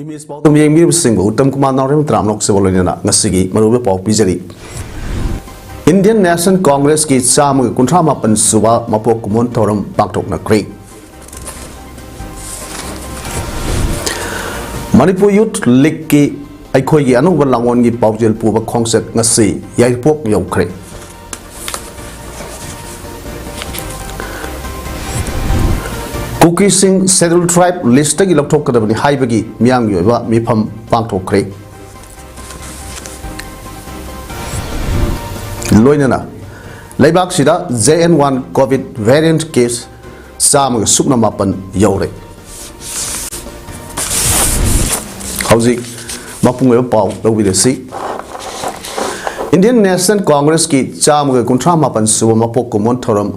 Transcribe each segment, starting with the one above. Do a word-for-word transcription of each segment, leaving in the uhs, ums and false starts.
Image ꯄꯥꯎꯗꯝ ꯌꯦꯡꯕꯤꯔꯤꯕꯁꯤꯡꯕꯨ Uttam Kumar ꯅꯥꯎꯔꯦꯝ ꯇꯔꯥꯝꯅ ꯂꯣꯏꯅꯅ ꯉꯁꯤꯒꯤ ꯃꯔꯨꯑꯣꯏꯕ ꯄꯥꯎ ꯄꯤꯖꯔꯤ꯫ Indian National Congressꯀꯤ ꯆꯥꯝꯃꯒ ꯀꯨꯟꯊ꯭ꯔꯥ ꯃꯥꯄꯟ ꯁꯨꯕ ꯃꯄꯣꯛ ꯀꯨꯝꯑꯣꯟ ꯊꯧꯔꯝ ꯄꯥꯡꯊꯣꯛꯅꯈ꯭ꯔꯦ꯫ ꯃꯅꯤꯄꯨꯔ ꯌꯨꯊ ꯂꯤꯒꯀꯤ ꯑꯩꯈꯣꯏꯒꯤ ꯑꯅꯧꯕ ꯂꯥꯡꯑꯣꯟꯒꯤ ꯄꯥꯎꯖꯦꯜ ꯄꯨꯕ ꯈꯣꯡꯆꯠ ꯉꯁꯤ ꯌꯥꯏꯔꯤꯄꯣꯛ ꯌꯧꯈ꯭ꯔꯦ꯫ ꯀꯨꯀꯤꯁꯤꯡ Scheduled Tribe listꯇꯒꯤ ꯂꯧꯊꯣꯛꯀꯗꯕꯅꯤ ꯍꯥꯏꯕꯒꯤ ꯃꯤꯌꯥꯝꯒꯤ ꯑꯣꯏꯕ ꯃꯤꯐꯝ ꯄꯥꯡꯊꯣꯛꯈ꯭ꯔꯦ꯫ ꯂꯣꯏꯅꯅ ꯂꯩꯕꯥꯛꯁꯤꯗ J N one COVID variant case ꯆꯥꯝꯃꯒ ꯁꯨꯞꯅ ꯃꯥꯄꯟ ꯌꯧꯔꯦ꯫ ꯍꯧꯖꯤꯛ ꯃꯄꯨꯡ ꯑꯣꯏꯕ ꯄꯥꯎ ꯂꯧꯕꯤꯔꯁꯤ꯫ Indian National Congressꯀꯤ ꯆꯥꯝꯃꯒ ꯀꯨꯟꯊ꯭ꯔꯥ ꯃꯥꯄꯟ ꯁꯨꯕ ꯃꯄꯣꯛ ꯀꯨꯝꯑꯣꯟ ꯊꯧꯔꯝ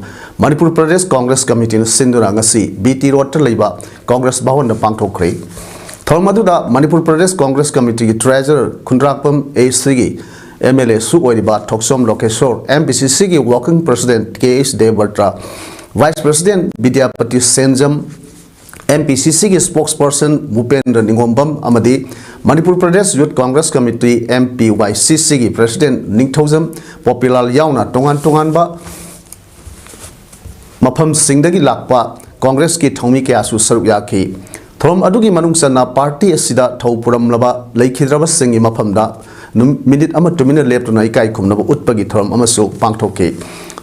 ꯃꯅꯤꯄꯨꯔ ꯄ꯭ꯔꯗꯦꯁ ꯀꯣꯡꯒ꯭ꯔꯦꯁ ꯀꯃꯤꯇꯤꯅ ꯁꯤꯟꯗꯨꯅ ꯉꯁꯤ B T Roadꯇ ꯂꯩꯕ ꯀꯣꯡꯒ꯭ꯔꯦꯁ ꯚꯋꯟꯗ ꯄꯥꯡꯊꯣꯛꯈ꯭ꯔꯦ꯫ ꯊꯧꯔꯝ ꯑꯗꯨꯗ ꯃꯅꯤꯄꯨꯔ ꯄ꯭ꯔꯗꯦꯁ ꯀꯣꯡꯒ꯭ꯔꯦꯁ ꯀꯃꯤꯇꯤꯒꯤ ꯇ꯭ꯔꯦꯖꯔꯔ ꯈꯨꯟꯗ꯭ꯔꯥꯛꯄꯝ A Cꯒꯤ M L A ꯁꯨ ꯑꯣꯏꯔꯤꯕ ꯊꯣꯛꯆꯣꯝ ꯂꯣꯀꯦꯁꯣꯔ, M P C Cꯒꯤ working president K H ꯗꯦꯕꯕ꯭ꯔꯇ, vice president Bidyapati ꯁꯦꯟꯖꯝ, M P C Cꯒꯤ spokesperson ꯚꯨꯄꯦꯟꯗ꯭ꯔ ꯅꯤꯉꯣꯝꯕꯝ ꯑꯃꯗꯤ Manipur Pradesh youth Congress committee, M P Y C Cꯒꯤ president ꯅꯤꯡꯊꯧꯖꯝ ꯄꯣꯄꯤꯂꯥꯜ ꯌꯥꯎꯅ ꯇꯣꯉꯥꯟ ꯇꯣꯉꯥꯟꯕ ꯃꯐꯝꯁꯤꯡꯗꯒꯤ ꯂꯥꯛꯄ ꯀꯣꯡꯒ꯭ꯔꯦꯁꯀꯤ ꯊꯧꯃꯤ ꯀꯌꯥꯁꯨ ꯁꯔꯨꯛ ꯌꯥꯈꯤ꯫ ꯊꯧꯔꯝ ꯑꯗꯨꯒꯤ ꯃꯅꯨꯡ ꯆꯟꯅ ꯄꯥꯔꯇꯤ ꯑꯁꯤꯗ ꯊꯧ ꯄꯨꯔꯝꯂꯕ ꯂꯩꯈꯤꯗ꯭ꯔꯕꯁꯤꯡꯒꯤ ꯃꯐꯝꯗ ꯅꯨꯝ-, ꯃꯤꯅꯤꯠ ꯑꯃ ꯇꯨꯃꯤꯟꯅ ꯂꯦꯞꯇꯨꯅ ꯏꯀꯥꯏ ꯈꯨꯝꯅꯕ ꯎꯠꯄꯒꯤ ꯊꯧꯔꯝ ꯑꯃꯁꯨ ꯄꯥꯡꯊꯣꯛꯈꯤ꯫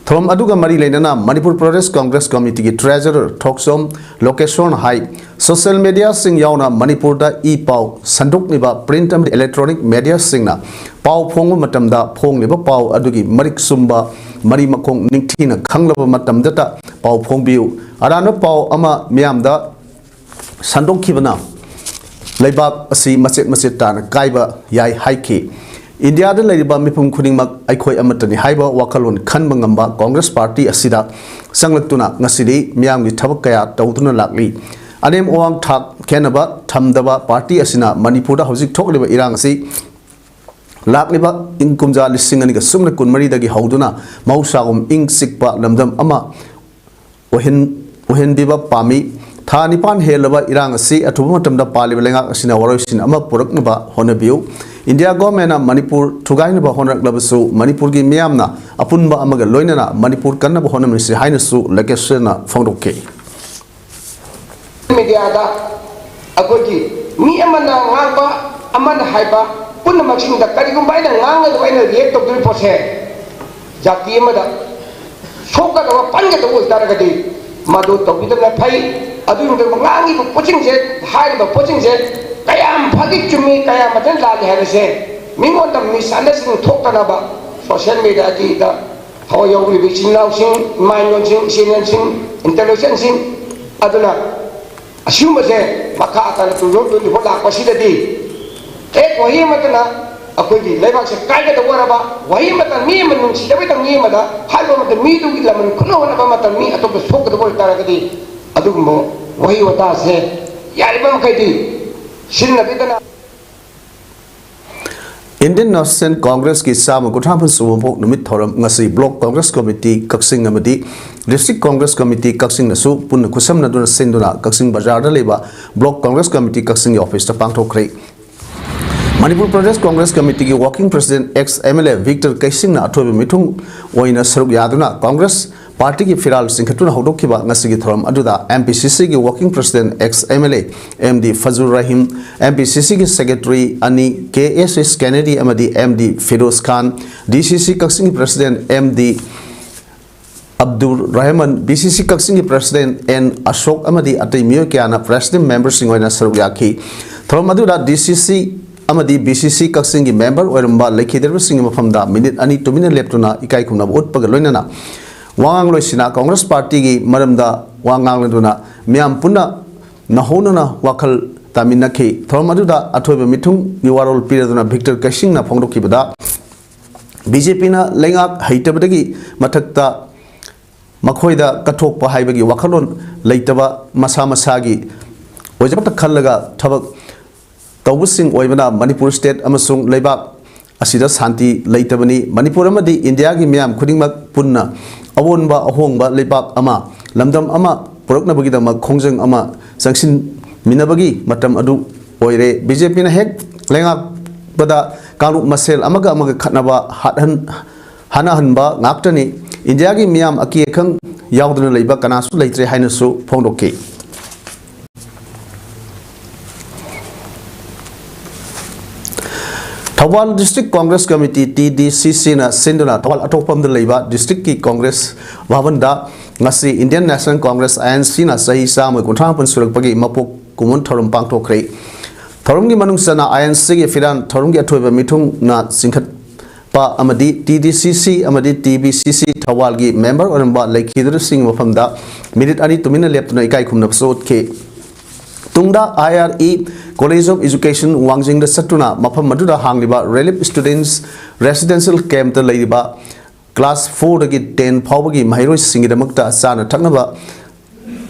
ꯊꯧꯔꯝ ꯑꯗꯨꯒ ꯃꯔꯤ ꯂꯩꯅꯅ ꯃꯅꯤꯄꯨꯔ ꯄ꯭ꯔꯗꯦꯁ ꯀꯣꯡꯒ꯭ꯔꯦꯁ ꯀꯃꯤꯇꯤꯒꯤ ꯇ꯭ꯔꯦꯖꯔꯔ ꯊꯣꯛꯆꯣꯝ ꯂꯣꯀꯦꯁꯣꯔꯅ ꯍꯥꯏ, social mediaꯁꯤꯡ ꯌꯥꯎꯅ ꯃꯅꯤꯄꯨꯔꯗ ꯏ ꯄꯥꯎ ꯁꯟꯗꯣꯛꯂꯤꯕ print ꯑꯃꯗꯤ electronic mediaꯁꯤꯡꯅ ꯄꯥꯎ ꯐꯣꯡꯕ ꯃꯇꯝꯗ ꯐꯣꯡꯂꯤꯕ ꯄꯥꯎ ꯑꯗꯨꯒꯤ ꯃꯔꯤꯛ ꯆꯨꯝꯕ ꯃꯔꯤ ꯃꯈꯣꯡ ꯅꯤꯡꯊꯤꯅ ꯈꯪꯂꯕ ꯃꯇꯝꯗꯇ ꯄꯥꯎ ꯐꯣꯡꯕꯤꯌꯨ꯫ ꯑꯔꯥꯟꯕ ꯄꯥꯎ ꯑꯃ ꯃꯤꯌꯥꯝꯗ ꯁꯟꯗꯣꯛꯈꯤꯕꯅ ꯂꯩꯕꯥꯛ ꯑꯁꯤ ꯃꯆꯦꯠ ꯃꯆꯦꯠ ꯇꯥꯅ ꯀꯥꯏꯕ ꯌꯥꯏ ꯍꯥꯏꯈꯤ꯫ ꯏꯟꯗꯤꯌꯥꯗ ꯂꯩꯔꯤꯕ ꯃꯤꯄꯨꯝ ꯈꯨꯗꯤꯡꯃꯛ ꯑꯩꯈꯣꯏ ꯑꯃꯠꯇꯅꯤ ꯍꯥꯏꯕ ꯋꯥꯈꯜꯂꯣꯟ ꯈꯟꯕ ꯉꯝꯕ ꯀꯣꯡꯒ꯭ꯔꯦꯁ ꯄꯥꯔꯇꯤ ꯑꯁꯤꯗ ꯆꯪꯂꯛꯇꯨꯅ ꯉꯁꯤꯗꯤ ꯃꯤꯌꯥꯝꯒꯤ ꯊꯕꯛ ꯀꯌꯥ ꯇꯧꯗꯨꯅ ꯂꯥꯛꯂꯤ꯫ ꯑꯅꯦꯝ ꯑꯋꯥꯡ ꯊꯥꯛ ꯈꯦꯟꯅꯕ ꯊꯝꯗꯕ ꯄꯥꯔꯇꯤ ꯑꯁꯤꯅ ꯃꯅꯤꯄꯨꯔꯗ ꯍꯧꯖꯤꯛ ꯊꯣꯛꯂꯤꯕ ꯏꯔꯥꯡ ꯑꯁꯤ ꯂꯥꯛꯂꯤꯕ ꯏꯪ ꯀꯨꯝꯖꯥ ꯂꯤꯁꯤꯡ ꯑꯅꯤꯒ ꯁꯨꯞꯅ ꯀꯨꯟꯃꯔꯤꯗꯒꯤ ꯍꯧꯗꯨꯅ ꯃꯍꯧꯁꯥꯒꯨꯝ ꯏꯪ ꯆꯤꯛꯄ ꯂꯝꯗꯝ ꯑꯃ ꯑꯣꯏꯍꯟ-, ꯑꯣꯏꯍꯟꯕꯤꯕ ꯄꯥꯝꯃꯤ꯫ ꯊꯥ ꯅꯤꯄꯥꯟ ꯍꯦꯜꯂꯕ ꯏꯔꯥꯡ ꯑꯁꯤ ꯑꯊꯨꯕ ꯃꯇꯝꯗ ꯄꯥꯜꯂꯤꯕ ꯂꯩꯉꯥꯛ ꯑꯁꯤꯅ ꯋꯥꯔꯣꯏꯁꯤꯟ ꯑꯃ ꯄꯨꯔꯛꯅꯕ ꯍꯣꯠꯅꯕꯤꯌꯨ꯫ ꯏꯟꯗꯤꯌꯥ ꯒꯣꯔꯃꯦꯟꯅ ꯃꯅꯤꯄꯨꯔ ꯊꯨꯒꯥꯏꯅꯕ ꯍꯣꯠꯅꯔꯛꯂꯕꯁꯨ, ꯃꯅꯤꯄꯨꯔꯒꯤ ꯃꯤꯌꯥꯝꯅ ꯑꯄꯨꯟꯕ ꯑꯃꯒ ꯂꯣꯏꯅꯅ ꯃꯅꯤꯄꯨꯔ ꯀꯟꯅꯕ ꯍꯣꯠꯅꯃꯤꯟꯅꯁꯤ ꯍꯥꯏꯅꯁꯨ ꯂꯀꯦꯁ꯭ꯋꯔꯅ ꯐꯣꯡꯗꯣꯛꯈꯤ꯫ ꯃꯤꯗꯤꯌꯥꯗ ꯑꯩꯈꯣꯏꯒꯤ ꯃꯤ ꯑꯃꯅ ꯉꯥꯡꯕ, ꯑꯃꯅ ꯍꯥꯏꯕ, ꯄꯨꯝꯅꯃꯛꯁꯤꯡꯗ ꯀꯔꯤꯒꯨꯝꯕ ꯑꯩꯅ ꯉꯥꯡꯒꯗꯕ, ꯑꯩꯅ ꯔꯤꯌꯦꯛ ꯇꯧꯗꯣꯔꯤꯕ ꯄꯣꯠꯁꯦ ꯖꯥꯇꯤ ꯑꯃꯗ ꯁꯣꯛꯀꯗꯕ, ꯄꯟꯒꯗꯕ ꯑꯣꯏꯇꯥꯔꯒꯗꯤ ꯃꯗꯨ ꯇꯧꯕꯤꯗꯕꯅ ꯐꯩ꯫ ꯑꯗꯨꯒꯤ ꯃꯊꯛꯇ ꯉꯥꯡꯉꯤꯕ ꯄꯣꯠꯁꯤꯡꯁꯦ, ꯍꯥꯏꯔꯤꯕ ꯄꯣꯠꯁꯤꯡꯁꯦ ꯀꯌꯥꯝ ꯐꯒꯦ, ꯆꯨꯝꯃꯤ, ꯀꯌꯥꯝ ꯐꯖꯅ ꯂꯥꯜꯂꯤ ꯍꯥꯏꯕꯁꯦ ꯃꯤꯉꯣꯟꯗ ꯃꯤꯁꯑꯟꯗꯔꯁ꯭ꯇꯦꯟꯗꯤꯡ ꯊꯣꯛꯇꯅꯕ ꯁꯣꯁꯤꯌꯦꯜ ꯃꯤꯗꯤꯌꯥꯒꯤꯗ ꯊꯋꯥꯏ ꯌꯥꯎꯔꯤꯕ ꯏꯆꯤꯟ ꯏꯅꯥꯎꯁꯤꯡ, ꯏꯃꯥ ꯏꯟꯗꯣꯟꯁꯤꯡ, ꯏꯆꯦ ꯏꯅꯦꯁꯤꯡ, ꯏꯟꯇꯦꯂꯤꯖꯦꯟꯁꯁꯤꯡ ꯑꯗꯨꯅ ꯑꯁꯤꯒꯨꯝꯕꯁꯦ ꯃꯈꯥ ꯇꯥꯅ ꯇꯨ ꯊꯥꯎꯖꯟ ꯇ꯭ꯋꯦꯟꯇꯤ ꯐꯣꯔ ꯂꯥꯛꯄꯁꯤꯗꯗꯤ ꯍꯦꯛ ꯋꯥꯍꯩ ꯑꯃꯇꯅ ꯑꯩꯈꯣꯏꯒꯤ ꯂꯩꯕꯥꯛꯁꯦ ꯀꯥꯏꯒꯗꯕ ꯑꯣꯏꯔꯕ, ꯋꯥꯍꯩ ꯑꯃꯇ ꯃꯤ ꯑꯃ ꯅꯨꯡꯁꯤꯗꯕ ꯃꯇꯝ, ꯃꯤ ꯑꯃꯗ ꯍꯥꯏꯕ ꯃꯇꯝ, ꯃꯤꯗꯨꯒꯤ ꯂꯃꯟ ꯈꯨꯝꯅ ꯍꯣꯠꯅꯕ ꯃꯇꯝ, ꯃꯤ ꯑꯇꯣꯞꯄ ꯁꯣꯛꯀꯗꯕ ꯑꯣꯏꯇꯥꯔꯒꯗꯤ ꯑꯗꯨꯒꯨꯝꯕ ꯋꯥꯍꯩ ꯋꯥꯇꯥꯁꯦ ꯌꯥꯔꯤꯕ ꯃꯈꯩꯗꯤ ꯁꯤꯖꯤꯟꯅꯕꯤꯗꯅ꯫ Indian National Congressꯀꯤ ꯆꯥꯝꯃ ꯀꯨꯟꯊ꯭ꯔꯥ ꯃꯥꯄꯟ ꯁꯨꯕ ꯃꯄꯣꯛ ꯅꯨꯃꯤꯠ ꯊꯧꯔꯝ ꯉꯁꯤ Block Congress Committee ꯀꯛꯆꯤꯡ ꯑꯃꯗꯤ District Congress Committee ꯀꯛꯆꯤꯡꯅꯁꯨ ꯄꯨꯟꯅ ꯈꯨꯠꯁꯝꯅꯗꯨꯅ ꯁꯤꯟꯗꯨꯅ ꯀꯛꯆꯤꯡ ꯕꯖꯥꯔꯗ ꯂꯩꯕ Block Congress Committee ꯀꯛꯆꯤꯡꯒꯤ ꯑꯣꯐꯤꯁꯇ ꯄꯥꯡꯊꯣꯛꯈ꯭ꯔꯦ꯫ Manipur Pradesh Congress ꯀꯃꯤꯇꯤꯒꯤ working president ex MLA Victor ꯀꯩꯁꯤꯡꯅ ꯑꯊꯣꯏꯕ ꯃꯤꯊꯨꯡ ꯑꯣꯏꯅ ꯁꯔꯨꯛ ꯌꯥꯗꯨꯅ ꯀꯣꯡꯒ꯭ꯔꯦꯁ ꯄꯥꯔꯇꯤꯒꯤ ꯐꯤꯔꯥꯜ ꯆꯤꯡꯈꯠꯇꯨꯅ ꯍꯧꯗꯣꯛꯈꯤꯕ ꯉꯁꯤꯒꯤ ꯊꯧꯔꯝ ꯑꯗꯨꯗ MPCCꯒꯤ working president ex MLA MD ꯐꯖꯨꯔ Rahim, MPCCꯒꯤ secretary ꯑꯅꯤ ꯀꯦ ꯑꯦꯁ ꯑꯦꯁ ꯀꯦꯅꯦꯗꯤ ꯑꯃꯗꯤ MD ꯐꯤꯔꯣꯖ ꯈꯥꯟ, DCC ꯀꯛꯆꯤꯡꯒꯤ president MD Abdur Rahman, BCC ꯀꯛꯆꯤꯡꯒꯤ president N ꯑꯁꯣꯛ ꯑꯃꯗꯤ ꯑꯇꯩ ꯃꯤꯑꯣꯏ ꯀꯌꯥꯅ president memberꯁꯤꯡ ꯑꯣꯏꯅ ꯁꯔꯨꯛ ꯌꯥꯈꯤ꯫ ꯊꯧꯔꯝ ꯑꯗꯨꯗ DCC ꯑꯃꯗꯤ BCC ꯀꯛꯆꯤꯡꯒꯤ member ꯑꯣꯏꯔꯝꯕ ꯂꯩꯈꯤꯗ꯭ꯔꯕꯁꯤꯡꯒꯤ ꯃꯐꯝꯗ minute ꯑꯅꯤ ꯇꯨꯃꯤꯟꯅ ꯂꯦꯞꯇꯨꯅ ꯏꯀꯥꯏ ꯈꯨꯝꯅꯕ ꯎꯠꯄꯒ ꯂꯣꯏꯅꯅ ꯋꯥꯉꯥꯡꯂꯣꯏꯁꯤꯅ ꯀꯣꯡꯒ꯭ꯔꯦꯁ ꯄꯥꯔꯇꯤꯒꯤ ꯃꯔꯝꯗ ꯋꯥ ꯉꯥꯡꯂꯗꯨꯅ ꯃꯤꯌꯥꯝ ꯄꯨꯟꯅ ꯅꯧꯍꯧꯅꯅ ꯋꯥꯈꯜ ꯇꯥꯃꯤꯟꯅꯈꯤ꯫ ꯊꯧꯔꯝ ꯑꯗꯨꯗ ꯑꯊꯣꯏꯕ ꯃꯤꯊꯨꯡꯒꯤ ꯋꯥꯔꯣꯜ ꯄꯤꯔꯗꯨꯅ ꯚꯤꯛꯇꯔ ꯀꯩꯁꯤꯡꯅ ꯐꯣꯡꯗꯣꯛꯈꯤꯕꯗ, BJPꯅ ꯂꯩꯉꯥꯛ ꯍꯩꯇꯕꯗꯒꯤ ꯃꯊꯛꯇ ꯃꯈꯣꯏꯗ ꯀꯠꯊꯣꯛꯄ ꯍꯥꯏꯕꯒꯤ ꯋꯥꯈꯜꯂꯣꯟ ꯂꯩꯇꯕ, ꯃꯁꯥ ꯃꯁꯥꯒꯤ ꯑꯣꯏꯖꯕꯇ ꯈꯜꯂꯒ ꯊꯕꯛ ꯇꯧꯕꯁꯤꯡ ꯑꯣꯏꯕꯅ ꯃꯅꯤꯄꯨꯔ state ꯑꯃꯁꯨꯡ ꯂꯩꯕꯥꯛ ꯑꯁꯤꯗ ꯁꯥꯟꯇꯤ ꯂꯩꯇꯕꯅꯤ꯫ ꯃꯅꯤꯄꯨꯔ ꯑꯃꯗꯤ ꯏꯟꯗꯤꯌꯥꯒꯤ ꯃꯤꯌꯥꯝ ꯈꯨꯗꯤꯡꯃꯛ ꯄꯨꯟꯅ ꯑꯑꯣꯟꯕ ꯑꯍꯣꯡꯕ ꯂꯩꯕꯥꯛ ꯑꯃ, ꯂꯝꯗꯝ ꯑꯃ ꯄꯨꯔꯛꯅꯕꯒꯤꯗꯃꯛ ꯈꯣꯡꯖꯪ ꯑꯃ ꯆꯪꯁꯤꯟꯃꯤꯟꯅꯕꯒꯤ ꯃꯇꯝ ꯑꯗꯨ ꯑꯣꯏꯔꯦ꯫ ꯕꯤ ꯖꯦ ꯄꯤꯅ ꯍꯦꯛ ꯂꯩꯉꯥꯛꯄꯗ ꯀꯥꯡꯂꯨꯞ ꯃꯁꯦꯜ ꯑꯃꯒ ꯑꯃꯒ ꯈꯠꯅꯕ ꯍꯥꯠꯍꯟ-, ꯍꯥꯠꯅꯍꯟꯕ ꯉꯥꯛꯇꯅꯤ꯫ ꯏꯟꯗꯤꯌꯥꯒꯤ ꯃꯤꯌꯥꯝ ꯑꯀꯤ ꯑꯈꯪ ꯌꯥꯎꯗꯅ ꯂꯩꯕ ꯀꯅꯥꯁꯨ ꯂꯩꯇ꯭ꯔꯦ ꯍꯥꯏꯅꯁꯨ ꯐꯣꯡꯗꯣꯛꯈꯤ꯫ Thoubal District Congress Committee, T D ꯁꯤ ꯁꯤꯅ ꯁꯤꯟꯗꯨꯅ ꯊꯧꯕꯥꯜ ꯑꯊꯣꯛꯄꯝꯗ ꯂꯩꯕ district ꯀꯤ Congress ꯚꯕꯟꯗ ꯉꯁꯤ Indian National Congress, I N ꯁꯤꯅ ꯆꯍꯤ ꯆꯥꯝꯃ ꯀꯨꯟꯊ꯭ꯔꯥ ꯃꯥꯄꯟ ꯁꯨꯔꯛꯄꯒꯤ ꯃꯄꯣꯛ ꯀꯨꯝꯑꯣꯟ ꯊꯧꯔꯝ ꯄꯥꯡꯊꯣꯛꯈ꯭ꯔꯦ꯫ ꯊꯧꯔꯝꯒꯤ ꯃꯅꯨꯡ ꯆꯟꯅ ꯑꯥꯏ ꯑꯦꯟ ꯁꯤꯒꯤ ꯐꯤꯔꯥꯟ, ꯊꯧꯔꯝꯒꯤ ꯑꯊꯣꯏꯕ ꯃꯤꯊꯨꯡꯅ ꯆꯤꯡꯈꯠꯄ ꯑꯃꯗꯤ ꯇꯤ ꯗꯤ ꯁꯤ ꯁꯤ ꯑꯃꯗꯤ ꯇꯤ ꯕꯤ ꯁꯤ ꯁꯤ ꯊꯧꯕꯥꯜꯒꯤ member ꯑꯣꯏꯔꯝꯕ ꯂꯩꯈꯤꯗ꯭ꯔꯁꯤꯡꯒꯤ ꯃꯐꯝꯗ minute ꯑꯅꯤ ꯇꯨꯃꯤꯟꯅ ꯂꯦꯞꯇꯨꯅ ꯏꯀꯥꯏ ꯈꯨꯝꯅꯕꯁꯨ ꯎꯠꯈꯤ꯫ ꯇꯨꯡꯗ I R E College of Education ꯋꯥꯡꯖꯤꯡꯗ ꯆꯠꯇꯨꯅ ꯃꯐꯝ ꯑꯗꯨꯗ ꯍꯥꯡꯂꯤꯕ Relief Students Residential Camp ꯇ ꯂꯩꯔꯤꯕ class four ꯗꯒꯤ ten ꯐꯥꯎꯕꯒꯤ ꯃꯍꯩꯔꯣꯏꯁꯤꯡꯒꯤꯗꯃꯛꯇ ꯆꯥꯅ ꯊꯛꯅꯕ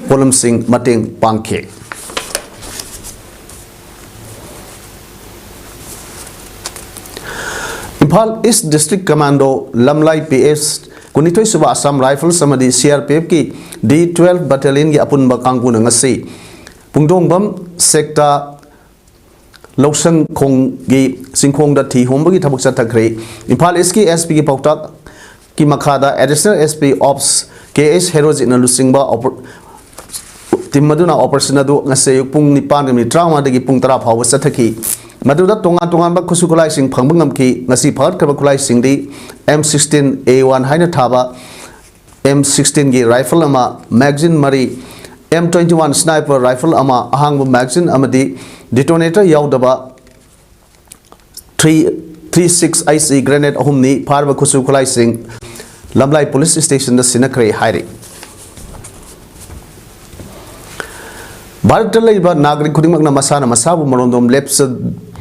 ꯄꯣꯠꯂꯝꯁꯤꯡ ꯃꯇꯦꯡ ꯄꯥꯡꯈꯤ꯫ Imphal East District Commando, ꯂꯝꯂꯥꯏ P S, ꯀꯨꯟꯅꯤꯊꯣꯏ ꯁꯨꯕ Assam Rifles ꯑꯃꯗꯤ ꯁꯤ ꯑꯥꯔ ꯄꯤ ꯑꯦꯐ ꯀꯤ ꯗꯤ twelve Battalion ꯒꯤ ꯑꯄꯨꯟꯕ ꯀꯥꯡꯕꯨꯅ ꯉꯁꯤ ꯄꯨꯡꯗꯣꯡꯕꯝ sector ꯂꯧꯁꯪꯈꯣꯡꯒꯤ ꯆꯤꯡꯈꯣꯡꯗ ꯊꯤ ꯍꯣꯝꯕꯒꯤ ꯊꯕꯛ ꯆꯠꯊꯈ꯭ꯔꯦ꯫ ꯏꯝꯐꯥꯜ East ꯀꯤ ꯑꯦꯁ ꯄꯤ ꯒꯤ ꯄꯥꯎꯇꯥꯛꯀꯤ ꯃꯈꯥꯗ Additional S P Ops ꯀꯦ ꯑꯦꯁ ꯍꯦꯔꯣꯖꯤꯠꯅ ꯂꯨꯆꯤꯡꯕ oper-, team ꯑꯗꯨꯅ operation ꯑꯗꯨ ꯉꯁꯤ ꯑꯌꯨꯛ ꯄꯨꯡ ꯅꯤꯄꯥꯟꯒ minute ꯇꯔꯥꯃꯉꯥꯗꯒꯤ ꯄꯨꯡ ꯇꯔꯥ ꯐꯥꯎꯕ ꯆꯠꯊꯈꯤ꯫ ꯃꯗꯨꯗ ꯇꯣꯉꯥꯟ ꯇꯣꯉꯥꯟꯕ ꯈꯨꯠꯁꯨ ꯈꯨꯠꯂꯥꯏꯁꯤꯡ ꯐꯪꯕ ꯉꯝꯈꯤ꯫ ꯉꯁꯤ ꯐꯥꯒꯠꯈ꯭ꯔꯕ ꯈꯨꯠꯂꯥꯏꯁꯤꯡꯗꯤ M sixteen A one ꯍꯥꯏꯅ ꯊꯥꯕ M sixteen ꯒꯤ rifle ꯑꯃ, magazine ꯃꯔꯤ, M twenty one sniper rifle ꯑꯃ, ꯑꯍꯥꯡꯕ magazine ꯑꯃꯗꯤ detonator ꯌꯥꯎꯗꯕ three three six I C grenade ꯑꯍꯨꯝꯅꯤ꯫ ꯐꯥꯔꯕ ꯈꯨꯠꯁꯨ ꯈꯨꯠꯂꯥꯏꯁꯤꯡ ꯂꯝꯂꯥꯏ police station ꯗ ꯁꯤꯟꯅꯈ꯭ꯔꯦ ꯍꯥꯏꯔꯤ꯫ ꯚꯥꯔꯠꯇ ꯂꯩꯔꯤꯕ ꯅꯥꯒꯔꯤꯛ ꯈꯨꯗꯤꯡꯃꯛꯅ ꯃꯁꯥꯅ ꯃꯁꯥꯕꯨ ꯃꯔꯣꯝꯗꯣꯝ ꯂꯦꯞꯆ-,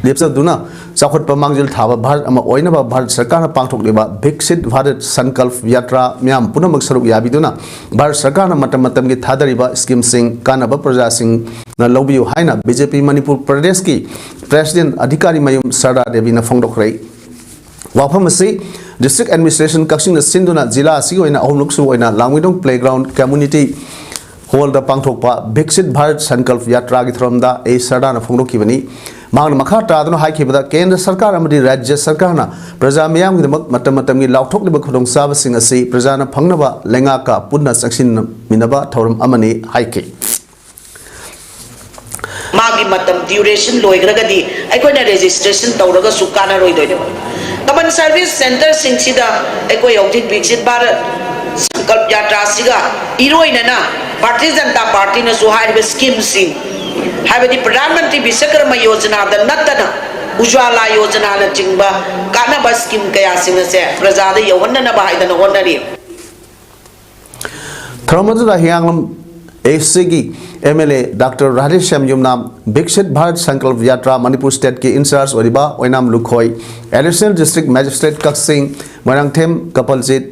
ꯂꯦꯞꯆꯗꯨꯅ ꯆꯥꯎꯈꯠꯄ ꯃꯥꯡꯖꯤꯜ ꯊꯥꯕ ꯚꯥꯔꯠ ꯑꯃ ꯑꯣꯏꯅꯕ ꯚꯥꯔꯠ ꯁꯔꯀꯥꯔꯅ ꯄꯥꯡꯊꯣꯛꯂꯤꯕ ꯕꯤꯛꯁꯤꯠ ꯚꯥꯔꯠ ꯁꯪꯀꯜꯞ ꯌꯥꯇ꯭ꯔꯥ ꯃꯤꯌꯥꯝ ꯄꯨꯝꯅꯃꯛ ꯁꯔꯨꯛ ꯌꯥꯕꯤꯗꯨꯅ ꯚꯥꯔꯠ ꯁꯔꯀꯥꯔꯅ ꯃꯇꯝ ꯃꯇꯝꯒꯤ ꯊꯥꯗꯔꯤꯕ scheme ꯁꯤꯡ ꯀꯥꯟꯅꯕ ꯄ꯭ꯔꯖꯥꯁꯤꯡꯅ ꯂꯧꯕꯤꯌꯨ ꯍꯥꯏꯅ ꯕꯤ ꯖꯦ ꯄꯤ ꯃꯅꯤꯄꯨꯔ ꯄ꯭ꯔꯗꯦꯁꯀꯤ president ꯑꯙꯤꯀꯥꯔꯤ ꯃꯌꯨꯝ ꯁꯔꯗꯥ ꯗꯦꯕꯤꯅ ꯐꯣꯡꯗꯣꯛꯈ꯭ꯔꯦ꯫ ꯋꯥꯐꯝ ꯑꯁꯤ District Administration ꯀꯛꯆꯤꯡꯅ ꯁꯤꯟꯗꯨꯅ ꯖꯤꯂꯥ ꯑꯁꯤꯒꯤ ꯑꯣꯏꯅ ꯑꯍꯨꯝꯂꯛ ꯁꯨꯕ ꯑꯣꯏꯅ ꯂꯥꯡꯃꯩꯗꯣꯡ playground community ꯍꯣꯜꯗ ꯄꯥꯡꯊꯣꯛꯄ ꯕꯤꯛꯁꯤꯠ ꯚꯥꯔꯠ ꯁꯟꯀꯜꯞ ꯌꯥꯇ꯭ꯔꯥꯒꯤ ꯊꯧꯔꯝꯗ ꯑꯦ ꯁꯔꯗꯥꯅ ꯐꯣꯡꯗꯣꯛꯈꯤꯕꯅꯤ꯫ ꯃꯍꯥꯛꯅ ꯃꯈꯥ ꯇꯥꯗꯨꯅ ꯍꯥꯏꯈꯤꯕꯗ, ꯀꯦꯟꯗ꯭ꯔ ꯁꯔꯀꯥꯔ ꯑꯃꯗꯤ ꯔꯥꯖ꯭ꯌ ꯁꯔꯀꯥꯔꯅ ꯄ꯭ꯔꯖꯥ ꯃꯤꯌꯥꯝꯒꯤꯗꯃꯛ ꯃꯇꯝ ꯃꯇꯝꯒꯤ ꯂꯥꯎꯊꯣꯛꯂꯤꯕ ꯈꯨꯗꯣꯡꯆꯥꯕꯁꯤꯡ ꯑꯁꯤ ꯄ꯭ꯔꯖꯥꯅ ꯐꯪꯅꯕ ꯂꯩꯉꯥꯛꯀ ꯄꯨꯟꯅ ꯆꯪꯁꯤꯟꯃꯤꯟꯅꯕ ꯊꯧꯔꯝ ꯑꯃꯅꯤ ꯍꯥꯏꯈꯤ꯫ ꯃꯥꯒꯤ ꯃꯇꯝ duration ꯂꯣꯏꯈ꯭ꯔꯒꯗꯤ ꯑꯩꯈꯣꯏꯅ registration ꯇꯧꯔꯒꯁꯨ ꯀꯥꯟꯅꯔꯣꯏꯗꯣꯏꯅꯦꯕ꯫ Common service centreꯁꯤꯡꯁꯤꯗ ꯑꯩꯈꯣꯏ ꯍꯧꯖꯤꯛ ꯕꯤꯛꯁꯤꯠ ꯚꯥꯔꯠ ꯁꯪꯀꯜꯞ ꯌꯥꯇ꯭ꯔꯥꯁꯤꯒ ꯏꯔꯣꯏꯅꯅ ꯚꯥꯔꯇꯤꯌ ꯖꯅꯇꯥ ꯄꯥꯔꯇꯤꯅꯁꯨ ꯍꯥꯏꯔꯤꯕ schemeꯁꯤꯡ, ꯍꯥꯏꯕꯗꯤ ꯄ꯭ꯔꯙꯥꯟ ꯃꯟꯇ꯭ꯔꯤ ꯕꯤꯁꯀꯔꯃ ꯌꯣꯖꯅꯥꯗ ꯅꯠꯇꯅ ꯎꯖ꯭ꯋꯥꯂꯥ ꯌꯣꯖꯅꯥꯅꯆꯤꯡꯕ ꯀꯥꯟꯅꯕ scheme ꯀꯌꯥꯁꯤꯡ ꯑꯁꯦ ꯄ꯭ꯔꯖꯥꯗ ꯌꯧꯍꯟꯅꯅꯕ ꯍꯥꯏꯗꯅ ꯍꯣꯠꯅꯔꯤ꯫ ꯊꯧꯔꯝ ꯑꯗꯨꯗ ꯍꯤꯌꯥꯡꯂꯝ ꯑꯦꯁ ꯁꯤꯒꯤ M L A doctor Radheshyam ꯌꯨꯝꯅꯥꯝ, ꯕꯤꯛꯁꯤꯠ ꯚꯥꯔꯠ ꯁꯪꯀꯜꯞ ꯌꯥꯇ꯭ꯔꯥ ꯃꯅꯤꯄꯨꯔ ꯁ꯭ꯇꯦꯠꯀꯤ ꯏꯟꯆꯥꯔꯖ ꯑꯣꯏꯔꯤꯕ Oinam Lukhoi, additional district magistrate Kakching Moirangthem Kapiljit,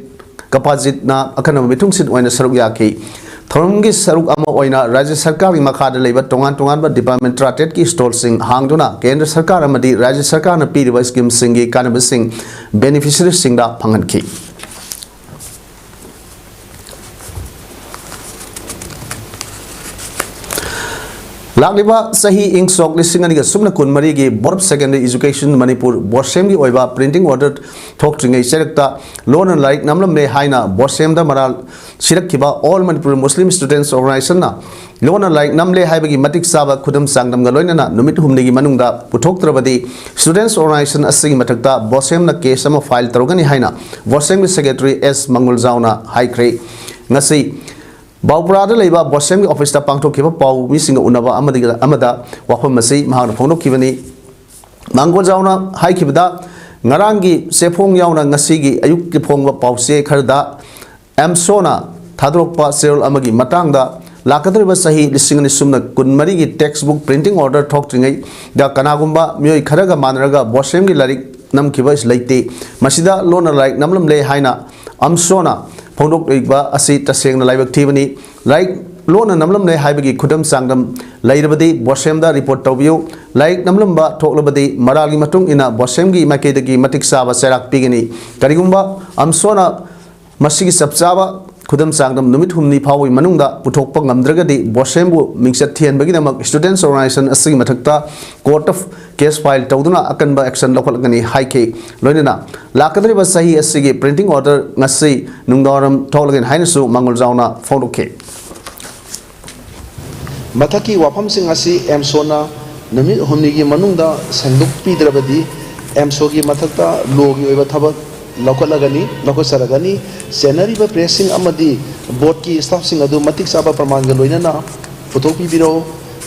ꯀꯄꯥꯖꯤꯠꯅ ꯑꯈꯟꯅꯕ ꯃꯤꯊꯨꯡꯁꯤꯟ ꯑꯣꯏꯅ ꯁꯔꯨꯛ ꯌꯥꯈꯤ꯫ ꯊꯧꯔꯝꯒꯤ ꯁꯔꯨꯛ ꯑꯃ ꯑꯣꯏꯅ ꯔꯥꯖ꯭ꯌ ꯁꯔꯀꯥꯔꯒꯤ ꯃꯈꯥꯗ ꯂꯩꯕ ꯇꯣꯉꯥꯟ ꯇꯣꯉꯥꯟꯕ ꯗꯤꯄꯥꯔꯠꯃꯦꯟ ꯇꯔꯥꯇꯔꯦꯠꯀꯤ ꯁ꯭ꯇꯣꯜꯁꯤꯡ ꯍꯥꯡꯗꯨꯅ ꯀꯦꯟꯗ꯭ꯔ ꯁꯔꯀꯥꯔ ꯑꯃꯗꯤ ꯔꯥꯖ꯭ꯌ ꯁꯔꯀꯥꯔꯅ ꯄꯤꯔꯤꯕ ꯁ꯭ꯀꯤꯝꯁꯤꯡꯒꯤ ꯀꯥꯟꯅꯕꯁꯤꯡ ꯕꯦꯅꯤꯐꯤꯁꯔꯤꯁꯤꯡꯗ ꯐꯪꯍꯟꯈꯤ꯫ ꯂꯥꯛꯂꯤꯕ ꯆꯍꯤ ꯏꯪ ꯁꯣꯛ ꯂꯤꯁꯤꯡ ꯑꯅꯤꯒ ꯁꯨꯞꯅ ꯀꯨꯟꯃꯔꯤꯒꯤ Board of Secondary Education Manipur, ꯕꯣꯁꯦꯝꯒꯤ ꯑꯣꯏꯕ printing order ꯊꯣꯛꯇ꯭ꯔꯤꯉꯩ ꯆꯩꯔꯛꯇ ꯂꯣꯟꯅ ꯂꯥꯏꯔꯤꯛ ꯅꯝꯂꯝꯂꯦ ꯍꯥꯏꯅ ꯕꯣꯁꯦꯝꯗ ꯃꯔꯥꯜ ꯁꯤꯔꯛꯈꯤꯕ All Manipur Muslim Students Organizationꯅ ꯂꯣꯟꯅ ꯂꯥꯏꯔꯤꯛ ꯅꯝꯂꯦ ꯍꯥꯏꯕꯒꯤ ꯃꯇꯤꯛ ꯆꯥꯕ ꯈꯨꯗꯝ ꯆꯥꯡꯗꯝꯒ ꯂꯣꯏꯅꯅ ꯅꯨꯃꯤꯠ ꯍꯨꯝꯅꯤꯒꯤ ꯃꯅꯨꯡꯗ ꯄꯨꯊꯣꯛꯇ꯭ꯔꯕꯗꯤ Students Organization ꯑꯁꯤꯒꯤ ꯃꯊꯛꯇ ꯕꯣꯁꯦꯝꯅ case ꯑꯃ file ꯇꯧꯔꯒꯅꯤ ꯍꯥꯏꯅ ꯕꯣꯁꯦꯝꯒꯤ secretary ꯑꯦꯁ ꯃꯪꯒꯣꯜꯖꯥꯎꯅ ꯍꯥꯏꯈ꯭ꯔꯦ꯫ ꯉꯁꯤ ꯕꯥꯎꯄ꯭ꯔꯥꯗ ꯂꯩꯕ ꯕꯣꯁꯦꯝꯒꯤ officeꯇ ꯄꯥꯡꯊꯣꯛꯈꯤꯕ ꯄꯥꯎ ꯃꯤꯁꯤꯡꯒ ꯎꯅꯕ ꯑꯃꯗ, ꯑꯃꯗ ꯋꯥꯐꯝ ꯑꯁꯤ ꯃꯍꯥꯛꯅ ꯐꯣꯡꯗꯣꯛꯈꯤꯕꯅꯤ꯫ ꯃꯪꯒꯣꯜꯖꯥꯎꯅ ꯍꯥꯏꯈꯤꯕꯗ, ꯉꯔꯥꯡꯒꯤ ꯆꯦꯐꯣꯡ ꯌꯥꯎꯅ ꯉꯁꯤꯒꯤ ꯑꯌꯨꯛꯀꯤ ꯐꯣꯡꯕ ꯄꯥꯎꯆꯦ ꯈꯔꯗ ꯑꯦꯝꯁꯣꯅ ꯊꯥꯗꯣꯔꯛꯄ ꯆꯦꯔꯣꯜ ꯑꯃꯒꯤ ꯃꯇꯥꯡꯗ ꯂꯥꯛꯀꯗꯧꯔꯤꯕ ꯆꯍꯤ ꯂꯤꯁꯤꯡ ꯑꯅꯤ ꯁꯨꯞꯅ ꯀꯨꯟꯃꯔꯤꯒꯤ text book printing order ꯊꯣꯛꯇ꯭ꯔꯤꯉꯩꯗ ꯀꯅꯥꯒꯨꯝꯕ ꯃꯤꯑꯣꯏ ꯈꯔꯒ ꯃꯥꯟꯅꯔꯒ ꯕꯣꯁꯦꯝꯒꯤ ꯂꯥꯏꯔꯤꯛ ꯅꯝꯈꯤꯕ ꯂꯩꯇꯦ꯫ ꯃꯁꯤꯗ ꯂꯣꯟꯅ ꯂꯥꯏꯔꯤꯛ ꯅꯝꯂꯝꯂꯦ ꯍꯥꯏꯅ ꯑꯝꯁꯣꯅ ꯐꯣꯡꯗꯣꯛꯂꯤꯕ ꯑꯁꯤ ꯇꯁꯦꯡꯅ ꯂꯥꯏꯕꯛ ꯊꯤꯕꯅꯤ꯫ ꯂꯥꯏꯔꯤꯛ ꯂꯣꯟꯅ ꯅꯝꯂꯝꯂꯦ ꯍꯥꯏꯕꯒꯤ ꯈꯨꯗꯝ ꯆꯥꯡꯗꯝ ꯂꯩꯔꯕꯗꯤ ꯕꯣꯁꯦꯝꯗ report ꯇꯧꯕꯤꯌꯨ꯫ ꯂꯥꯏꯔꯤꯛ ꯅꯝꯂꯝꯕ ꯊꯣꯛꯂꯕꯗꯤ ꯃꯔꯥꯜꯒꯤ ꯃꯇꯨꯡ ꯏꯟꯅ ꯕꯣꯁꯦꯝꯒꯤ ꯃꯥꯏꯀꯩꯗꯒꯤ ꯃꯇꯤꯛ ꯆꯥꯕ ꯆꯩꯔꯥꯛ ꯄꯤꯒꯅꯤ꯫ ꯀꯔꯤꯒꯨꯝꯕ ꯑꯝꯁꯣꯅ ꯃꯁꯤꯒꯤ ꯆꯞ ꯆꯥꯕ ꯈꯨꯗꯝ ꯆꯥꯡꯗꯝ ꯅꯨꯃꯤꯠ ꯍꯨꯝꯅꯤ ꯐꯥꯎꯕꯒꯤ ꯃꯅꯨꯡꯗ ꯄꯨꯊꯣꯛꯄ ꯉꯝꯗ꯭ꯔꯒꯗꯤ ꯕꯣꯁꯦꯝꯕꯨ ꯃꯤꯡꯆꯠ ꯊꯤꯍꯟꯕꯒꯤꯗꯃꯛ Students Organisation ꯑꯁꯤꯒꯤ ꯃꯊꯛꯇ Court of Case file ꯇꯧꯗꯨꯅ ꯑꯀꯟꯕ action ꯂꯧꯈꯠꯂꯒꯅꯤ ꯍꯥꯏꯈꯤ꯫ ꯂꯣꯏꯅꯅ ꯂꯥꯛꯀꯗꯧꯔꯤꯕ ꯆꯍꯤ ꯑꯁꯤꯒꯤ printing order ꯉꯁꯤ ꯅꯨꯡꯗꯥꯡꯋꯥꯏꯔꯝ ꯊꯣꯛꯂꯒꯅꯤ ꯍꯥꯏꯅꯁꯨ ꯃꯉꯣꯜ ꯖꯥꯎꯅ ꯐꯣꯡꯗꯣꯛꯈꯤ꯫ ꯃꯊꯛꯀꯤ ꯋꯥꯐꯝꯁꯤꯡ ꯑꯁꯤ ꯑꯦꯝꯁꯣꯅ ꯅꯨꯃꯤꯠ ꯍꯨꯝꯅꯤꯒꯤ ꯃꯅꯨꯡꯗ ꯁꯦꯡꯗꯣꯛꯄꯤꯗ꯭ꯔꯕꯗꯤ ꯑꯦꯝꯁꯣꯒꯤ ꯃꯊꯛꯇ ꯂꯣꯒꯤ ꯑꯣꯏꯕ ꯊꯕꯛ ꯂꯧꯈꯠꯂꯒꯅꯤ, ꯂꯧꯈꯠꯆꯔꯒꯅꯤ꯫ ꯆꯦꯟꯅꯔꯤꯕ pressꯁꯤꯡ ꯑꯃꯗꯤ boardꯀꯤ staffꯁꯤꯡ ꯑꯗꯨ ꯃꯇꯤꯛ ꯆꯥꯕ ꯄ꯭ꯔꯃꯥꯟꯒ ꯂꯣꯏꯅꯅ ꯄꯨꯊꯣꯛꯄꯤꯕꯤꯔꯛꯎ꯫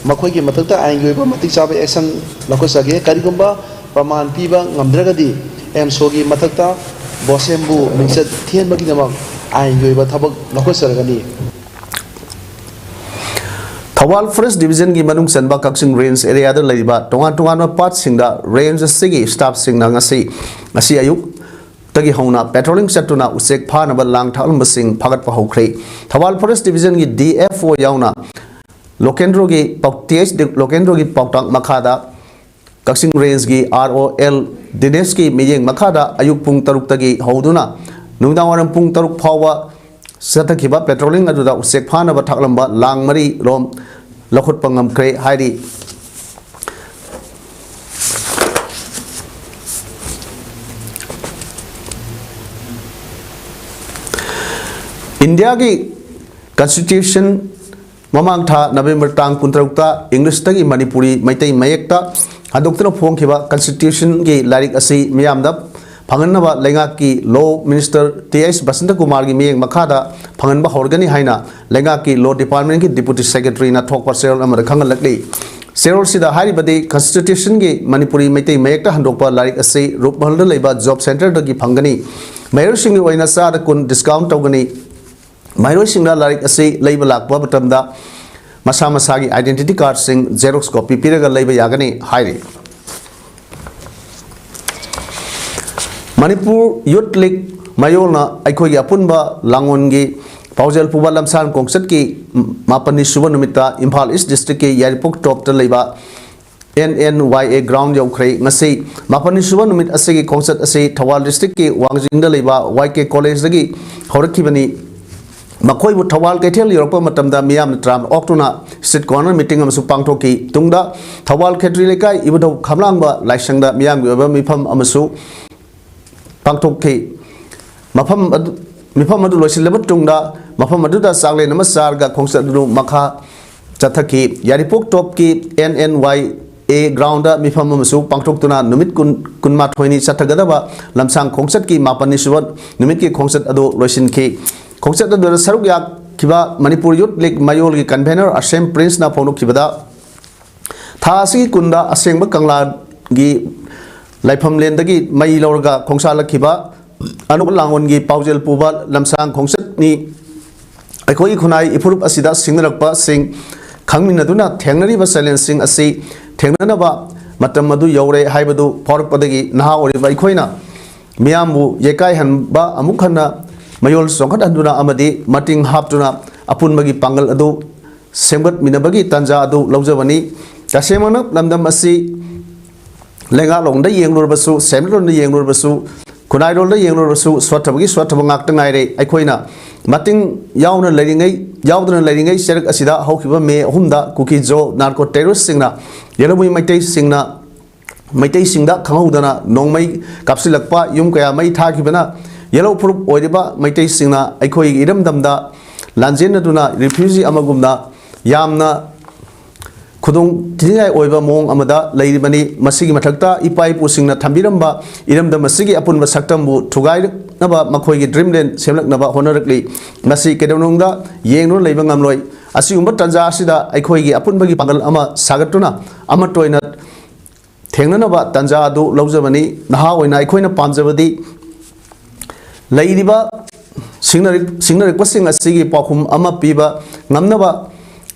ꯃꯈꯣꯏꯒꯤ ꯃꯊꯛꯇ ꯑꯥꯏꯟꯒꯤ ꯑꯣꯏꯕ ꯃꯇꯤꯛ ꯆꯥꯕ action ꯂꯧꯈꯠꯆꯒꯦ꯫ ꯀꯔꯤꯒꯨꯝꯕ ꯄ꯭ꯔꯃꯥꯟ ꯄꯤꯕ ꯉꯝꯗ꯭ꯔꯒꯗꯤ ꯑꯦꯝꯁꯣꯒꯤ ꯃꯊꯛꯇ ꯕꯣꯁꯦꯝꯕꯨ ꯃꯤꯡꯆꯠ ꯊꯤꯍꯟꯕꯒꯤꯗꯃꯛ ꯑꯥꯏꯟꯒꯤ ꯑꯣꯏꯕ ꯊꯕꯛ ꯂꯧꯈꯠꯆꯔꯒꯅꯤ꯫ ꯊꯧꯕꯥꯜ Forest Divisionꯒꯤ ꯃꯅꯨꯡ ꯆꯟꯕ ꯀꯛꯆꯤꯡ Range areaꯗ ꯂꯩꯔꯤꯕ ꯇꯣꯉꯥꯟ ꯇꯣꯉꯥꯟꯕ ꯄꯥꯠꯁꯤꯡꯗ Range ꯑꯁꯤꯒꯤ staffꯁꯤꯡꯅ ꯉꯁꯤ, ꯉꯁꯤ ꯑꯌꯨꯛꯇꯒꯤ ꯍꯧꯅ patrolling ꯆꯠꯇꯨꯅ ꯎꯆꯦꯛ ꯐꯥꯅꯕ ꯂꯥꯡ ꯊꯥꯛꯂꯝꯕꯁꯤꯡ ꯐꯥꯒꯠꯄ ꯍꯧꯈ꯭ꯔꯦ꯫ Thoubal Forest Divisionꯒꯤ D F O ꯌꯥꯎꯅ ꯂꯣꯀꯦꯟꯗ꯭ꯔꯣꯒꯤ ꯄꯥꯎ-, T H ꯗꯤ-, ꯂꯣꯀꯦꯟꯗ꯭ꯔꯣꯒꯤ ꯄꯥꯎꯇꯥꯛ ꯃꯈꯥꯗ ꯀꯛꯆꯤꯡ Rangeꯒꯤ R O L ꯗꯤꯅꯦꯁꯀꯤ ꯃꯤꯠꯌꯦꯡ ꯃꯈꯥꯗ ꯑꯌꯨꯛ ꯄꯨꯡ ꯇꯔꯨꯛꯇꯒꯤ ꯍꯧꯗꯨꯅ ꯅꯨꯃꯤꯗꯥꯡꯋꯥꯏꯔꯝ ꯄꯨꯡ ꯇꯔꯨꯛ ꯐꯥꯎꯕ ꯆꯠꯊꯈꯤꯕ patrolling ꯑꯗꯨꯗ ꯎꯆꯦꯛ ꯐꯥꯅꯕ ꯊꯥꯛꯂꯝꯕ ꯂꯥꯡ ꯃꯔꯤ ꯔꯣꯝ ꯂꯧꯈꯠꯄ ꯉꯝꯈ꯭ꯔꯦ ꯍꯥꯏꯔꯤ꯫ ꯏꯟꯗꯤꯌꯥꯒꯤ Constitution ꯃꯃꯥꯡ ꯊꯥ November ꯇꯥꯡ ꯀꯨꯟꯇꯔꯨꯛꯇ Englishꯇꯒꯤ ꯃꯅꯤꯄꯨꯔꯤ ꯃꯩꯇꯩ ꯃꯌꯦꯛꯇ ꯍꯟꯗꯣꯛꯇꯨꯅ ꯐꯣꯡꯈꯤꯕ Constitutionꯒꯤ ꯂꯥꯏꯔꯤꯛ ꯑꯁꯤ ꯃꯤꯌꯥꯝꯗ ꯐꯪꯍꯟꯅꯕ ꯂꯩꯉꯥꯛꯀꯤ Law Minister T H Basanta ꯀꯨꯃꯥꯔꯒꯤ ꯃꯤꯠꯌꯦꯡ ꯃꯈꯥꯗ ꯐꯪꯍꯟꯕ ꯍꯧꯔꯒꯅꯤ ꯍꯥꯏꯅ ꯂꯩꯉꯥꯛꯀꯤ Law Departmentꯀꯤ Deputy Secretaryꯅ ꯊꯣꯛꯄ ꯆꯦꯔꯣꯜ ꯑꯃꯗ ꯈꯪꯍꯜꯂꯛꯂꯤ꯫ ꯆꯦꯔꯣꯜꯁꯤꯗ ꯍꯥꯏꯔꯤꯕꯗꯤ Constitutionꯒꯤ ꯃꯅꯤꯄꯨꯔꯤ ꯃꯩꯇꯩ ꯃꯌꯦꯛꯇ ꯍꯟꯗꯣꯛꯄ ꯂꯥꯏꯔꯤꯛ ꯑꯁꯤ ꯔꯨꯞꯃꯍꯜꯗ ꯂꯩꯕ job centreꯗꯒꯤ ꯐꯪꯒꯅꯤ꯫ ꯃꯍꯩꯔꯣꯏꯁꯤꯡꯒꯤ ꯑꯣꯏꯅ ꯆꯥꯗ ꯀꯨꯟ discount ꯇꯧꯒꯅꯤ꯫ ꯃꯍꯩꯔꯣꯏꯁꯤꯡꯅ ꯂꯥꯏꯔꯤꯛ ꯑꯁꯤ ꯂꯩꯕ ꯂꯥꯛꯄ ꯃꯇꯝꯗ ꯃꯁꯥ ꯃꯁꯥꯒꯤ identity cardꯁꯤꯡ xerox copy ꯄꯤꯔꯒ ꯂꯩꯕ ꯌꯥꯒꯅꯤ ꯍꯥꯏꯔꯤ꯫ ꯃꯅꯤꯄꯨꯔ Youth League ꯃꯌꯣꯜꯅ ꯑꯩꯈꯣꯏꯒꯤ ꯑꯄꯨꯟꯕ ꯂꯥꯡꯑꯣꯟꯒꯤ ꯄꯥꯎꯖꯦꯜ ꯄꯨꯕ ꯂꯝꯁꯥꯡ ꯈꯣꯡꯆꯠꯀꯤ ꯃꯥꯄꯟꯅꯤ ꯁꯨꯕ ꯅꯨꯃꯤꯠꯇ ꯏꯝꯐꯥꯜ East Districtꯀꯤ ꯌꯥꯏꯔꯤꯄꯣꯛ ꯇꯣꯞꯇ ꯂꯩꯕ N N Y A ground ꯌꯧꯈ꯭ꯔꯦ꯫ ꯉꯁꯤ ꯃꯥꯄꯟꯅꯤ ꯁꯨꯕ ꯅꯨꯃꯤꯠ ꯑꯁꯤꯒꯤ ꯈꯣꯡꯆꯠ ꯑꯁꯤ ꯊꯧꯕꯥꯜ districtꯀꯤ ꯋꯥꯡꯖꯤꯡꯗ ꯂꯩꯕ Y K Collegeꯗꯒꯤ ꯍꯧꯔꯛꯈꯤꯕꯅꯤ꯫ ꯃꯈꯣꯏꯕꯨ ꯊꯧꯕꯥꯜ ꯀꯩꯊꯦꯜ ꯌꯧꯔꯛꯄ ꯃꯇꯝꯗ ꯃꯤꯌꯥꯝꯅ ꯇꯔꯥꯝꯅ ꯑꯣꯛꯇꯨꯅ street corner meeting ꯑꯃꯁꯨ ꯄꯥꯡꯊꯣꯛꯈꯤ꯫ ꯇꯨꯡꯗ ꯊꯧꯕꯥꯜ ꯈꯦꯇ꯭ꯔꯤ ꯂꯩꯀꯥꯏ ꯏꯕꯨꯙꯧ ꯈꯝꯂꯥꯡꯕ ꯂꯥꯏꯁꯪꯗ ꯃꯤꯌꯥꯝꯒꯤ ꯑꯣꯏꯕ ꯃꯤꯐꯝ ꯑꯃꯁꯨ ꯄꯥꯡꯊꯣꯛꯈꯤ꯫ ꯃꯐꯝ ꯑꯗꯨ, ꯃꯤꯐꯝ ꯑꯗꯨ ꯂꯣꯏꯁꯤꯜꯂꯕ ꯇꯨꯡꯗ ꯃꯐꯝ ꯑꯗꯨꯗ ꯆꯥꯛꯂꯦꯟ ꯑꯃ ꯆꯥꯔꯒ ꯈꯣꯡꯆꯠ ꯑꯗꯨ ꯃꯈꯥ ꯆꯠꯊꯈꯤ꯫ ꯌꯥꯏꯔꯤꯄꯣꯛ ꯇꯣꯞꯀꯤ N N Y A ground ꯗ ꯃꯤꯐꯝ ꯑꯃꯁꯨ ꯄꯥꯡꯊꯣꯛꯇꯨꯅ ꯅꯨꯃꯤꯠ ꯀꯨꯟ, ꯀꯨꯟꯃꯥꯊꯣꯏꯅꯤ ꯆꯠꯊꯒꯗꯕ ꯂꯝꯁꯥꯡ ꯈꯣꯡꯆꯠꯀꯤ ꯃꯥꯄꯟꯅꯤ ꯁꯨꯕ ꯅꯨꯃꯤꯠꯀꯤ ꯈꯣꯡꯆꯠ ꯑꯗꯨ ꯂꯣꯏꯁꯤꯟꯈꯤ꯫ ꯈꯣꯡꯆꯠ ꯑꯗꯨꯗ ꯁꯔꯨꯛ ꯌꯥꯈꯤꯕ ꯃꯅꯤꯄꯨꯔ Youth League ꯃꯌꯣꯜꯒꯤ convener ꯑꯁꯦꯝ ꯄ꯭ꯔꯤꯟꯁꯅ ꯐꯣꯡꯗꯣꯛꯈꯤꯕꯗ, ꯊꯥ ꯑꯁꯤꯒꯤ ꯀꯨꯟꯗ ꯑꯁꯦꯡꯕ ꯀꯪꯂꯥꯒꯤ ꯂꯥꯏꯐꯝꯂꯦꯟꯗꯒꯤ ꯃꯩ ꯂꯧꯔꯒ ꯈꯣꯡꯁꯥꯜꯂꯛꯈꯤꯕ ꯑꯅꯧꯕ ꯂꯥꯡꯑꯣꯟꯒꯤ ꯄꯥꯎꯖꯦꯜ ꯄꯨꯕ ꯂꯝꯁꯥꯡ ꯈꯣꯡꯆꯠꯅꯤ꯫ ꯑꯩꯈꯣꯏꯒꯤ ꯈꯨꯟꯅꯥꯏ ꯏꯐꯨꯔꯨꯞ ꯑꯁꯤꯗ ꯁꯤꯡꯅꯔꯛꯄꯁꯤꯡ ꯈꯪꯃꯤꯟꯅꯗꯨꯅ ꯊꯦꯡꯅꯔꯤꯕ challengeꯁꯤꯡ ꯑꯁꯤ ꯊꯦꯡꯅꯅꯕ ꯃꯇꯝ ꯑꯗꯨ ꯌꯧꯔꯦ ꯍꯥꯏꯕꯗꯨ ꯐꯥꯎꯔꯛꯄꯗꯒꯤ ꯅꯍꯥ ꯑꯣꯏꯔꯤꯕ ꯑꯩꯈꯣꯏꯅ ꯃꯤꯌꯥꯝꯕꯨ ꯌꯩꯀꯥꯏꯍꯟꯕ ꯑꯃꯨꯛ ꯍꯟꯅ ꯃꯌꯣꯜ ꯆꯣꯡꯈꯠꯍꯟꯗꯨꯅ ꯑꯃꯗꯤ ꯃꯇꯤꯡ ꯍꯥꯞꯇꯨꯅ ꯑꯄꯨꯟꯕꯒꯤ ꯄꯥꯡꯒꯜ ꯑꯗꯨ ꯁꯦꯝꯒꯠꯃꯤꯟꯅꯕꯒꯤ ꯇꯥꯟꯖꯥ ꯑꯗꯨ ꯂꯧꯖꯕꯅꯤ꯫ ꯇꯁꯦꯡꯃꯛꯅ ꯂꯝꯗꯝ ꯑꯁꯤ ꯂꯩꯉꯥꯛꯂꯣꯝꯗ ꯌꯦꯡꯂꯨꯔꯕꯁꯨ, ꯁꯦꯟꯃꯤꯠꯂꯣꯟꯗ ꯌꯦꯡꯂꯨꯔꯕꯁꯨ, ꯈꯨꯟꯅꯥꯏꯔꯣꯜꯗ ꯌꯦꯡꯂꯨꯔꯕꯁꯨ ꯁꯣꯠꯊꯕꯒꯤ ꯁꯣꯠꯊꯕ ꯉꯥꯛꯇ ꯉꯥꯏꯔꯦ꯫ ꯑꯩꯈꯣꯏꯅ ꯃꯇꯤꯡ ꯌꯥꯎꯅ ꯂꯩꯔꯤꯉꯩ, ꯌꯥꯎꯗꯅ ꯂꯩꯔꯤꯉꯩ ꯆꯩꯔꯛ ꯑꯁꯤꯗ ꯍꯧꯈꯤꯕ ꯃꯦ ꯑꯍꯨꯝꯗ ꯀꯨꯀꯤ ꯖꯣ narco terroristꯁꯤꯡꯅ ꯌꯦꯜꯍꯧꯃꯤ ꯃꯩꯇꯩꯁꯤꯡꯅ, ꯃꯩꯇꯩꯁꯤꯡꯗ ꯈꯪꯍꯧꯗꯅ ꯅꯣꯡꯃꯩ ꯀꯥꯞꯁꯤꯜꯂꯛꯄ, ꯌꯨꯝ ꯀꯌꯥ ꯃꯩ ꯊꯥꯈꯤꯕꯅ ꯌꯦꯜꯍꯧ ꯐꯨꯔꯨꯞ ꯑꯣꯏꯔꯤꯕ ꯃꯩꯇꯩꯁꯤꯡꯅ ꯑꯩꯈꯣꯏꯒꯤ ꯏꯔꯝꯗꯝꯗ ꯂꯥꯟꯖꯦꯟꯅꯗꯨꯅ refugee ꯑꯃꯒꯨꯝꯅ ꯌꯥꯝꯅ ꯈꯨꯗꯣꯡ ꯊꯤꯅꯤꯡꯉꯥꯏ ꯑꯣꯏꯕ ꯃꯑꯣꯡ ꯑꯃꯗ ꯂꯩꯔꯤꯕꯅꯤ꯫ ꯃꯁꯤꯒꯤ ꯃꯊꯛꯇ ꯏꯄꯥ ꯏꯄꯨꯁꯤꯡꯅ ꯊꯝꯕꯤꯔꯝꯕ ꯏꯔꯝꯗꯝ ꯑꯁꯤꯒꯤ ꯑꯄꯨꯟꯕ ꯁꯛꯇꯝꯕꯨ ꯊꯨꯒꯥꯏꯅꯕ ꯃꯈꯣꯏꯒꯤ dreamland ꯁꯦꯝꯂꯛꯅꯕ ꯍꯣꯠꯅꯔꯛꯂꯤ꯫ ꯃꯁꯤ ꯀꯩꯗꯧꯅꯨꯡꯗ ꯌꯦꯡꯗꯨꯅ ꯂꯩꯕ ꯉꯝꯂꯣꯏ꯫ ꯑꯁꯤꯒꯨꯝꯕ ꯇꯥꯟꯖꯥ ꯑꯁꯤꯗ ꯑꯩꯈꯣꯏꯒꯤ ꯑꯄꯨꯟꯕꯒꯤ ꯄꯥꯡꯒꯜ ꯑꯃ ꯁꯥꯒꯠꯇꯨꯅ ꯑꯃꯠꯇ ꯑꯣꯏꯅ ꯊꯦꯡꯅꯅꯕ ꯇꯥꯟꯖꯥ ꯑꯗꯨ ꯂꯧꯖꯕꯅꯤ꯫ ꯅꯍꯥ ꯑꯣꯏꯅ ꯑꯩꯈꯣꯏꯅ ꯄꯥꯝꯖꯕꯗꯤ ꯂꯩꯔꯤꯕ ꯁꯤꯡꯅꯔꯛ-, ꯁꯤꯡꯅꯔꯛꯄꯁꯤꯡ ꯑꯁꯤꯒꯤ ꯄꯥꯎꯈꯨꯝ ꯑꯃ ꯄꯤꯕ ꯉꯝꯅꯕ,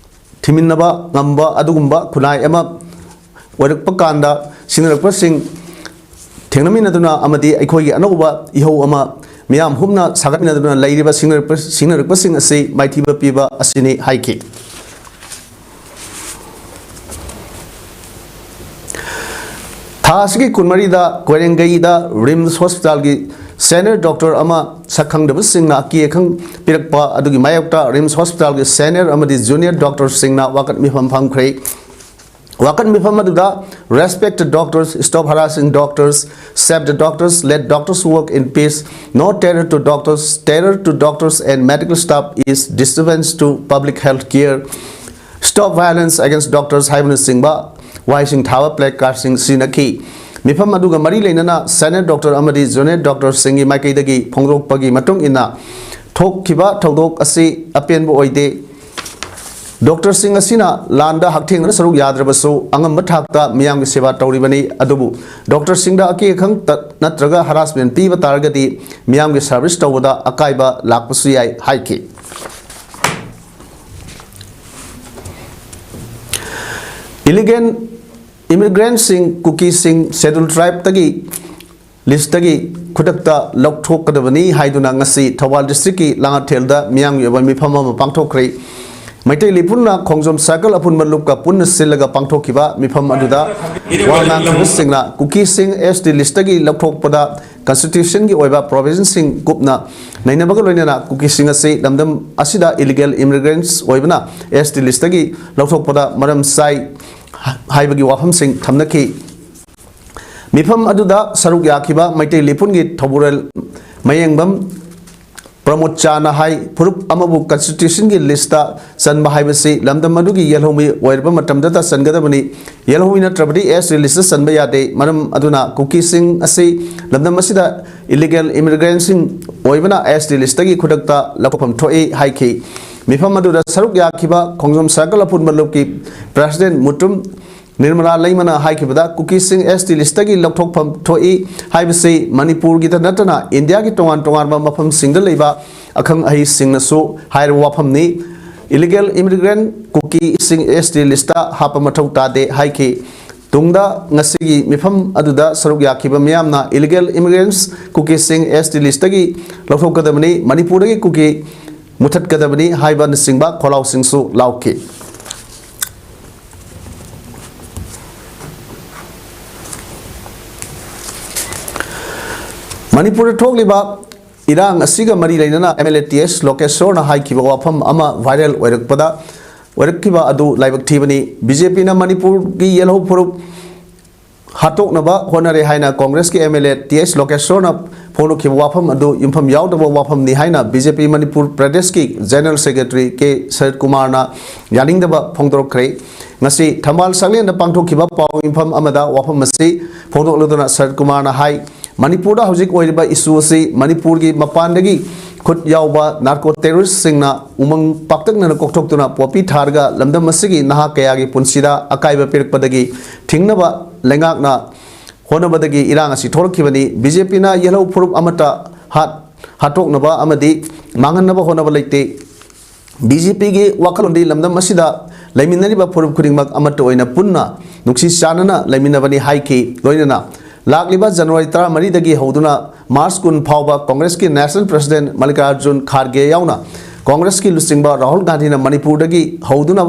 ꯊꯤꯃꯤꯟꯅꯕ ꯉꯝꯕ ꯑꯗꯨꯒꯨꯝꯕ ꯈꯨꯟꯅꯥꯏ ꯑꯃ ꯑꯣꯏꯔꯛꯄ ꯀꯥꯟꯗ ꯁꯤꯡꯅꯔꯛꯄꯁꯤꯡ ꯊꯦꯡꯅꯃꯤꯟꯅꯗꯨꯅ ꯑꯃꯗꯤ ꯑꯩꯈꯣꯏꯒꯤ ꯑꯅꯧꯕ ꯏꯍꯧ ꯑꯃ ꯃꯤꯌꯥꯝ ꯍꯨꯞꯅ ꯁꯥꯒꯠꯃꯤꯟꯅꯗꯨꯅ ꯂꯩꯔꯤꯕ ꯁꯤꯡꯅꯔꯛꯄ-, ꯁꯤꯡꯅꯔꯛꯄꯁꯤꯡ ꯑꯁꯤ ꯃꯥꯏꯊꯤꯕ ꯄꯤꯕ ꯑꯁꯤꯅꯤ ꯍꯥꯏꯈꯤ꯫ ꯊꯥ ꯑꯁꯤꯒꯤ ꯀꯨꯟꯃꯔꯤꯗ ꯀꯣꯏꯔꯦꯡꯒꯩꯗ RIMS hospitalꯒꯤ senior doctor ꯑꯃ ꯁꯛꯈꯪꯗꯕꯁꯤꯡꯅ ꯑꯀꯤ ꯑꯈꯪ ꯄꯤꯔꯛꯄ ꯑꯗꯨꯒꯤ ꯃꯥꯌꯣꯛꯇ ꯔꯤꯝꯁ ꯍꯣꯁꯄꯤꯇꯥꯜꯒꯤ ꯁꯦꯅꯤꯌꯔ ꯑꯃꯗꯤ ꯖꯨꯅꯤꯌꯔ ꯗꯣꯛꯇꯔꯁꯤꯡꯅ ꯋꯥꯀꯠ ꯃꯤꯐꯝ ꯐꯝꯈ꯭ꯔꯦ꯫ ꯋꯥꯀꯠ ꯃꯤꯐꯝ ꯑꯗꯨꯗ, "Respect the doctors, stop harassing doctors, save the doctors, let doctors work in peace, no terror to doctors, terror to doctors and medical staff is disturbance to public health care, stop violence against doctors" ꯍꯥꯏꯕꯅꯆꯤꯡꯕ ꯋꯥꯍꯩꯁꯤꯡ ꯊꯥꯕ play ꯀꯥꯔꯗꯁꯤꯡ ꯁꯤꯖꯤꯟꯅꯈꯤ꯫ ꯃꯤꯐꯝ ꯑꯗꯨꯒ ꯃꯔꯤ ꯂꯩꯅꯅ senior doctor ꯑꯃꯗꯤ junior ꯗꯣꯛꯇꯔꯁꯤꯡꯒꯤ ꯃꯥꯏꯀꯩꯗꯒꯤ ꯐꯣꯡꯗꯣꯛꯄꯒꯤ ꯃꯇꯨꯡ ꯏꯟꯅ, ꯊꯣꯛꯈꯤꯕ ꯊꯧꯗꯣꯛ ꯑꯁꯤ ꯑꯄꯦꯟꯕ ꯑꯣꯏꯗꯦ꯫ ꯗꯣꯛꯇꯔꯁꯤꯡ ꯑꯁꯤꯅ ꯂꯥꯟꯗ ꯍꯛꯊꯦꯡꯅꯅ ꯁꯔꯨꯛ ꯌꯥꯗ꯭ꯔꯕꯁꯨ, ꯑꯉꯝꯕ ꯊꯥꯛꯇ ꯃꯤꯌꯥꯝꯒꯤ ꯁꯦꯕꯥ ꯇꯧꯔꯤꯕꯅꯤ꯫ ꯑꯗꯨꯕꯨ ꯗꯣꯛꯇꯔꯁꯤꯡꯗ ꯑꯀꯤ ꯑꯈꯪ ꯇ-, ꯅꯠꯇ꯭ꯔꯒ ꯍꯔꯥꯁꯃꯦꯟ ꯄꯤꯕ ꯇꯥꯔꯒꯗꯤ, ꯃꯤꯌꯥꯝꯒꯤ ꯁꯔꯚꯤꯁ ꯇꯧꯕꯗ ꯑꯀꯥꯏꯕ ꯂꯥꯛꯄꯁꯨ ꯌꯥꯏ ꯍꯥꯏꯈꯤ꯫ ꯏꯂꯤꯒꯦꯜ ꯏꯃꯤꯒ꯭ꯔꯦꯟꯠꯁꯤꯡ, ꯀꯨꯀꯤꯁꯤꯡ ꯁꯦꯗ꯭ꯌꯨꯜ ꯇ꯭ꯔꯥꯏꯕꯇꯒꯤ ꯂꯤꯁꯇꯒꯤ ꯈꯨꯗꯛꯇ ꯂꯧꯊꯣꯛꯀꯗꯕꯅꯤ ꯍꯥꯏꯗꯨꯅ ꯉꯁꯤ ꯊꯧꯕꯥꯜ ꯗꯤꯁꯇ꯭ꯔꯤꯛꯀꯤ ꯂꯥꯡꯉꯊꯦꯜꯗ ꯃꯤꯌꯥꯝꯒꯤ ꯑꯣꯏꯕ ꯃꯤꯐꯝ ꯑꯃ ꯄꯥꯡꯊꯣꯛꯈ꯭ꯔꯦ꯫ ꯃꯩꯇꯩ ꯂꯤꯄꯨꯟꯅ ꯈꯣꯡꯖꯣꯝ ꯁꯥꯔꯀꯜ ꯑꯄꯨꯟꯕ ꯂꯨꯞꯀ ꯄꯨꯟꯅ ꯁꯤꯜꯂꯒ ꯄꯥꯡꯊꯣꯛꯈꯤꯕ ꯃꯤꯐꯝ ꯑꯗꯨꯗ ꯋꯥ ꯉꯥꯡꯈꯤꯕꯁꯤꯡꯅ ꯀꯨꯀꯤꯁꯤꯡ ꯑꯦꯁ ꯇꯤ ꯂꯤꯁꯇꯒꯤ ꯂꯧꯊꯣꯛꯄꯗ ꯀꯟꯁꯇꯤꯇ꯭ꯌꯨꯁꯟꯒꯤ ꯑꯣꯏꯕ ꯄ꯭ꯔꯣꯚꯤꯖꯟꯁꯤꯡ ꯀꯨꯞꯅ ꯅꯩꯅꯕꯒ ꯂꯣꯏꯅꯅ ꯀꯨꯀꯤꯁꯤꯡ ꯑꯁꯤ ꯂꯝꯗꯝ ꯑꯁꯤꯗ ꯏꯂꯤꯒꯦꯜ ꯏꯃꯤꯒ꯭ꯔꯦꯟꯠꯁ ꯑꯣꯏꯕꯅ ꯑꯦꯁ ꯇꯤ ꯂꯤꯁꯇꯒꯤ ꯂꯧꯊꯣꯛꯄꯗ ꯃꯔꯝ ꯆꯥꯏ ꯍꯥꯏꯕꯒꯤ ꯋꯥꯐꯝꯁꯤꯡ ꯊꯝꯅꯈꯤ꯫ ꯃꯤꯐꯝ ꯑꯗꯨꯗ ꯁꯔꯨꯛ ꯌꯥꯈꯤꯕ ꯃꯩꯇꯩ ꯂꯤꯄꯨꯟꯒꯤ ꯊꯧꯕꯨꯔꯦꯜ ꯃꯌꯦꯡꯕꯝ ꯄ꯭ꯔꯃꯣꯗ ꯆꯥꯅ ꯍꯥꯏ, ꯐꯨꯔꯨꯞ ꯑꯃꯕꯨ ꯀꯟꯁꯇꯤꯇ꯭ꯌꯨꯁꯟꯒꯤ ꯂꯤꯁꯇ ꯆꯟꯕ ꯍꯥꯏꯕꯁꯤ ꯂꯝꯗꯝ ꯑꯗꯨꯒꯤ ꯌꯦꯜꯍꯧꯃꯤ ꯑꯣꯏꯔꯕ ꯃꯇꯝꯗꯇ ꯆꯟꯒꯗꯕꯅꯤ꯫ ꯌꯦꯜꯍꯧꯃꯤ ꯅꯠꯇ꯭ꯔꯕꯗꯤ ꯑꯦꯁ ꯇꯤ ꯂꯤꯁꯇ ꯆꯟꯕ ꯌꯥꯗꯦ꯫ ꯃꯔꯝ ꯑꯗꯨꯅ ꯀꯨꯀꯤꯁꯤꯡ ꯑꯁꯤ ꯂꯝꯗꯝ ꯑꯁꯤꯗ ꯏꯂꯤꯒꯦꯜ ꯏꯃꯤꯒ꯭ꯔꯦꯟꯠꯁꯤꯡ ꯑꯣꯏꯕꯅ ꯑꯦꯁ ꯇꯤ ꯂꯤꯁꯇꯒꯤ ꯈꯨꯗꯛꯇ ꯂꯧꯊꯣꯛꯐꯝ ꯊꯣꯛꯏ ꯍꯥꯏꯈꯤ꯫ ꯃꯤꯐꯝ ꯑꯗꯨꯗ ꯁꯔꯨꯛ ꯌꯥꯈꯤꯕ ꯈꯣꯡꯖꯣꯝ ꯁꯥꯔꯀꯜ ꯑꯄꯨꯟꯕ ꯂꯨꯞꯀꯤ ꯄ꯭ꯔꯦꯁꯤꯗꯦꯟꯠ ꯃꯨꯇꯨꯝ ꯅꯤꯔꯃꯂꯥ ꯂꯩꯃꯅ ꯍꯥꯏꯈꯤꯕꯗ, ꯀꯨꯀꯤꯁꯤꯡ ꯑꯦꯁ ꯇꯤ ꯂꯤꯁꯇꯒꯤ ꯂꯧꯊꯣꯛꯐꯝ ꯊꯣꯛꯏ ꯍꯥꯏꯕꯁꯤ ꯃꯅꯤꯄꯨꯔꯒꯤꯗ ꯅꯠꯇꯅ ꯏꯟꯗꯤꯌꯥꯒꯤ ꯇꯣꯉꯥꯟ ꯇꯣꯉꯥꯟꯕ ꯃꯐꯝꯁꯤꯡꯗ ꯂꯩꯕ ꯑꯈꯪ ꯑꯍꯩꯁꯤꯡꯅꯁꯨ ꯍꯥꯏꯔꯕ ꯋꯥꯐꯝꯅꯤ꯫ ꯏꯂꯤꯒꯦꯜ ꯏꯃꯤꯒ꯭ꯔꯦꯟꯠ ꯀꯨꯀꯤꯁꯤꯡ ꯑꯦꯁ ꯇꯤ ꯂꯤꯁꯇ ꯍꯥꯞꯄ ꯃꯊꯧ ꯇꯥꯗꯦ ꯍꯥꯏꯈꯤ꯫ ꯇꯨꯡꯗ ꯉꯁꯤꯒꯤ ꯃꯤꯐꯝ ꯑꯗꯨꯗ ꯁꯔꯨꯛ ꯌꯥꯈꯤꯕ ꯃꯤꯌꯥꯝꯅ ꯏꯂꯤꯒꯦꯜ ꯏꯃꯤꯒ꯭ꯔꯦꯟꯠꯁ ꯀꯨꯀꯤꯁꯤꯡ ꯑꯦꯁ ꯇꯤ ꯂꯤꯁꯇꯒꯤ ꯂꯧꯊꯣꯛꯀꯗꯕꯅꯤ, ꯃꯅꯤꯄꯨꯔꯗꯒꯤ ꯀꯨꯀꯤ ꯃꯨꯊꯠꯀꯗꯕꯅꯤ ꯍꯥꯏꯕꯅꯆꯤꯡꯕ ꯈꯣꯜꯂꯥꯎꯁꯤꯡꯁꯨ ꯂꯥꯎꯈꯤ꯫ ꯃꯅꯤꯄꯨꯔꯗ ꯊꯣꯛꯂꯤꯕ ꯏꯔꯥꯡ ꯑꯁꯤꯒ ꯃꯔꯤ ꯂꯩꯅꯅ MLA ꯇꯤ ꯑꯦꯁ ꯂꯣꯀꯦꯁꯣꯔꯅ ꯍꯥꯏꯈꯤꯕ ꯋꯥꯐꯝ ꯑꯃ viral ꯑꯣꯏꯔꯛꯄꯗ, ꯑꯣꯏꯔꯛꯈꯤꯕ ꯑꯗꯨ ꯂꯥꯏꯕꯛ ꯊꯤꯕꯅꯤ꯫ BJPꯅ ꯃꯅꯤꯄꯨꯔꯒꯤ ꯌꯦꯜꯍꯧ ꯐꯨꯔꯨꯞ ꯍꯥꯠꯇꯣꯛꯅꯕ ꯍꯣꯠꯅꯔꯦ ꯍꯥꯏꯅ ꯀꯣꯡꯒ꯭ꯔꯦꯁꯀꯤ MLA ꯇꯤ ꯑꯦꯁ ꯂꯣꯀꯦꯁꯣꯔꯅ ꯐꯣꯡꯗꯣꯛꯈꯤꯕ ꯋꯥꯐꯝ ꯑꯗꯨ ꯌꯨꯝꯐꯝ ꯌꯥꯎꯗꯕ ꯋꯥꯐꯝꯅꯤ ꯍꯥꯏꯅ BJP ꯃꯅꯤꯄꯨꯔ ꯄ꯭ꯔꯗꯦꯁꯀꯤ General Secretary ꯀꯦ ꯁꯔꯠ ꯀꯨꯃꯥꯔꯅ ꯌꯥꯅꯤꯡꯗꯕ ꯐꯣꯡꯗꯣꯔꯛꯈ꯭ꯔꯦ꯫ ꯉꯁꯤ ꯊꯝꯕꯥꯜ ꯁꯪꯂꯦꯟꯗ ꯄꯥꯡꯊꯣꯛꯈꯤꯕ ꯄꯥꯎ ꯃꯤꯐꯝ ꯑꯃꯗ ꯋꯥꯐꯝ ꯑꯁꯤ ꯐꯣꯡꯗꯣꯛꯂꯗꯨꯅ ꯁꯔꯠ ꯀꯨꯃꯥꯔꯅ ꯍꯥꯏ, ꯃꯅꯤꯄꯨꯔꯗ ꯍꯧꯖꯤꯛ ꯑꯣꯏꯔꯤꯕ issue ꯑꯁꯤ ꯃꯅꯤꯄꯨꯔꯒꯤ ꯃꯄꯥꯟꯗꯒꯤ ꯈꯨꯠ ꯌꯥꯎꯕ narco terroristꯁꯤꯡꯅ ꯎꯃꯪ ꯄꯥꯛꯇꯛꯅꯅ ꯀꯣꯛꯊꯣꯛꯇꯨꯅ ꯄꯣꯄꯤ ꯊꯥꯔꯒ ꯂꯝꯗꯝ ꯑꯁꯤꯒꯤ ꯅꯍꯥ ꯀꯌꯥꯒꯤ ꯄꯨꯟꯁꯤꯗ ꯑꯀꯥꯏꯕ ꯄꯤꯔꯛꯄꯗꯒꯤ ꯊꯤꯡꯅꯕ ꯂꯩꯉꯥꯛꯅ ꯍꯣꯠꯅꯕꯗꯒꯤ ꯏꯔꯥꯡ ꯑꯁꯤ ꯊꯣꯛꯂꯛꯈꯤꯕꯅꯤ꯫ BJPꯅ ꯌꯦꯜꯍꯧ ꯐꯨꯔꯨꯞ ꯑꯃꯠꯇ ꯍꯥꯠ-, ꯍꯥꯠꯇꯣꯛꯅꯕ ꯑꯃꯗꯤ ꯃꯥꯡꯍꯟꯅꯕ ꯍꯣꯠꯅꯕ ꯂꯩꯇꯦ꯫ BJPꯒꯤ ꯋꯥꯈꯜꯂꯣꯟꯗꯤ ꯂꯝꯗꯝ ꯑꯁꯤꯗ ꯂꯩꯃꯤꯟꯅꯔꯤꯕ ꯐꯨꯔꯨꯞ ꯈꯨꯗꯤꯡꯃꯛ ꯑꯃꯠꯇ ꯑꯣꯏꯅ ꯄꯨꯟꯅ ꯅꯨꯡꯁꯤ ꯆꯥꯟꯅꯅ ꯂꯩꯃꯤꯟꯅꯕꯅꯤ ꯍꯥꯏꯈꯤ꯫ ꯂꯣꯏꯅꯅ ꯂꯥꯛꯂꯤꯕ January ꯇꯔꯥꯃꯔꯤꯗꯒꯤ ꯍꯧꯗꯨꯅ March ꯀꯨꯟ ꯐꯥꯎꯕ ꯀꯣꯡꯒ꯭ꯔꯦꯁꯀꯤ National President ꯃꯜꯂꯤꯀꯥꯔꯖꯨꯟ ꯈꯥꯔꯒꯦ ꯌꯥꯎꯅ ꯀꯣꯡꯒ꯭ꯔꯦꯁꯀꯤ ꯂꯨꯆꯤꯡꯕ ꯔꯥꯍꯨꯜ ꯒꯥꯟꯙꯤꯅ ꯃꯅꯤꯄꯨꯔꯗꯒꯤ ꯍꯧꯗꯨꯅ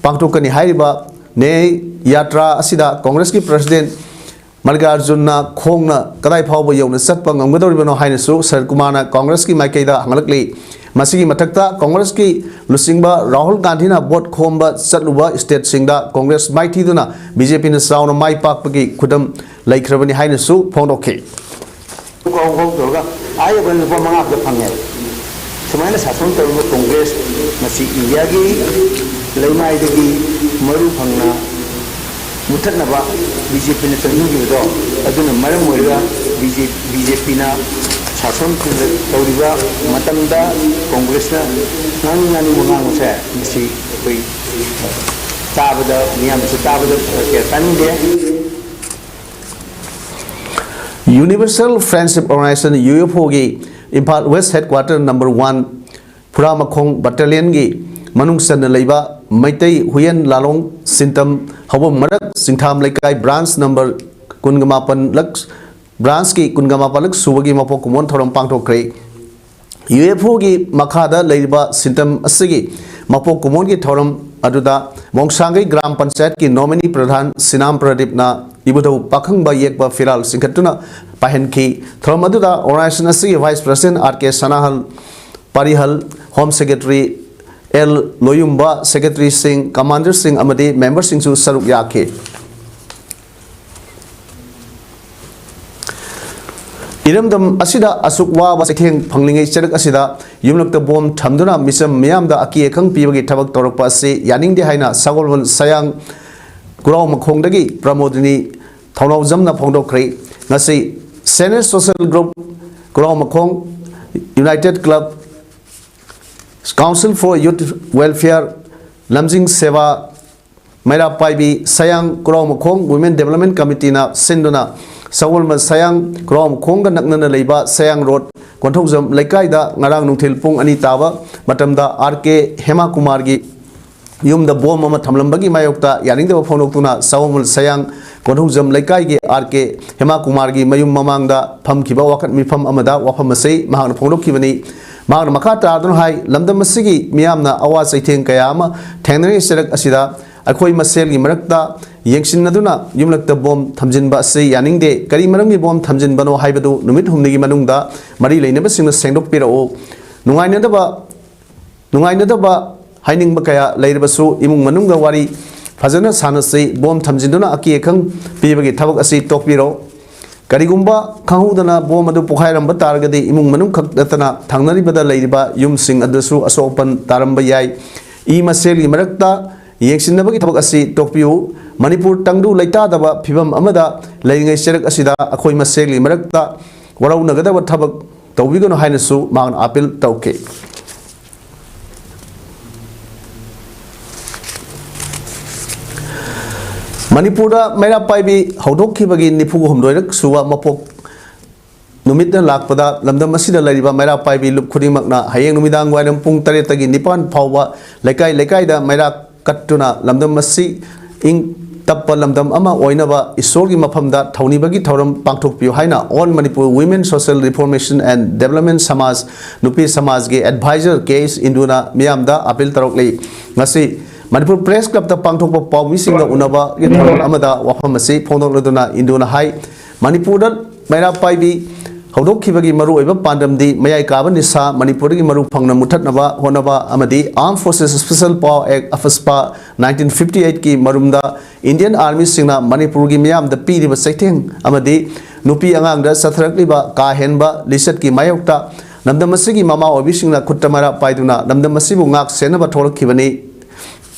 ꯄꯥꯡꯊꯣꯛꯀꯅꯤ ꯍꯥꯏꯔꯤꯕ ꯅ꯭ꯌꯥꯌ ꯌꯥꯇ꯭ꯔꯥ ꯑꯁꯤꯗ ꯀꯣꯡꯒ꯭ꯔꯦꯁꯀꯤ President ꯃꯜꯂꯤꯀꯥꯔꯖꯨꯟꯅ ꯈꯣꯡꯅ ꯀꯗꯥꯏ ꯐꯥꯎꯕ ꯌꯧꯅ ꯆꯠꯄ ꯉꯝꯒꯗꯧꯔꯤꯕꯅꯣ ꯍꯥꯏꯅꯁꯨ ꯁꯔꯠ ꯀꯨꯃꯥꯔꯅ ꯀꯣꯡꯒ꯭ꯔꯦꯁꯀꯤ ꯃꯥꯏꯀꯩꯗ ꯍꯪꯂꯛꯂꯤ꯫ ꯃꯁꯤꯒꯤ ꯃꯊꯛꯇ ꯀꯣꯡꯒ꯭ꯔꯦꯁꯀꯤ ꯂꯨꯆꯤꯡꯕ ꯔꯥꯍꯨꯜ ꯒꯥꯟꯙꯤꯅ ꯚꯣꯠ ꯈꯣꯝꯕ ꯆꯠꯂꯨꯕ stateꯁꯤꯡꯗ ꯀꯣꯡꯒ꯭ꯔꯦꯁ ꯃꯥꯏꯊꯤꯗꯨꯅ BJPꯅ ꯆꯥꯎꯅ ꯃꯥꯏ ꯄꯥꯛꯄꯒꯤ ꯈꯨꯗꯝ ꯂꯩꯈ꯭ꯔꯕꯅꯤ ꯍꯥꯏꯅꯁꯨ ꯐꯣꯡꯗꯣꯛꯈꯤ꯫ ꯀꯥꯎ ꯀꯥꯎ ꯇꯧꯔꯒ ꯑꯥ ꯌꯧꯕꯗ ꯂꯨꯄꯥ ꯃꯉꯥ ꯈꯛꯇ ꯐꯪꯉꯦ꯫ ꯁꯨꯃꯥꯏꯅ ꯁꯥꯁꯟ ꯇꯧꯔꯤꯕ ꯀꯣꯡꯒ꯭ꯔꯦꯁ ꯃꯁꯤ ꯏꯟꯗꯤꯌꯥꯒꯤ ꯂꯩꯃꯥꯏꯗꯒꯤ ꯃꯔꯨ ꯐꯪꯅ ꯃꯨꯊꯠꯅꯕ BJPꯅ ꯆꯪꯁꯤꯟꯈꯤꯕꯗꯣ, ꯑꯗꯨꯅ ꯃꯔꯝ ꯑꯣꯏꯔꯒ BJP, BJPꯅ ꯁꯥꯁꯟ ꯇꯧꯔꯤꯕ ꯃꯇꯝꯗ ꯀꯣꯡꯒ꯭ꯔꯦꯁꯅ ꯉꯥꯡꯅꯤꯡ ꯉꯥꯡꯅꯤꯡꯕ ꯉꯥꯡꯕꯁꯦ ꯃꯁꯤ ꯑꯩꯈꯣꯏ ꯇꯥꯕꯗ, ꯃꯤꯌꯥꯝꯅꯁꯨ ꯇꯥꯕꯗ ꯀꯌꯥ ꯇꯥꯅꯤꯡꯗꯦ꯫ Universal Friendship Organization, UFOꯒꯤ Imphal West Headquarter number one ꯐꯨꯔꯥꯃꯈꯣꯡ Battalionꯒꯤ ꯃꯅꯨꯡ ꯆꯟꯅ ꯂꯩꯕ ꯃꯩꯇꯩ ꯍꯨꯏꯌꯦꯟ ꯂꯥꯂꯣꯡ ꯁꯤꯟꯇꯝ ꯍꯧꯕ ꯃꯔꯛ ꯆꯤꯡꯊꯥꯝ ꯂꯩꯀꯥꯏ branch number ꯀꯨꯟꯒ ꯃꯥꯄꯟ ꯂꯛ, branchꯀꯤ ꯀꯨꯟꯒ ꯃꯥꯄꯟ ꯂꯛ ꯁꯨꯕꯒꯤ ꯃꯄꯣꯛ ꯀꯨꯝꯑꯣꯟ ꯊꯧꯔꯝ ꯄꯥꯡꯊꯣꯛꯈ꯭ꯔꯦ꯫ UFOꯒꯤ ꯃꯈꯥꯗ ꯂꯩꯔꯤꯕ ꯁꯤꯟꯇꯝ ꯑꯁꯤꯒꯤ ꯃꯄꯣꯛ ꯀꯨꯝꯑꯣꯟꯒꯤ ꯊꯧꯔꯝ ꯑꯗꯨꯗ ꯃꯣꯡꯁꯥꯡꯒꯩ ꯒ꯭ꯔꯥꯝ ꯄꯟꯆꯥꯌꯠꯀꯤ nominee ꯄ꯭ꯔꯙꯥꯟ ꯁꯤꯅꯥꯝ ꯄ꯭ꯔꯗꯤꯞꯅ ꯏꯕꯨꯙꯧ ꯄꯥꯈꯪꯕ ꯌꯦꯛꯄ ꯐꯤꯔꯥꯜ ꯆꯤꯡꯈꯠꯇꯨꯅ ꯄꯥꯏꯍꯟꯈꯤ꯫ ꯊꯧꯔꯝ ꯑꯗꯨꯗ organization ꯑꯁꯤꯒꯤ vice president ꯑꯥꯔ ꯀꯦ ꯁꯅꯥꯍꯜ ꯄꯥꯔꯤꯍꯜ, home secretary ꯑꯦꯜ ꯂꯣꯌꯨꯝꯕ, secretaryꯁꯤꯡ, commanderꯁꯤꯡ ꯑꯃꯗꯤ memberꯁꯤꯡꯁꯨ ꯁꯔꯨꯛ ꯌꯥꯈꯤ꯫ ꯏꯔꯝꯗꯝ ꯑꯁꯤꯗ ꯑꯁꯨꯛ ꯋꯥꯕ ꯆꯩꯊꯦꯡ ꯐꯪꯂꯤꯉꯩ ꯆꯔꯛ ꯑꯁꯤꯗ ꯌꯨꯝꯂꯛꯇ ꯕꯣꯝ ꯊꯝꯗꯨꯅ ꯃꯤꯆꯝ ꯃꯤꯌꯥꯝꯗ ꯑꯀꯤ ꯑꯈꯪ ꯄꯤꯕꯒꯤ ꯊꯕꯛ ꯇꯧꯔꯛꯄ ꯑꯁꯤ ꯌꯥꯅꯤꯡꯗꯦ ꯍꯥꯏꯅ ꯁꯒꯣꯜꯕꯟ ꯁꯌꯥꯡ ꯀꯨꯔꯥꯎ ꯃꯈꯣꯡꯗꯒꯤ ꯄ꯭ꯔꯃꯣꯗꯤꯅꯤ ꯊꯧꯅꯥꯎꯖꯝꯅ ꯐꯣꯡꯗꯣꯛꯈ꯭ꯔꯦ꯫ ꯉꯁꯤ Senate Social Group ꯀꯨꯔꯥꯎ ꯃꯈꯣꯡ, United Club, Council for Youth Welfare, ꯂꯝꯖꯤꯡ ꯁꯦꯕꯥ, ꯃꯩꯔꯥ ꯄꯥꯏꯕꯤ ꯁꯌꯥꯡ ꯀꯨꯔꯥꯎ ꯃꯈꯣꯡ Women Development Committeeꯅ ꯁꯤꯟꯗꯨꯅ ꯁꯒꯣꯜꯕꯟ ꯁꯌꯥꯡ ꯀꯨꯔꯥꯎ ꯃꯈꯣꯡꯒ ꯅꯛꯅꯅ ꯂꯩꯕ ꯁꯌꯥꯡ ꯔꯣꯗ ꯀꯣꯟꯊꯧꯖꯝ ꯂꯩꯀꯥꯏꯗ ꯉꯔꯥꯡ ꯅꯨꯡꯊꯤꯜ ꯄꯨꯡ ꯑꯅꯤ ꯇꯥꯕ ꯃꯇꯝꯗ ꯑꯥꯔ ꯀꯦ ꯍꯦꯃꯥꯀꯨꯃꯥꯔꯒꯤ ꯌꯨꯝꯗ ꯕꯣꯝ ꯑꯃ ꯊꯝꯂꯝꯕꯒꯤ ꯃꯥꯌꯣꯛꯇ ꯌꯥꯅꯤꯡꯗꯕ ꯐꯣꯡꯗꯣꯛꯇꯨꯅ ꯁꯒꯣꯜꯕꯟ ꯁꯌꯥꯡ ꯀꯣꯟꯊꯧꯖꯝ ꯂꯩꯀꯥꯏꯒꯤ ꯑꯥꯔ ꯀꯦ ꯍꯦꯃꯥꯀꯨꯃꯥꯔꯒꯤ ꯃꯌꯨꯝ ꯃꯃꯥꯡꯗ ꯐꯝꯈꯤꯕ ꯋꯥꯀꯠ ꯃꯤꯐꯝ ꯑꯃꯗ ꯋꯥꯐꯝ ꯑꯁꯤ ꯃꯍꯥꯛꯅ ꯐꯣꯡꯗꯣꯛꯈꯤꯕꯅꯤ꯫ ꯃꯍꯥꯛꯅ ꯃꯈꯥ ꯇꯥꯗꯨꯅ ꯍꯥꯏ, ꯂꯝꯗꯝ ꯑꯁꯤꯒꯤ ꯃꯤꯌꯥꯝꯅ ꯑꯋꯥ ꯆꯩꯊꯦꯡ ꯀꯌꯥ ꯑꯃ ꯊꯦꯡꯅꯔꯤꯉꯩ ꯆꯔꯛ ꯑꯁꯤꯗ ꯑꯩꯈꯣꯏ ꯃꯁꯦꯜꯒꯤ ꯃꯔꯛꯇ ꯌꯦꯡꯁꯤꯟꯅꯗꯨꯅ ꯌꯨꯝꯂꯛꯇ ꯕꯣꯝ ꯊꯝꯖꯤꯟꯕ ꯑꯁꯤ ꯌꯥꯅꯤꯡꯗꯦ꯫ ꯀꯔꯤ ꯃꯔꯝꯒꯤ ꯕꯣꯝ ꯊꯝꯖꯤꯟꯕꯅꯣ ꯍꯥꯏꯕꯗꯨ ꯅꯨꯃꯤꯠ ꯍꯨꯝꯅꯤꯒꯤ ꯃꯅꯨꯡꯗ ꯃꯔꯤ ꯂꯩꯅꯕꯁꯤꯡꯅ ꯁꯦꯡꯗꯣꯛꯄꯤꯔꯛꯎ꯫ ꯅꯨꯡꯉꯥꯏꯅꯗꯕ, ꯅꯨꯡꯉꯥꯏꯅꯗꯕ ꯍꯥꯏꯅꯤꯡꯕ ꯀꯌꯥ ꯂꯩꯔꯕꯁꯨ ꯏꯃꯨꯡ ꯃꯅꯨꯡꯗ ꯋꯥꯔꯤ ꯐꯖꯅ ꯁꯥꯟꯅꯁꯤ꯫ ꯕꯣꯝ ꯊꯝꯖꯤꯟꯗꯨꯅ ꯑꯀꯤ ꯑꯈꯪ ꯄꯤꯕꯒꯤ ꯊꯕꯛ ꯑꯁꯤ ꯇꯣꯛꯄꯤꯔꯣ꯫ ꯀꯔꯤꯒꯨꯝꯕ ꯈꯪꯍꯧꯗꯅ ꯕꯣꯝ ꯑꯗꯨ ꯄꯣꯈꯥꯏꯔꯝꯕ ꯇꯥꯔꯒꯗꯤ ꯏꯃꯨꯡ ꯃꯅꯨꯡ ꯈꯛ ꯅꯠꯇꯅ ꯊꯪꯅꯔꯤꯕꯗ ꯂꯩꯔꯤꯕ ꯌꯨꯝꯁꯤꯡ ꯑꯗꯨꯁꯨ ꯑꯁꯣꯛ ꯑꯄꯟ ꯇꯥꯔꯝꯕ ꯌꯥꯏ꯫ ꯏ ꯃꯁꯦꯜꯒꯤ ꯃꯔꯛꯇ ꯌꯦꯡꯁꯤꯟꯅꯕꯒꯤ ꯊꯕꯛ ꯑꯁꯤ ꯇꯣꯛꯄꯤꯌꯨ꯫ ꯃꯅꯤꯄꯨꯔ ꯇꯪꯗꯨ ꯂꯩꯇꯥꯗꯕ ꯐꯤꯕꯝ ꯑꯃꯗ ꯂꯩꯔꯤꯉꯩ ꯆꯔꯛ ꯑꯁꯤꯗ ꯑꯩꯈꯣꯏ ꯃꯁꯦꯜꯒꯤ ꯃꯔꯛꯇ ꯋꯥꯔꯧꯅꯒꯗꯕ ꯊꯕꯛ ꯇꯧꯕꯤꯒꯅꯨ ꯍꯥꯏꯅꯁꯨ ꯃꯍꯥꯛꯅ ꯑꯥꯄꯤꯜ ꯇꯧꯈꯤ꯫ ꯃꯅꯤꯄꯨꯔꯗ ꯃꯩꯔꯥ ꯄꯥꯏꯕꯤ ꯍꯧꯗꯣꯛꯈꯤꯕꯒꯤ ꯅꯤꯐꯨ ꯍꯨꯝꯗꯣꯏꯔꯛ ꯁꯨꯕ ꯃꯄꯣꯛ ꯅꯨꯃꯤꯠꯅ ꯂꯥꯛꯄꯗ ꯂꯝꯗꯝ ꯑꯁꯤꯗ ꯂꯩꯔꯤꯕ ꯃꯩꯔꯥ ꯄꯥꯏꯕꯤ ꯂꯨꯞ ꯈꯨꯗꯤꯡꯃꯛꯅ ꯍꯌꯦꯡ ꯅꯨꯃꯤꯗꯥꯡ ꯋꯥꯏꯔꯝ ꯄꯨꯡ ꯇꯔꯦꯠꯇꯒꯤ ꯅꯤꯄꯥꯟ ꯐꯥꯎꯕ ꯂꯩꯀꯥꯏ ꯂꯩꯀꯥꯏꯗ ꯃꯩꯔꯥ ꯀꯠꯇꯨꯅ ꯂꯝꯗꯝ ꯑꯁꯤ ꯏꯪ ꯇꯞꯄ ꯂꯝꯗꯝ ꯑꯃ ꯑꯣꯏꯅꯕ ꯏꯁꯣꯔꯒꯤ ꯃꯐꯝꯗ ꯊꯧꯅꯤꯕꯒꯤ ꯊꯧꯔꯝ ꯄꯥꯡꯊꯣꯛꯄꯤꯌꯨ ꯍꯥꯏꯅ All Manipur Women Social Reformation and Development ꯁꯃꯥꯖ, ꯅꯨꯄꯤ ꯁꯃꯥꯖꯒꯤ advisor ꯀꯦ ꯑꯦꯁ ꯏꯟꯗꯨꯅ ꯃꯤꯌꯥꯝꯗ ꯑꯥꯄꯤꯜ ꯇꯧꯔꯛꯂꯤ꯫ ꯉꯁꯤ ꯃꯅꯤꯄꯨꯔ ꯄ꯭ꯔꯦꯁ ꯀ꯭ꯂꯕꯇ ꯄꯥꯡꯊꯣꯛꯄ ꯄꯥꯎꯃꯤꯁꯤꯡꯒ ꯎꯅꯕꯒꯤ ꯊꯧꯔꯝ ꯑꯃꯗ ꯋꯥꯐꯝ ꯑꯁꯤ ꯐꯣꯡꯗꯣꯛꯂꯗꯨꯅ ꯏꯟꯗꯨꯅ ꯍꯥꯏ, ꯃꯅꯤꯄꯨꯔꯗ ꯃꯩꯔꯥ ꯄꯥꯏꯕꯤ ꯍꯧꯗꯣꯛꯈꯤꯕꯒꯤ ꯃꯔꯨꯑꯣꯏꯕ ꯄꯥꯟꯗꯝꯗꯤ ꯃꯌꯥꯏ ꯀꯥꯕ ꯅꯤꯁꯥ ꯃꯅꯤꯄꯨꯔꯗꯒꯤ ꯃꯔꯨ ꯐꯪꯅ ꯃꯨꯊꯠꯅꯕ ꯍꯣꯠꯅꯕ ꯑꯃꯗꯤ Armed Forces Special Power Act, AFSPA, nineteen fifty eight ꯀꯤ ꯃꯔꯨꯝꯗ Indian Armyꯁꯤꯡꯅ ꯃꯅꯤꯄꯨꯔꯒꯤ ꯃꯤꯌꯥꯝꯗ ꯄꯤꯔꯤꯕ ꯆꯩꯊꯦꯡ ꯑꯃꯗꯤ ꯅꯨꯄꯤ ꯑꯉꯥꯡꯗ ꯆꯠꯊꯔꯛꯂꯤꯕ ꯀꯥ ꯍꯦꯟꯕ ꯂꯤꯆꯠꯀꯤ ꯃꯥꯌꯣꯛꯇ ꯂꯝꯗꯝ ꯑꯁꯤꯒꯤ ꯃꯃꯥ ꯑꯣꯏꯕꯤꯁꯤꯡꯅ ꯈꯨꯠꯇ ꯃꯩꯔꯥ ꯄꯥꯏꯗꯨꯅ ꯂꯝꯗꯝ ꯑꯁꯤꯕꯨ ꯉꯥꯛ ꯁꯦꯟꯅꯕ ꯊꯣꯛꯂꯛꯈꯤꯕꯅꯤ꯫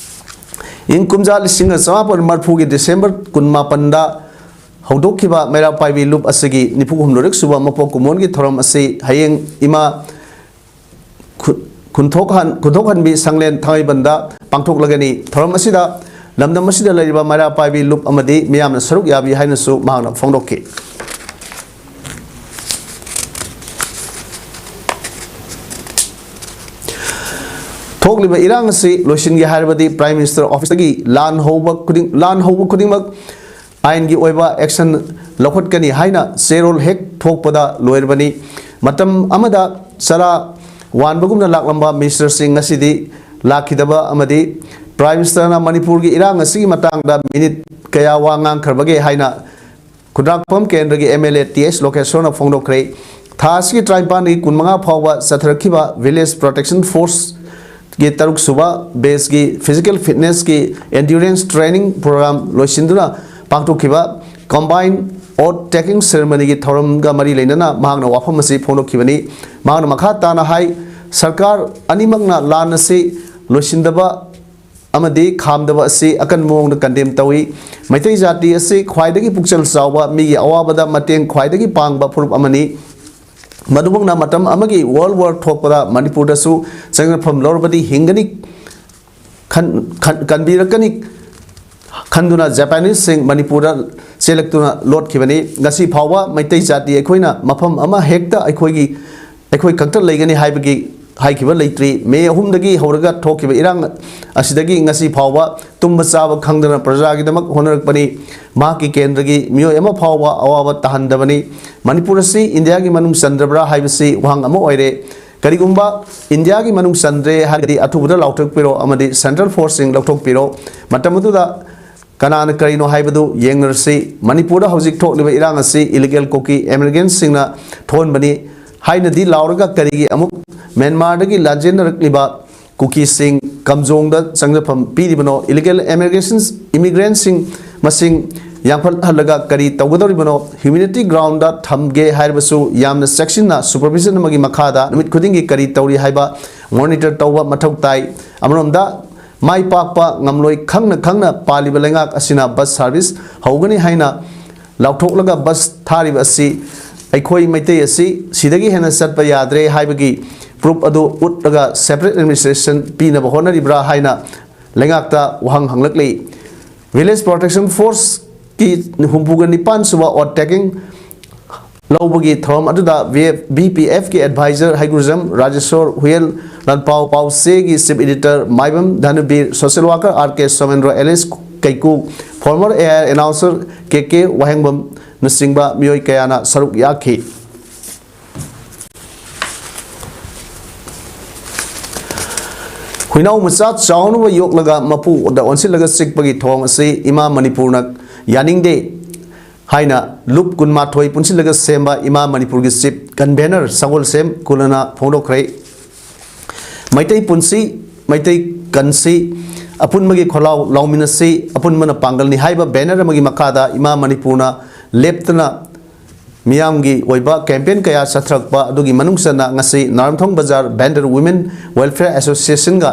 ꯏꯪ ꯀꯨꯝꯖꯥ ꯂꯤꯁꯤꯡ ꯑꯃ ꯆꯃꯥꯄꯟ ꯃꯔꯤꯐꯨꯒꯤ ꯗꯤꯁꯦꯝꯕꯔ ꯀꯨꯟꯃꯥꯄꯟꯗ ꯍꯧꯗꯣꯛꯈꯤꯕ ꯃꯩꯔꯥ ꯄꯥꯏꯕꯤ ꯂꯨꯞ ꯑꯁꯤꯒꯤ ꯅꯤꯐꯨ ꯍꯨꯝꯗꯣꯏꯔꯛ ꯁꯨꯕ ꯃꯄꯣꯛ ꯀꯨꯝꯑꯣꯟꯒꯤ ꯊꯧꯔꯝ ꯑꯁꯤ ꯍꯌꯦꯡ ꯏꯃꯥ ꯈꯨ-, ꯈꯨꯟꯊꯣꯛꯍꯟ-, ꯈꯨꯟꯊꯣꯛꯍꯟꯕꯤ ꯁꯪꯂꯦꯟ ꯊꯥꯡꯃꯩꯕꯟꯗ ꯄꯥꯡꯊꯣꯛꯂꯒꯅꯤ꯫ ꯊꯧꯔꯝ ꯑꯁꯤꯗ ꯂꯝꯗꯝ ꯑꯁꯤꯗ ꯂꯩꯔꯤꯕ ꯃꯩꯔꯥ ꯄꯥꯏꯕꯤ ꯂꯨꯞ ꯑꯃꯗꯤ ꯃꯤꯌꯥꯝꯅ ꯁꯔꯨꯛ ꯌꯥꯕꯤ ꯍꯥꯏꯅꯁꯨ ꯃꯍꯥꯛꯅ ꯐꯣꯡꯗꯣꯛꯈꯤ꯫ ꯊꯣꯛꯂꯤꯕ ꯏꯔꯥꯡ ꯑꯁꯤ ꯂꯣꯏꯁꯤꯟꯒꯦ ꯍꯥꯏꯔꯕꯗꯤ Prime Minister Officeꯇꯒꯤ ꯂꯥꯟ ꯍꯧꯕ ꯈꯨꯗꯤꯡ-, ꯂꯥꯟ ꯍꯧꯕ ꯈꯨꯗꯤꯡꯃꯛ ꯑꯥꯏꯟꯒꯤ ꯑꯣꯏꯕ action ꯂꯧꯈꯠꯀꯅꯤ ꯍꯥꯏꯅ ꯆꯦꯔꯣꯜ ꯍꯦꯛ ꯊꯣꯛꯄꯗ ꯂꯣꯏꯔꯕꯅꯤ꯫ ꯃꯇꯝ ꯑꯃꯗ ꯆꯔꯥ ꯋꯥꯟꯕꯒꯨꯝꯅ ꯂꯥꯛꯂꯝꯕ ministerꯁꯤꯡ ꯉꯁꯤꯗꯤ ꯂꯥꯛꯈꯤꯗꯕ ꯑꯃꯗꯤ Prime Ministerꯅ ꯃꯅꯤꯄꯨꯔꯒꯤ ꯏꯔꯥꯡ ꯑꯁꯤꯒꯤ ꯃꯇꯥꯡꯗ minute ꯀꯌꯥ ꯋꯥ ꯉꯥꯡꯈ꯭ꯔꯕꯒꯦ ꯍꯥꯏꯅ ꯈꯨꯟꯗ꯭ꯔꯥꯛꯄꯝ ꯀꯦꯟꯗ꯭ꯔꯒꯤ MLA T H ꯂꯣꯀꯦꯁꯣꯔꯅ ꯐꯣꯡꯗꯣꯛꯈ꯭ꯔꯦ꯫ ꯊꯥ ꯑꯁꯤꯒꯤ ꯇꯔꯥꯅꯤꯄꯥꯟꯗꯒꯤ ꯀꯨꯟꯃꯉꯥ ꯐꯥꯎꯕ ꯆꯠꯊꯔꯛꯈꯤꯕ Village Protection Forceꯀꯤ ꯇꯔꯨꯛ ꯁꯨꯕ batchꯀꯤ physical fitnessꯀꯤ endurance training program ꯂꯣꯏꯁꯤꯟꯗꯨꯅ ꯄꯥꯡꯊꯣꯛꯈꯤꯕ combined oath taking ceremonyꯒꯤ ꯊꯧꯔꯝꯒ ꯃꯔꯤ ꯂꯩꯅꯅ ꯃꯍꯥꯛꯅ ꯋꯥꯐꯝ ꯑꯁꯤ ꯐꯣꯡꯗꯣꯛꯈꯤꯕꯅꯤ꯫ ꯃꯍꯥꯛꯅ ꯃꯈꯥ ꯇꯥꯅ ꯍꯥꯏ, ꯁꯔꯀꯥꯔ ꯑꯅꯤꯃꯛꯅ ꯂꯥꯟ ꯑꯁꯤ ꯂꯣꯏꯁꯤꯟꯗꯕ ꯑꯃꯗꯤ ꯈꯥꯝꯗꯕ ꯑꯁꯤ ꯑꯀꯟꯕ ꯃꯑꯣꯡꯗ condemn ꯇꯧꯏ꯫ ꯃꯩꯇꯩ ꯖꯥꯇꯤ ꯑꯁꯤ ꯈ꯭ꯋꯥꯏꯗꯒꯤ ꯄꯨꯛꯆꯦꯜ ꯆꯥꯎꯕ, ꯃꯤꯒꯤ ꯑꯋꯥꯕꯗ ꯃꯇꯦꯡ ꯈ꯭ꯋꯥꯏꯗꯒꯤ ꯄꯥꯡꯕ ꯐꯨꯔꯨꯞ ꯑꯃꯅꯤ꯫ ꯃꯗꯨꯃꯛꯅ ꯃꯇꯝ ꯑꯃꯒꯤ World War ꯊꯣꯛꯄꯗ ꯃꯅꯤꯄꯨꯔꯗꯁꯨ ꯆꯪꯖꯐꯝ ꯂꯧꯔꯕꯗꯤ ꯍꯤꯡꯒꯅꯤ ꯈꯟ-, ꯈꯟ-, ꯀꯟꯕꯤꯔꯛꯀꯅꯤ ꯈꯟꯗꯨꯅ Japaneseꯁꯤꯡ ꯃꯅꯤꯄꯨꯔꯗ ꯆꯦꯜꯂꯛꯇꯨꯅ ꯂꯣꯠꯈꯤꯕꯅꯤ꯫ ꯉꯁꯤ ꯐꯥꯎꯕ ꯃꯩꯇꯩ ꯖꯥꯇꯤ ꯑꯩꯈꯣꯏꯅ ꯃꯐꯝ ꯑꯃ ꯍꯦꯛꯇ ꯑꯩꯈꯣꯏꯒꯤ, ꯑꯩꯈꯣꯏ ꯈꯛꯇ ꯂꯩꯒꯅꯤ ꯍꯥꯏꯕꯒꯤ ꯍꯥꯏꯈꯤꯕ ꯂꯩꯇ꯭ꯔꯤ꯫ ꯃꯦ ꯑꯍꯨꯝꯗꯒꯤ ꯍꯧꯔꯒ ꯊꯣꯛꯈꯤꯕ ꯏꯔꯥꯡ ꯑꯁꯤꯗꯒꯤ ꯉꯁꯤ ꯐꯥꯎꯕ ꯇꯨꯝꯕ ꯆꯥꯕ ꯈꯪꯗꯅ ꯄ꯭ꯔꯖꯥꯒꯤꯗꯃꯛ ꯍꯣꯠꯅꯔꯛꯄꯅꯤ꯫ ꯃꯍꯥꯛꯀꯤ ꯀꯦꯟꯗ꯭ꯔꯒꯤ ꯃꯤꯑꯣꯏ ꯑꯃ ꯐꯥꯎꯕ ꯑꯋꯥꯕ ꯇꯥꯍꯟꯗꯕꯅꯤ꯫ ꯃꯅꯤꯄꯨꯔ ꯑꯁꯤ ꯏꯟꯗꯤꯌꯥꯒꯤ ꯃꯅꯨꯡ ꯆꯟꯗ꯭ꯔꯕ꯭ꯔꯥ ꯍꯥꯏꯕꯁꯤ ꯋꯥꯍꯪ ꯑꯃ ꯑꯣꯏꯔꯦ꯫ ꯀꯔꯤꯒꯨꯝꯕ ꯏꯟꯗꯤꯌꯥꯒꯤ ꯃꯅꯨꯡ ꯆꯟꯗ꯭ꯔꯦ ꯍꯥꯏꯔꯒꯗꯤ ꯑꯊꯨꯕꯗ ꯂꯥꯎꯊꯣꯛꯄꯤꯔꯣ ꯑꯃꯗꯤ central forceꯁꯤꯡ ꯂꯧꯊꯣꯛꯄꯤꯔꯣ꯫ ꯃꯇꯝ ꯑꯗꯨꯗ ꯀꯅꯥꯅ ꯀꯔꯤꯅꯣ ꯍꯥꯏꯕꯗꯨ ꯌꯦꯡꯅꯔꯁꯤ꯫ ꯃꯅꯤꯄꯨꯔꯗ ꯍꯧꯖꯤꯛ ꯊꯣꯛꯂꯤꯕ ꯏꯔꯥꯡ ꯑꯁꯤ illegal ꯀꯨꯀꯤ immigrantꯁꯤꯡꯅ ꯊꯣꯛꯍꯟꯕꯅꯤ ꯍꯥꯏꯅꯗꯤ ꯂꯥꯎꯔꯒ ꯀꯔꯤꯒꯤ ꯑꯃꯨꯛ ꯃ꯭ꯌꯥꯟꯃꯥꯔꯗꯒꯤ ꯂꯥꯟꯖꯦꯟꯅꯔꯛꯂꯤꯕ ꯀꯨꯀꯤꯁꯤꯡ ꯀꯝꯖꯣꯡꯗ ꯆꯪꯖꯐꯝ ꯄꯤꯔꯤꯕꯅꯣ? Illegal immigrations, immigrantꯁꯤꯡ ꯃꯁꯤꯡ ꯌꯥꯝꯈꯠꯍꯜꯂꯒ ꯀꯔꯤ ꯇꯧꯒꯗꯧꯔꯤꯕꯅꯣ? Humanity groundꯗ ꯊꯝꯒꯦ ꯍꯥꯏꯔꯕꯁꯨ ꯌꯥꯝꯅ ꯆꯦꯛꯁꯤꯟꯅ supervision ꯑꯃꯒꯤ ꯃꯈꯥꯗ ꯅꯨꯃꯤꯠ ꯈꯨꯗꯤꯡꯒꯤ ꯀꯔꯤ ꯇꯧꯔꯤ ꯍꯥꯏꯕ monitor ꯇꯧꯕ ꯃꯊꯧ ꯇꯥꯏ꯫ ꯑꯃꯔꯣꯝꯗ ꯃꯥꯏ ꯄꯥꯛꯄ ꯉꯝꯂꯣꯏ ꯈꯪꯅ ꯈꯪꯅ ꯄꯥꯜꯂꯤꯕ ꯂꯩꯉꯥꯛ ꯑꯁꯤꯅ bus service ꯍꯧꯒꯅꯤ ꯍꯥꯏꯅ ꯂꯥꯎꯊꯣꯛꯂꯒ bus ꯊꯥꯔꯤꯕ ꯑꯁꯤ ꯑꯩꯈꯣꯏ ꯃꯩꯇꯩ ꯑꯁꯤ ꯁꯤꯗꯒꯤ ꯍꯦꯟꯅ ꯆꯠꯄ ꯌꯥꯗ꯭ꯔꯦ ꯍꯥꯏꯕꯒꯤ proof ꯑꯗꯨ ꯎꯠꯂꯒ separate administration ꯄꯤꯅꯕ ꯍꯣꯠꯅꯔꯤꯕ꯭ꯔꯥ ꯍꯥꯏꯅ ꯂꯩꯉꯥꯛꯇ ꯋꯥꯍꯪ ꯍꯪꯂꯛꯂꯤ꯫ Village Protection Forceꯀꯤ ꯍꯨꯝꯐꯨꯒ ꯅꯤꯄꯥꯟ ꯁꯨꯕ oath taking ꯂꯧꯕꯒꯤ ꯊꯧꯔꯝ ꯑꯗꯨꯗ VPFꯀꯤ advisor ꯍꯩꯒ꯭ꯔꯨꯖꯝ ꯔꯥꯖꯦꯁꯣꯔ ꯍꯨꯌꯦꯜ, ꯂꯥꯟꯄꯥꯎ ꯄꯥꯎꯆꯦꯒꯤ chief editor ꯃꯥꯏꯕꯝ ꯙꯅꯕꯤꯔ, social worker R K Somendro, Alice ꯀꯩꯀꯨ, former AIR announcer K K ꯋꯥꯍꯦꯡꯕꯝꯅꯆꯤꯡꯕ ꯃꯤꯑꯣꯏ ꯀꯌꯥꯅ ꯁꯔꯨꯛ ꯌꯥꯈꯤ꯫ ꯍꯨꯏꯅꯥꯎ ꯃꯆꯥ ꯆꯥꯎꯅꯕ ꯌꯣꯛꯂꯒ ꯃꯄꯨꯗ ꯑꯣꯟꯁꯤꯜꯂꯒ ꯆꯤꯛꯄꯒꯤ ꯊꯧꯑꯣꯡ ꯑꯁꯤ ꯏꯃꯥ ꯃꯅꯤꯄꯨꯔꯅ ꯌꯥꯅꯤꯡꯗꯦ ꯍꯥꯏꯅ ꯂꯨꯞ ꯀꯨꯟꯃꯥꯊꯣꯏ ꯄꯨꯟꯁꯤꯜꯂꯒ ꯁꯦꯝꯕ ꯏꯃꯥ ꯃꯅꯤꯄꯨꯔꯒꯤ chief convener ꯁꯒꯣꯜꯁꯦꯝ ꯀꯨꯂꯅ ꯐꯣꯡꯗꯣꯛꯈ꯭ꯔꯦ꯫ ꯃꯩꯇꯩ ꯄꯨꯟꯁꯤ, ꯃꯩꯇꯩ ꯀꯟꯁꯤ, ꯑꯄꯨꯟꯕꯒꯤ ꯈꯣꯜꯂꯥꯎ ꯂꯥꯎꯃꯤꯟꯅꯁꯤ, ꯑꯄꯨꯟꯕꯅ ꯄꯥꯡꯒꯜꯅꯤ ꯍꯥꯏꯕ banner ꯑꯃꯒꯤ ꯃꯈꯥꯗ ꯏꯃꯥ ꯃꯅꯤꯄꯨꯔꯅ ꯂꯦꯞꯇꯅ ꯃꯤꯌꯥꯝꯒꯤ ꯑꯣꯏꯕ campaign ꯀꯌꯥ ꯆꯠꯊꯔꯛꯄ ꯑꯗꯨꯒꯤ ꯃꯅꯨꯡ ꯆꯟꯅ ꯉꯁꯤ ꯅꯥꯔꯝꯊꯣꯡ ꯕꯖꯥꯔ Vendor Women Welfare Associationꯒ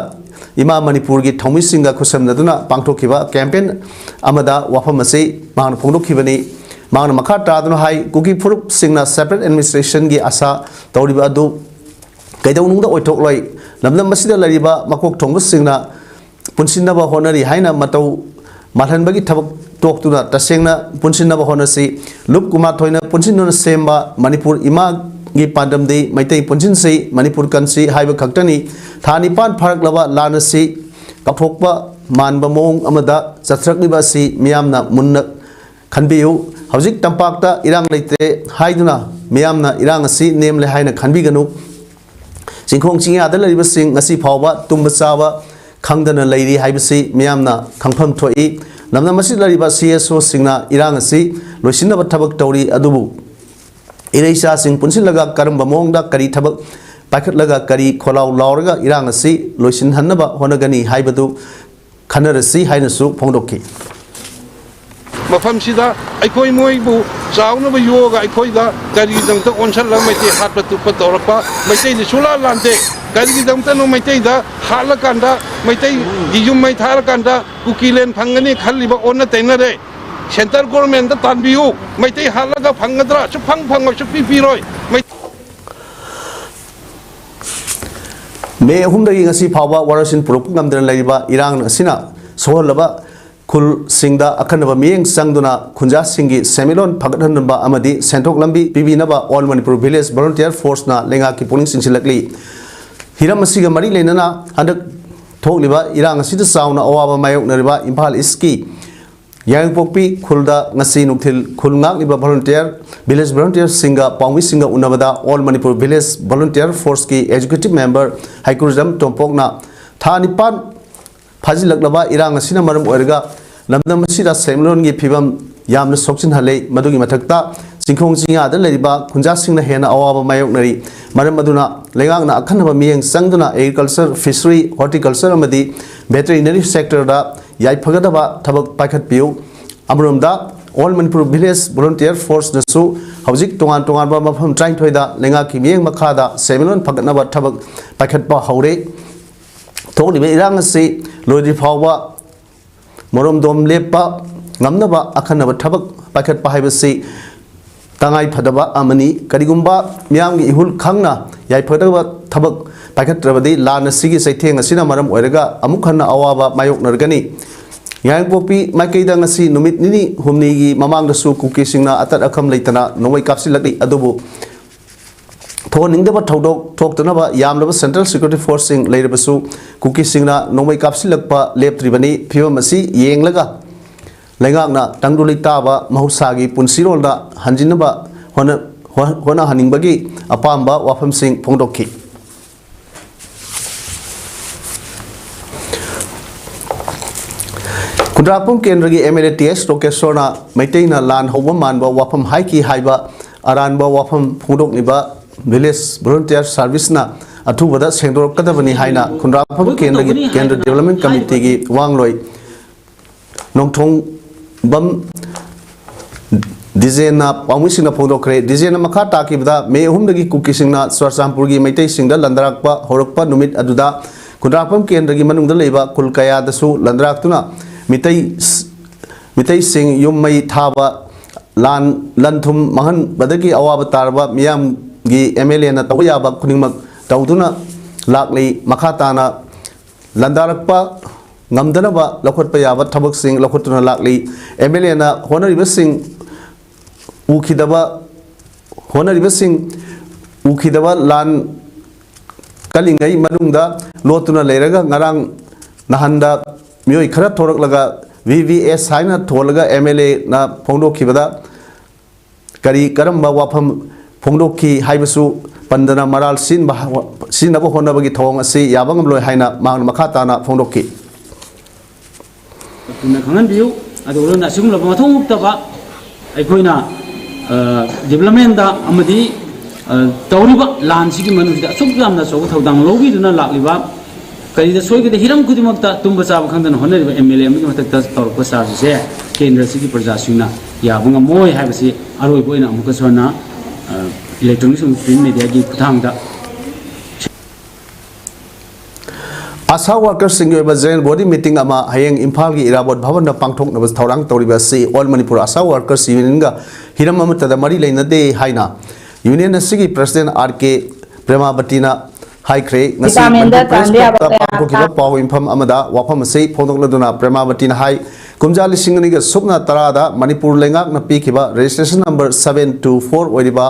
ꯏꯃꯥ ꯃꯅꯤꯄꯨꯔꯒꯤ ꯊꯧꯃꯤꯁꯤꯡꯒ ꯈꯨꯠꯁꯝꯅꯗꯨꯅ ꯄꯥꯡꯊꯣꯛꯈꯤꯕ campaign ꯑꯃꯗ ꯋꯥꯐꯝ ꯑꯁꯤ ꯃꯍꯥꯛꯅ ꯐꯣꯡꯗꯣꯛꯈꯤꯕꯅꯤ꯫ ꯃꯍꯥꯛꯅ ꯃꯈꯥ ꯇꯥꯗꯨꯅ ꯍꯥꯏ, ꯀꯨꯀꯤ ꯐꯨꯔꯨꯞꯁꯤꯡꯅ separate administrationꯒꯤ ꯑꯥꯁꯥ ꯇꯧꯔꯤꯕ ꯑꯗꯨ ꯀꯩꯗꯧꯅꯨꯡꯗ ꯑꯣꯏꯊꯣꯛꯂꯣꯏ꯫ ꯂꯝꯗꯝ ꯑꯁꯤꯗ ꯂꯩꯔꯤꯕ ꯃꯀꯣꯛ ꯊꯣꯡꯕꯁꯤꯡꯅ ꯄꯨꯟꯁꯤꯟꯅꯕ ꯍꯣꯠꯅꯔꯤ ꯍꯥꯏꯅ ꯃꯇꯧ ꯃꯥꯜꯍꯟꯕꯒꯤ ꯊꯕꯛ ꯇꯣꯛꯇꯨꯅ ꯇꯁꯦꯡꯅ ꯄꯨꯟꯁꯤꯟꯅꯕ ꯍꯣꯠꯅꯁꯤ꯫ ꯂꯨꯞ ꯀꯨꯟꯃꯥꯊꯣꯏꯅ ꯄꯨꯟꯁꯤꯟꯗꯨꯅ ꯁꯦꯝꯕ ꯃꯅꯤꯄꯨꯔ ꯏꯃꯥꯒꯤ ꯄꯥꯟꯗꯝꯗꯤ ꯃꯩꯇꯩ ꯄꯨꯟꯁꯤꯟꯁꯤ, ꯃꯅꯤꯄꯨꯔ ꯀꯟꯁꯤ ꯍꯥꯏꯕ ꯈꯛꯇꯅꯤ꯫ ꯊꯥ ꯅꯤꯄꯥꯟ ꯐꯥꯔꯛꯂꯕ ꯂꯥꯟ ꯑꯁꯤ ꯀꯥꯎꯊꯣꯛꯄ ꯃꯥꯟꯕ ꯃꯑꯣꯡ ꯑꯃꯗ ꯆꯠꯊꯔꯛꯂꯤꯕ ꯑꯁꯤ ꯃꯤꯌꯥꯝꯅ ꯃꯨꯟꯅ ꯈꯟꯕꯤꯌꯨ꯫ ꯍꯧꯖꯤꯛ ꯇꯝꯄꯥꯛꯇ ꯏꯔꯥꯡ ꯂꯩꯇ꯭ꯔꯦ ꯍꯥꯏꯗꯨꯅ ꯃꯤꯌꯥꯝꯅ ꯏꯔꯥꯡ ꯑꯁꯤ ꯅꯦꯝꯂꯦ ꯍꯥꯏꯅ ꯈꯟꯕꯤꯒꯅꯨ꯫ ꯆꯤꯡꯈꯣꯡ ꯆꯤꯡꯌꯥꯗ ꯂꯩꯔꯤꯕꯁꯤꯡ ꯉꯁꯤ ꯐꯥꯎꯕ ꯇꯨꯝꯕ ꯆꯥꯕ ꯈꯪꯗꯅ ꯂꯩꯔꯤ ꯍꯥꯏꯕꯁꯤ ꯃꯤꯌꯥꯝꯅ ꯈꯪꯐꯝ ꯊꯣꯛꯏ꯫ ꯂꯝꯗꯝ ꯑꯁꯤꯗ ꯂꯩꯔꯤꯕ ꯁꯤ ꯑꯦꯁ ꯑꯣꯁꯤꯡꯅ ꯏꯔꯥꯡ ꯑꯁꯤ ꯂꯣꯏꯁꯤꯟꯅꯕ ꯊꯕꯛ ꯇꯧꯔꯤ, ꯑꯗꯨꯕꯨ ꯏꯔꯩꯆꯥꯁꯤꯡ ꯄꯨꯟꯁꯤꯜꯂꯒ ꯀꯔꯝꯕ ꯃꯑꯣꯡꯗ ꯀꯔꯤ ꯊꯕꯛ ꯄꯥꯏꯈꯠꯂꯒ ꯀꯔꯤ ꯈꯣꯜꯂꯥꯎ ꯂꯥꯎꯔꯒ ꯏꯔꯥꯡ ꯑꯁꯤ ꯂꯣꯏꯁꯤꯟꯍꯟꯅꯕ ꯍꯣꯠꯅꯒꯅꯤ ꯍꯥꯏꯕꯗꯨ ꯈꯟꯅꯔꯁꯤ ꯍꯥꯏꯅꯁꯨ ꯐꯣꯡꯗꯣꯛꯈꯤ꯫ ꯃꯐꯝꯁꯤꯗ ꯑꯩꯈꯣꯏ ꯃꯣꯏꯕꯨ ꯆꯥꯎꯅꯕ ꯌꯣꯛꯑꯒ ꯑꯩꯈꯣꯏꯗ ꯀꯔꯤꯒꯤꯗꯃꯛꯇ ꯑꯣꯟꯁꯜꯂꯒ ꯃꯩꯇꯩ ꯍꯥꯠꯄ ꯇꯨꯞꯄ ꯇꯧꯔꯛꯄ? ꯃꯩꯇꯩꯗꯤ ꯁꯨꯡꯂꯥꯟ ꯂꯥꯟꯗꯦ꯫ ꯀꯔꯤꯒꯤꯗꯃꯛꯇꯅꯣ ꯃꯩꯇꯩꯗ ꯍꯥꯠꯂꯀꯥꯟꯗ, ꯃꯩꯇꯩꯒꯤ ꯌꯨꯝ ꯃꯩ ꯊꯥꯔꯀꯥꯟꯗ ꯀꯨꯀꯤ ꯂꯦꯟ ꯐꯪꯒꯅꯤ ꯈꯜꯂꯤꯕ? ꯑꯣꯟꯅ ꯇꯩꯅꯔꯦ꯫ ꯁꯦꯟꯇꯔ ꯒꯣꯔꯃꯦꯟꯗ ꯇꯥꯟꯕꯤꯌꯨ꯫ ꯃꯩꯇꯩ ꯍꯥꯠꯂꯒ ꯐꯪꯒꯗ꯭ꯔꯥ? ꯁꯨꯛꯐꯪ ꯐꯪꯉꯣꯏ, ꯁꯨꯛꯄꯤ ꯄꯤꯔꯣꯏ꯫ ꯃꯩ- ꯃꯦ ꯑꯍꯨꯝꯗꯒꯤ ꯉꯁꯤ ꯐꯥꯎꯕ ꯋꯥꯔꯣꯏꯁꯤꯟ ꯄꯨꯔꯛꯄ ꯉꯝꯗꯅ ꯂꯩꯔꯤꯕ ꯏꯔꯥꯡ ꯑꯁꯤꯅ ꯁꯣꯛꯍꯜꯂꯕ ꯈꯨꯜꯁꯤꯡꯗ ꯑꯈꯟꯅꯕ ꯃꯤꯠꯌꯦꯡ ꯆꯪꯗꯨꯅ ꯈꯨꯟꯖꯥꯁꯤꯡꯒꯤ ꯁꯦꯟꯃꯤꯠꯂꯣꯟ ꯐꯒꯠꯍꯟꯅꯕ ꯑꯃꯗꯤ ꯁꯦꯟꯊꯣꯛ ꯂꯝꯕꯤ ꯄꯤꯕꯤꯅꯕ All Manipur Village Volunteer Force ꯅ ꯂꯩꯉꯥꯛꯀꯤ ꯄꯨꯛꯅꯤꯡ ꯆꯤꯡꯁꯤꯜꯂꯛꯂꯤ꯫ ꯍꯤꯔꯝ ꯑꯁꯤꯒ ꯃꯔꯤ ꯂꯩꯅꯅ ꯍꯟꯗꯛ ꯊꯣꯛꯂꯤꯕ ꯏꯔꯥꯡ ꯑꯁꯤꯗ ꯆꯥꯎꯅ ꯑꯋꯥꯕ ꯃꯥꯌꯣꯛꯅꯔꯤꯕ ꯏꯝꯐꯥꯜ ꯏꯁꯀꯤ ꯌꯥꯏꯉꯪꯄꯣꯛꯄꯤ ꯈꯨꯜꯗ ꯉꯁꯤ ꯅꯨꯡꯊꯤꯜ ꯈꯨꯜ ꯉꯥꯛꯂꯤꯕ volunteer, village volunteer ꯁꯤꯡꯒ ꯄꯥꯎꯃꯤꯁꯤꯡꯒ ꯎꯅꯕꯗ All Manipur Village Volunteer Force ꯀꯤ Executive Member ꯍꯩꯀ꯭ꯔꯨꯖꯝ ꯇꯣꯝꯄꯣꯛꯅ ꯊꯥ ꯅꯤꯄꯥꯟ ꯐꯥꯖꯤꯜꯂꯛꯂꯕ ꯏꯔꯥꯡ ꯑꯁꯤꯅ ꯃꯔꯝ ꯑꯣꯏꯔꯒ ꯂꯝꯗꯝ ꯑꯁꯤꯗ ꯁꯦꯟꯃꯤꯠꯂꯣꯟꯒꯤ ꯐꯤꯕꯝ ꯌꯥꯝꯅ ꯁꯣꯛꯆꯤꯟꯍꯜꯂꯦ꯫ ꯃꯗꯨꯒꯤ ꯃꯊꯛꯇ ꯆꯤꯡꯈꯣꯡ ꯆꯤꯡꯌꯥꯗ ꯂꯩꯔꯤꯕ ꯈꯨꯟꯖꯥꯁꯤꯡꯅ ꯍꯦꯟꯅ ꯑꯋꯥꯕ ꯃꯥꯌꯣꯛꯅꯔꯤ꯫ ꯃꯔꯝ ꯑꯗꯨꯅ ꯂꯩꯉꯥꯛꯅ ꯑꯈꯟꯅꯕ ꯃꯤꯠꯌꯦꯡ ꯆꯪꯗꯨꯅ agriculture, fishery, horticulture ꯑꯃꯗꯤ veterinary sector ꯗ ꯌꯥꯏꯐꯒꯗꯕ ꯊꯕꯛ ꯄꯥꯏꯈꯠꯄꯤꯌꯨ꯫ ꯑꯃꯔꯣꯝꯗ All Manipur Village Volunteer Force ꯅꯁꯨ ꯍꯧꯖꯤꯛ ꯇꯣꯉꯥꯟ ꯇꯣꯉꯥꯟꯕ ꯃꯐꯝ ꯇꯔꯥꯅꯤꯊꯣꯏꯗ ꯂꯩꯉꯥꯛꯀꯤ ꯃꯤꯠꯌꯦꯡ ꯃꯈꯥꯗ ꯁꯦꯟꯃꯤꯠꯂꯣꯟ ꯐꯒꯠꯅꯕ ꯊꯕꯛ ꯄꯥꯏꯈꯠꯄ ꯍꯧꯔꯦ꯫ ꯊꯣꯛꯂꯤꯕ ꯏꯔꯥꯡ ꯑꯁꯤ ꯂꯣꯏꯗ꯭ꯔꯤ ꯐꯥꯎꯕ ꯃꯔꯣꯝꯗꯣꯝ ꯂꯦꯞꯄ ꯉꯝꯅꯕ ꯑꯈꯟꯅꯕ ꯊꯕꯛ ꯄꯥꯏꯈꯠꯄ ꯍꯥꯏꯕꯁꯤ ꯇꯉꯥꯏ ꯐꯗꯕ ꯑꯃꯅꯤ꯫ ꯀꯔꯤꯒꯨꯝꯕ ꯃꯤꯌꯥꯝꯒꯤ ꯏꯍꯨꯜ ꯈꯪꯅ ꯌꯥꯏꯐꯗꯕ ꯊꯕꯛ ꯄꯥꯏꯈꯠꯇ꯭ꯔꯕꯗꯤ ꯂꯥꯟ ꯑꯁꯤꯒꯤ ꯆꯩꯊꯦꯡ ꯑꯁꯤꯅ ꯃꯔꯝ ꯑꯣꯏꯔꯒ ꯑꯃꯨꯛ ꯍꯟꯅ ꯑꯋꯥꯕ ꯃꯥꯌꯣꯛꯅꯔꯒꯅꯤ꯫ ꯌꯥꯏꯉꯪꯄꯣꯛꯄꯤ ꯃꯥꯏꯀꯩꯗ ꯉꯁꯤ ꯅꯨꯃꯤꯠ ꯅꯤꯅꯤ ꯍꯨꯝꯅꯤꯒꯤ ꯃꯃꯥꯡꯗꯁꯨ ꯀꯨꯀꯤꯁꯤꯡꯅ ꯑꯇꯠ ꯑꯈꯝ ꯂꯩꯇꯅ ꯅꯣꯡꯃꯩ ꯀꯥꯞꯁꯤꯜꯂꯛꯂꯤ꯫ ꯑꯗꯨꯕꯨ ꯊꯣꯛꯍꯟꯅꯤꯡꯗꯕ ꯊꯧꯗꯣꯛ ꯊꯣꯛꯇꯅꯕ ꯌꯥꯝꯂꯕ Central Security Force ꯁꯤꯡ ꯂꯩꯔꯕꯁꯨ ꯀꯨꯀꯤꯁꯤꯡꯅ ꯅꯣꯡꯃꯩ ꯀꯥꯞꯁꯤꯜꯂꯛꯄ ꯂꯦꯞꯇ꯭ꯔꯤꯕꯅꯤ꯫ ꯐꯤꯕꯝ ꯑꯁꯤ ꯌꯦꯡꯂꯒ ꯂꯩꯉꯥꯛꯅ ꯇꯪꯗꯨ ꯂꯩꯇꯥꯕ ꯃꯍꯧꯁꯥꯒꯤ ꯄꯨꯟꯁꯤꯔꯣꯜꯗ ꯍꯟꯖꯤꯟꯅꯕ ꯍꯣꯠꯅ-, ꯍꯣ-, ꯍꯣꯠꯅꯍꯟꯅꯤꯡꯕꯒꯤ ꯑꯄꯥꯝꯕ ꯋꯥꯐꯝꯁꯤꯡ ꯐꯣꯡꯗꯣꯛꯈꯤ꯫ ꯈꯨꯟꯗ꯭ꯔꯥꯛꯄꯝ ꯀꯦꯟꯗ꯭ꯔꯒꯤ ꯑꯦꯝ ꯑꯦꯜ ꯑꯦ ꯇꯤ ꯑꯦꯁ ꯂꯣꯀꯦꯁ꯭ꯋꯔꯅ ꯃꯩꯇꯩꯅ ꯂꯥꯟ ꯍꯧꯕ ꯃꯥꯟꯕ ꯋꯥꯐꯝ ꯍꯥꯏꯈꯤ ꯍꯥꯏꯕ ꯑꯔꯥꯟꯕ ꯋꯥꯐꯝ ꯐꯣꯡꯗꯣꯛꯂꯤꯕ ꯚꯤꯂꯦꯖ ꯚꯣꯂꯨꯟꯇꯤꯌꯔ ꯁꯥꯔꯚꯤꯁꯅ ꯑꯊꯨꯕꯗ ꯁꯦꯡꯗꯣꯔꯛꯀꯗꯕꯅꯤ ꯍꯥꯏꯅ ꯈꯨꯟꯗ꯭ꯔꯥꯛꯄꯝ ꯀꯦꯟꯗ꯭ꯔꯒꯤ ꯀꯦꯟꯗ꯭ꯔ ꯗꯤꯕꯦꯂꯞꯃꯦꯟ ꯀꯃꯤꯇꯤꯒꯤ ꯋꯥꯡꯂꯣꯏ ꯅꯣꯡꯊꯣꯡꯕꯝ ꯗꯤꯖꯦꯟꯅ ꯄꯥꯎꯃꯤꯁꯤꯡꯅ ꯐꯣꯡꯗꯣꯛꯈ꯭ꯔꯦ꯫ ꯗꯤꯖꯦꯟꯅ ꯃꯈꯥ ꯇꯥꯈꯤꯕꯗ, ꯃꯦ ꯑꯍꯨꯝꯗꯒꯤ ꯀꯨꯀꯤꯁꯤꯡꯅ ꯆꯨꯔꯆꯥꯟꯄꯨꯔꯒꯤ ꯃꯩꯇꯩꯁꯤꯡꯗ ꯂꯥꯟꯗꯥꯔꯛꯄ ꯍꯧꯔꯛꯄ ꯅꯨꯃꯤꯠ ꯑꯗꯨꯗ ꯈꯨꯟꯗ꯭ꯔꯥꯛꯄꯝ ꯀꯦꯟꯗ꯭ꯔꯒꯤ ꯃꯅꯨꯡꯗ ꯂꯩꯕ ꯈꯨꯜ ꯀꯌꯥꯗꯁꯨ ꯂꯥꯟꯗꯥꯔꯛꯇꯨꯅ ꯃꯤꯇꯩ, ꯃꯤꯇꯩꯁꯤꯡ ꯌꯨꯝ ꯃꯩ ꯊꯥꯕ, ꯂꯥꯟ, ꯂꯟ ꯊꯨꯝ ꯃꯥꯡꯍꯟꯕꯗꯒꯤ ꯑꯋꯥꯕ ꯇꯥꯔꯕ ꯃꯤꯌꯥꯝꯒꯤ ꯑꯦꯝ ꯑꯦꯜ ꯑꯦꯅ ꯇꯧꯕ ꯌꯥꯕ ꯈꯨꯗꯤꯡꯃꯛ ꯇꯧꯗꯨꯅ ꯂꯥꯛꯂꯤ꯫ ꯃꯈꯥ ꯇꯥꯅ ꯂꯥꯟꯗꯥꯔꯛꯄ ꯉꯝꯗꯅꯕ ꯂꯧꯈꯠꯄ ꯌꯥꯕ ꯊꯕꯛꯁꯤꯡ ꯂꯧꯈꯠꯇꯨꯅ ꯂꯥꯛꯂꯤ꯫ ꯑꯦꯝ ꯑꯦꯜ ꯑꯦꯅ ꯍꯣꯠꯅꯔꯤꯕꯁꯤꯡ ꯎꯈꯤꯗꯕ, ꯍꯣꯠꯅꯔꯤꯕꯁꯤꯡ ꯎꯈꯤꯗꯕ ꯂꯥꯟ ꯀꯜꯂꯤꯉꯩ ꯃꯅꯨꯡꯗ ꯂꯣꯠꯇꯨꯅ ꯂꯩꯔꯒ ꯉꯔꯥꯡ ꯅꯍꯥꯟꯗ ꯃꯤꯑꯣꯏ ꯈꯔ ꯊꯣꯔꯛꯂꯒ ꯚꯤ ꯚꯤ ꯑꯦꯁ ꯍꯥꯏꯅ ꯊꯣꯜꯂꯒ ꯑꯦꯝ ꯑꯦꯜ ꯑꯦꯅ ꯐꯣꯡꯗꯣꯛꯈꯤꯕꯗ ꯀꯔꯤ ꯀꯔꯝꯕ ꯋꯥꯐꯝ ꯐꯣꯡꯗꯣꯛꯈꯤ ꯍꯥꯏꯕꯁꯨ ꯄꯟꯗꯅ ꯃꯔꯥꯜ ꯁꯤꯟꯕ-, ꯁꯤꯟꯅꯕ ꯍꯣꯠꯅꯕꯒꯤ ꯊꯧꯑꯣꯡ ꯑꯁꯤ ꯌꯥꯕ ꯉꯝꯂꯣꯏ ꯍꯥꯏꯅ ꯃꯍꯥꯛꯅ ꯃꯈꯥ ꯇꯥꯅ ꯐꯣꯡꯗꯣꯛꯈꯤ꯫ ꯊꯨꯅ ꯈꯪꯍꯟꯕꯤꯌꯨ꯫ ꯑꯗꯨꯒ ꯂꯣꯏꯅꯅ ꯑꯁꯤꯒꯨꯝꯂꯕ ꯃꯊꯧ ꯃꯨꯛꯇꯕ ꯑꯩꯈꯣꯏꯅ, ꯑ, ꯗꯤꯕꯦꯂꯞꯃꯦꯟꯗ ꯑꯃꯗꯤ, ꯑ, ꯇꯧꯔꯤꯕ ꯂꯥꯟꯁꯤꯒꯤ ꯃꯅꯨꯡꯁꯤꯗ ꯑꯁꯨꯛ ꯌꯥꯝꯅ ꯑꯆꯧꯕ ꯊꯧꯗꯥꯡ ꯂꯧꯕꯤꯗꯨꯅ ꯂꯥꯛꯂꯤꯕ, ꯀꯔꯤꯗ ꯁꯣꯏꯒꯗꯦ, ꯍꯤꯔꯝ ꯈꯨꯗꯤꯡꯃꯛꯇ ꯇꯨꯝꯕ ꯆꯥꯕ ꯈꯪꯗꯅ ꯍꯣꯠꯅꯔꯤꯕ ꯑꯦꯝ ꯑꯦꯜ ꯑꯦ ꯑꯃꯒꯤ ꯃꯊꯛꯇ ꯇꯧꯔꯛꯄ ꯆꯥꯔꯖꯁꯦ ꯀꯦꯟꯗ꯭ꯔꯁꯤꯒꯤ ꯄ꯭ꯔꯖꯥꯁꯤꯡꯅ ꯌꯥꯕ ꯉꯝꯃꯣꯏ ꯍꯥꯏꯕꯁꯤ ꯑꯔꯣꯏꯕ ꯑꯣꯏꯅ ꯑꯃꯨꯛꯀꯁꯨ ꯍꯟꯅ, ꯑ, ꯏꯂꯦꯛꯇ꯭ꯔꯣꯅꯤꯛꯁ ꯑꯃꯁꯨꯡ ꯄ꯭ꯔꯤꯟꯠ ꯃꯦꯗꯤꯌꯥꯒꯤ ꯈꯨꯠꯊꯥꯡꯗ ꯑꯁꯥ ꯋꯥꯔꯀꯔꯁꯤꯡꯒꯤ ꯑꯣꯏꯕ ꯖꯦꯅꯔꯦꯜ ꯕꯣꯗꯤ ꯃꯤꯇꯤꯡ ꯑꯃ ꯍꯌꯦꯡ ꯏꯝꯐꯥꯜꯒꯤ ꯏꯔꯥꯕꯣꯠ ꯚꯕꯟꯗ ꯄꯥꯡꯊꯣꯛꯅꯕ ꯊꯧꯔꯥꯡ ꯇꯧꯔꯤꯕ ꯑꯁꯤ ꯑꯣꯜ ꯃꯅꯤꯄꯨꯔ ꯑꯁꯥ ꯋꯥꯔꯀꯔꯁ ꯌꯨꯅꯤꯌꯟꯒ ꯍꯤꯔꯝ ꯑꯃꯠꯇꯗ ꯃꯔꯤ ꯂꯩꯅꯗꯦ ꯍꯥꯏꯅ ꯌꯨꯅꯤꯌꯟ ꯑꯁꯤꯒꯤ ꯄ꯭ꯔꯁꯤꯗꯦꯟ ꯑꯥꯔ ꯀꯦ ꯄ꯭ꯔꯦꯃꯥꯕꯇꯤꯅ ꯍꯥꯏꯈ꯭ꯔꯦ꯫ ꯉꯁꯤ ꯗꯤꯄꯥꯔꯠꯃꯦꯟꯗ ꯃꯅꯤꯄꯨꯔ ꯄ꯭ꯔꯦꯁ ꯆꯥꯟꯕ ꯌꯥꯕ ꯀ꯭ꯂꯕꯇ ꯀꯌꯥ ꯄꯥꯡꯊꯣꯛꯈꯤꯕ ꯄꯥꯎ ꯌꯨꯝꯐꯝ ꯑꯃꯗ ꯋꯥꯐꯝ ꯑꯁꯤ ꯐꯣꯡꯗꯣꯛꯂꯗꯨꯅ ꯄ꯭ꯔꯦꯃꯥꯕꯇꯤꯅ ꯍꯥꯏ, ꯀꯨꯝꯖꯥ ꯂꯤꯁꯤꯡ ꯑꯅꯤꯒ ꯁꯨꯞꯅ ꯇꯔꯥꯗ ꯃꯅꯤꯄꯨꯔ ꯂꯩꯉꯥꯛꯅ ꯄꯤꯈꯤꯕ registration number seven two four ꯑꯣꯏꯔꯤꯕ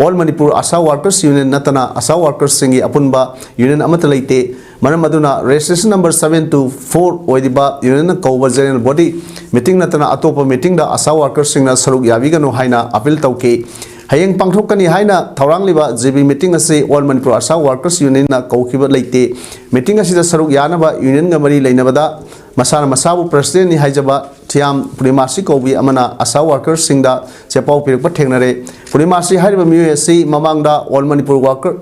ꯑꯣꯜ ꯃꯅꯤꯄꯨꯔ ꯑꯁꯥ ꯋꯥꯔꯀꯔꯁ ꯌꯨꯅꯤꯌꯟ ꯅꯠꯇꯅ ꯑꯁꯥ ꯋꯥꯔꯀꯔꯁꯤꯡꯒꯤ ꯑꯄꯨꯟꯕ ꯌꯨꯅꯤꯌꯟ ꯑꯃꯠꯇ ꯂꯩꯇꯦ꯫ ꯃꯔꯝ ꯑꯗꯨꯅ registration number seven two four ꯑꯣꯏꯔꯤꯕ ꯌꯨꯅꯤꯌꯟꯅ ꯀꯧꯕ ꯖꯦꯅꯔꯦꯜ ꯕꯣꯗꯤ ꯃꯤꯇꯤꯡ ꯅꯠꯇꯅ ꯑꯇꯣꯞꯄ ꯃꯤꯇꯤꯡꯗ ꯑꯁꯥ ꯋꯥꯔꯀꯔꯁꯤꯡꯅ ꯁꯔꯨꯛ ꯌꯥꯕꯤꯒꯅꯨ ꯍꯥꯏꯅ ꯑꯄꯤꯜ ꯇꯧꯈꯤ꯫ ꯍꯌꯦꯡ ꯄꯥꯡꯊꯣꯛꯀꯅꯤ ꯍꯥꯏꯅ ꯊꯧꯔꯥꯡꯂꯤꯕ ꯖꯤ ꯕꯤ ꯃꯤꯇꯤꯡ ꯑꯁꯤ ꯑꯣꯜ ꯃꯅꯤꯄꯨꯔ ꯑꯁꯥ ꯋꯥꯔꯀꯔꯁ ꯌꯨꯅꯤꯌꯟꯅ ꯀꯧꯈꯤꯕ ꯂꯩꯇꯦ꯫ ꯃꯤꯇꯤꯡ ꯑꯁꯤꯗ ꯁꯔꯨꯛ ꯌꯥꯅꯕ ꯌꯨꯅꯤꯌꯟꯒ ꯃꯔꯤ ꯂꯩꯅꯕꯗ ꯃꯁꯥꯅ ꯃꯁꯥꯕꯨ ꯄ꯭ꯔꯁꯤꯗꯦꯟꯠꯅꯤ ꯍꯥꯏꯖꯕ ꯊꯤꯌꯥꯝ ꯄꯨꯔꯅꯤꯃꯥꯁꯤ ꯀꯧꯕꯤ ꯑꯃꯅ ꯑꯥꯁꯥ ꯋꯥꯔꯀꯔꯁꯤꯡꯗ ꯆꯦꯄꯥꯎ ꯄꯤꯔꯛꯄ ꯊꯦꯡꯅꯔꯦ꯫ ꯄꯨꯔꯅꯤꯃꯥꯁꯤ ꯍꯥꯏꯔꯤꯕ ꯃꯤꯑꯣꯏ ꯑꯁꯤ ꯃꯃꯥꯡꯗ all Manipur worker,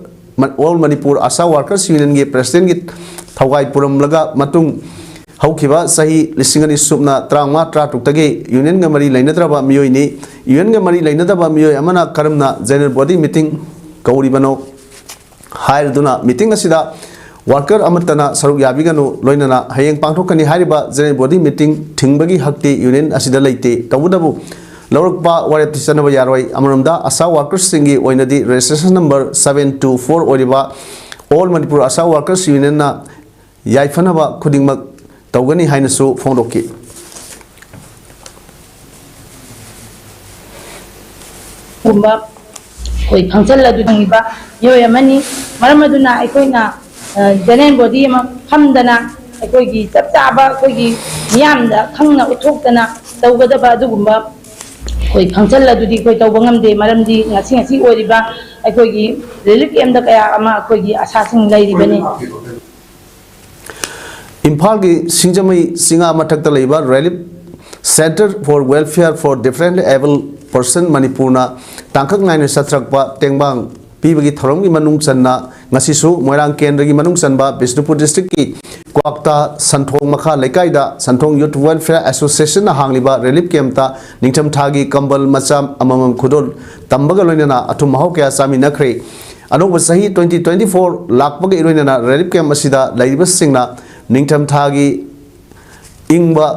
all Manipur ASHA workers ꯌꯨꯅꯤꯌꯟꯒꯤ ꯄ꯭ꯔꯁꯤꯗꯦꯟꯠꯀꯤ ꯊꯧꯒꯥꯏ ꯄꯨꯔꯝꯂꯒ ꯃꯇꯨꯡ ꯍꯧꯈꯤꯕ ꯆꯍꯤ ꯂꯤꯁꯤꯡ ꯑꯅꯤ ꯁꯨꯞꯅ ꯇꯔꯥꯃꯉꯥ ꯇꯔꯥꯇꯔꯨꯛꯇꯒꯤ ꯌꯨꯅꯤꯌꯟꯒ ꯃꯔꯤ ꯂꯩꯅꯗ꯭ꯔꯕ ꯃꯤꯑꯣꯏꯅꯤ꯫ ꯌꯨꯅꯤꯌꯟꯒ ꯃꯔꯤ ꯂꯩꯅꯗꯕ ꯃꯤꯑꯣꯏ ꯑꯃꯅ ꯀꯔꯝꯅ ꯖꯦꯅꯔꯦꯜ ꯕꯣꯗꯤ ꯃꯤꯇꯤꯡ ꯀꯧꯔꯤꯕꯅꯣ ꯍꯥꯏꯔꯗꯨꯅ ꯃꯤꯇꯤꯡ ꯑꯁꯤꯗ ꯋꯥꯔꯀꯔ ꯑꯃꯠꯇꯅ ꯁꯔꯨꯛ ꯌꯥꯕꯤꯒꯅꯨ, ꯂꯣꯏꯅꯅ ꯍꯌꯦꯡ ꯄꯥꯡꯊꯣꯛꯀꯅꯤ ꯍꯥꯏꯔꯤꯕ ꯖꯦꯅꯔꯦꯜ ꯕꯣꯗꯤ ꯃꯤꯇꯤꯡ ꯊꯤꯡꯕꯒꯤ ꯍꯛꯇꯤ ꯌꯨꯅꯤꯌꯟ ꯑꯁꯤꯗ ꯂꯩꯇꯦ꯫ ꯇꯧꯕꯇꯕꯨ ꯂꯧꯔꯛꯄ ꯋꯥꯔꯦꯞꯇꯤ ꯆꯠꯅꯕ ꯌꯥꯔꯣꯏ꯫ ꯑꯃꯔꯣꯝꯗ ꯑꯥꯁꯥ ꯋꯥꯔꯀꯔꯁꯤꯡꯒꯤ ꯑꯣꯏꯅꯗꯤ registration number seven two four ꯑꯣꯏꯔꯤꯕ ꯑꯣꯜ ꯃꯅꯤꯄꯨꯔ ꯑꯥꯁꯥ ꯋꯥꯔꯀꯔꯁ ꯌꯨꯅꯤꯌꯟꯅ ꯌꯥꯏꯐꯅꯕ ꯈꯨꯗꯤꯡꯃꯛ ꯇꯧꯒꯅꯤ ꯍꯥꯏꯅꯁꯨ ꯐꯣꯡꯗꯣꯛꯈꯤ꯫ ꯒꯨꯝꯕ ꯑꯩꯈꯣꯏ ꯈꯪꯆꯜ ꯑꯗꯨ ꯐꯪꯉꯤꯕ ꯃꯤꯑꯣꯏ ꯑꯃꯅꯤ꯫ ꯃꯔꯝ ꯑꯗꯨꯅ ꯑꯩꯈꯣꯏꯅ, ꯑ, ꯖꯦꯅꯔꯦꯜ ꯕꯣꯗꯤ ꯑꯃ ꯐꯝꯗꯅ ꯑꯩꯈꯣꯏꯒꯤ ꯆꯞ ꯆꯥꯕ ꯑꯩꯈꯣꯏꯒꯤ ꯃꯤꯌꯥꯝꯗ ꯈꯪꯅ ꯎꯠꯊꯣꯛꯇꯅ ꯇꯧꯒꯗꯕ ꯑꯗꯨꯒꯨꯝꯕ ꯑꯩꯈꯣꯏ ꯈꯪꯆꯜ ꯑꯗꯨꯗꯤ ꯑꯩꯈꯣꯏ ꯇꯧꯕ ꯉꯝꯗꯦ꯫ ꯃꯔꯝꯗꯤ ꯉꯁꯤ ꯉꯁꯤ ꯑꯣꯏꯔꯤꯕ ꯑꯩꯈꯣꯏꯒꯤ ꯔꯤꯂꯤꯐ ꯀꯦꯝꯞꯇ ꯀꯌꯥ ꯑꯃ ꯑꯩꯈꯣꯏꯒꯤ ꯑꯁꯥꯁꯤꯡ ꯂꯩꯔꯤꯕꯅꯤ꯫ ꯏꯝꯐꯥꯜꯒꯤ ꯁꯤꯡꯖꯃꯩ ꯆꯤꯉꯥ ꯃꯊꯛꯇ ꯂꯩꯕ Relief Centre for Welfare for Different Able Person ꯃꯅꯤꯄꯨꯔꯅ ꯇꯥꯡꯀꯛ ꯅꯥꯏꯅ ꯆꯠꯊꯔꯛꯄ ꯇꯦꯡꯕꯥꯡ ꯄꯤꯕꯒꯤ ꯊꯧꯔꯝꯒꯤ ꯃꯅꯨꯡ ꯆꯟꯅ ꯉꯁꯤꯁꯨ ꯃꯣꯏꯔꯥꯡ ꯀꯦꯟꯗ꯭ꯔꯒꯤ ꯃꯅꯨꯡ ꯆꯟꯕ ꯕꯤꯁꯅꯨꯄꯨꯔ ꯗꯤꯁꯇ꯭ꯔꯤꯛꯀꯤ ꯀ꯭ꯋꯥꯛꯇꯥ ꯁꯟꯊꯣꯡ ꯃꯈꯥ ꯂꯩꯀꯥꯏꯗ ꯁꯟꯊꯣꯡ ꯌꯨꯠ ꯋꯦꯜꯐꯤꯌꯔ ꯑꯦꯁꯣꯁꯤꯌꯦꯁꯟꯅ ꯍꯥꯡꯂꯤꯕ ꯔꯤꯂꯤꯐ ꯀꯦꯝꯞꯇ ꯅꯤꯡꯊꯝꯊꯥꯒꯤ ꯀꯝꯕꯜ ꯃꯆꯥ ꯑꯃꯃꯝ ꯈꯨꯗꯣꯜ ꯇꯝꯕꯒ ꯂꯣꯏꯅꯅ ꯑꯊꯨꯝ ꯑꯍꯥꯎ ꯀꯌꯥ ꯆꯥꯃꯤꯟꯅꯈ꯭ꯔꯦ꯫ ꯑꯅꯧꯕ ꯆꯍꯤ twenty twenty four ꯂꯥꯛꯄꯒ ꯏꯔꯣꯏꯅꯅ ꯔꯤꯂꯤꯐ ꯀꯦꯝꯞ ꯑꯁꯤꯗ ꯂꯩꯔꯤꯕꯁꯤꯡꯅ ꯅꯤꯡꯊꯝꯊꯥꯒꯤ ꯏꯪꯕ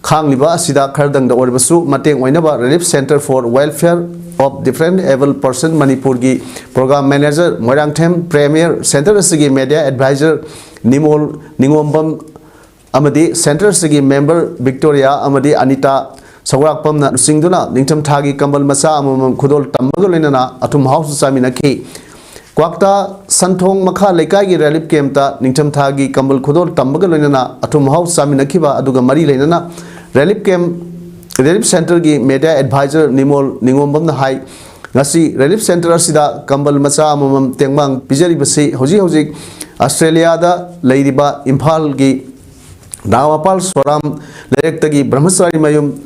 ꯈꯥꯡꯂꯤꯕ ꯑꯁꯤꯗ ꯈꯔꯗꯪꯗ ꯑꯣꯏꯔꯕꯁꯨ ꯃꯇꯦꯡ ꯑꯣꯏꯅꯕ Relief Centre for Welfare of Different Able Person ꯃꯅꯤꯄꯨꯔꯒꯤ programme manager Moirangthem premiere, centre ꯑꯁꯤꯒꯤ ꯃꯦꯗꯤꯌꯥ ꯑꯦꯗꯚꯥꯏꯖꯔ ꯅꯤꯃꯣꯜ ꯅꯤꯉꯣꯝꯕꯝ ꯑꯃꯗꯤ ꯁꯦꯟꯇꯔ ꯑꯁꯤꯒꯤ ꯃꯦꯝꯕꯔ ꯚꯤꯛꯇꯣꯔꯤꯌꯥ ꯑꯃꯗꯤ ꯑꯅꯤꯇꯥ ꯁꯧꯒ꯭ꯔꯥꯛꯄꯝꯅ ꯂꯨꯆꯤꯡꯗꯨꯅ ꯅꯤꯡꯊꯝꯊꯥꯒꯤ ꯀꯝꯕꯜ ꯃꯆꯥ ꯑꯃꯃꯝ ꯈꯨꯗꯣꯜ ꯇꯝꯕꯒ ꯂꯣꯏꯅꯅ ꯑꯊꯨꯝ ꯑꯍꯥꯎꯁꯨ ꯆꯥꯃꯤꯟꯅꯈꯤ꯫ ꯀ꯭ꯋꯥꯛꯇꯥ ꯁꯟꯊꯣꯡ ꯃꯈꯥ ꯂꯩꯀꯥꯏꯒꯤ ꯔꯤꯂꯤꯐ ꯀꯦꯝꯞꯇ ꯅꯤꯡꯊꯝꯊꯥꯒꯤ ꯀꯝꯕꯜ ꯈꯨꯗꯣꯜ ꯇꯝꯕꯒ ꯂꯣꯏꯅꯅ ꯑꯊꯨꯝ ꯑꯍꯥꯎ ꯆꯥꯃꯤꯟꯅꯈꯤꯕ ꯑꯗꯨꯒ ꯃꯔꯤ ꯂꯩꯅꯅ ꯔꯤꯂꯤꯐ ꯀꯦꯝꯞ, ꯔꯤꯂꯤꯐ ꯁꯦꯟꯇꯔꯒꯤ ꯃꯦꯗꯤꯌꯥ ꯑꯦꯗꯚꯥꯏꯖꯔ ꯅꯤꯃꯣꯜ ꯅꯤꯉꯣꯝꯕꯝꯅ ꯍꯥꯏ, ꯉꯁꯤ ꯔꯤꯂꯤꯐ ꯁꯦꯟꯇꯔ ꯑꯁꯤꯗ ꯀꯝꯕꯜ ꯃꯆꯥ ꯑꯃꯃꯝ ꯇꯦꯡꯕꯥꯡ ꯄꯤꯖꯔꯤꯕꯁꯤ ꯍꯧꯖꯤꯛ ꯍꯧꯖꯤꯛ ꯑꯁꯇ꯭ꯔꯦꯂꯤꯌꯥꯗ ꯂꯩꯔꯤꯕ ꯏꯝꯐꯥꯜꯒꯤ ꯔꯥꯃꯄꯥꯜ ꯁꯣꯔꯥꯝ ꯂꯩꯔꯛꯇꯒꯤ ꯕ꯭ꯔꯍ꯭ꯃꯆꯥꯔꯤ ꯃꯌꯨꯝ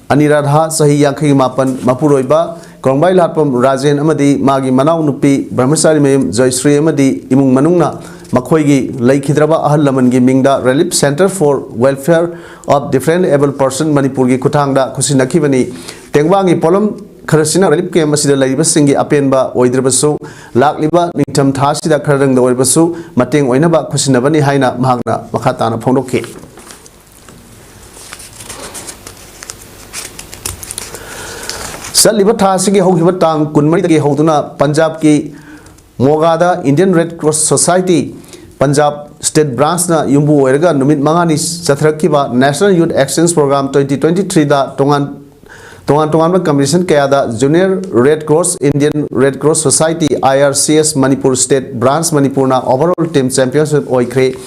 ꯑꯅꯤꯔꯥꯙꯥ, ꯆꯍꯤ ꯌꯥꯡꯈꯩ ꯃꯥꯄꯟ, ꯃꯄꯨꯔꯣꯏꯕ ꯀꯣꯡꯕꯥꯏ ꯂꯥꯠꯄꯝ ꯔꯥꯖꯦꯟ ꯑꯃꯗꯤ ꯃꯥꯒꯤ ꯃꯅꯥꯎꯅꯨꯄꯤ ꯕ꯭ꯔꯍ꯭ꯃꯆꯥꯔꯤ ꯃꯌꯨꯝ ꯖꯣꯏꯁ꯭ꯔꯤ ꯑꯃꯗꯤ ꯏꯃꯨꯡ ꯃꯅꯨꯡꯅ ꯃꯈꯣꯏꯒꯤ ꯂꯩꯈꯤꯗ꯭ꯔꯕ ꯑꯍꯜ ꯂꯃꯟꯒꯤ ꯃꯤꯡꯗ Relief Centre for Welfare of Differently Abled Person ꯃꯅꯤꯄꯨꯔꯒꯤ ꯈꯨꯠꯊꯥꯡꯗ ꯈꯨꯠꯁꯤꯟꯅꯈꯤꯕꯅꯤ꯫ ꯇꯦꯡꯕꯥꯡꯒꯤ ꯄꯣꯠꯂꯝ ꯈꯔꯁꯤꯅ relief camp ꯑꯁꯤꯗ ꯂꯩꯔꯤꯕꯁꯤꯡꯒꯤ ꯑꯄꯦꯟꯕ ꯑꯣꯏꯗ꯭ꯔꯕꯁꯨ, ꯂꯥꯛꯂꯤꯕ ꯅꯤꯡꯊꯝ ꯊꯥ ꯑꯁꯤꯗ ꯈꯔꯗꯪꯗ ꯑꯣꯏꯔꯕꯁꯨ ꯃꯇꯦꯡ ꯑꯣꯏꯅꯕ ꯈꯨꯠꯁꯤꯟꯅꯕꯅꯤ ꯍꯥꯏꯅ ꯃꯍꯥꯛꯅ ꯃꯈꯥ ꯇꯥꯅ ꯐꯣꯡꯗꯣꯛꯈꯤ꯫ ꯆꯠꯂꯤꯕ ꯊꯥ ꯑꯁꯤꯒꯤ ꯍꯧꯈꯤꯕ ꯇꯥꯡ ꯀꯨꯟꯃꯔꯤꯗꯒꯤ ꯍꯧꯗꯨꯅ ꯄꯟꯖꯥꯕꯀꯤ ꯃꯣꯒꯥꯗ Indian Red Cross Society Punjab State Branchꯅ ꯌꯨꯝꯕꯨ ꯑꯣꯏꯔꯒ ꯅꯨꯃꯤꯠ ꯃꯉꯥꯅꯤ ꯆꯠꯊꯔꯛꯈꯤꯕ National Youth Exchange Program twenty twenty-threeꯗ ꯇꯣꯉꯥꯟ, ꯇꯣꯉꯥꯟ ꯇꯣꯉꯥꯟꯕ competition ꯀꯌꯥꯗ Junior Red Cross, Indian Red Cross Society, I R C S Manipur State Branch ꯃꯅꯤꯄꯨꯔꯅ overall team championship ꯑꯣꯏꯈ꯭ꯔꯦ꯫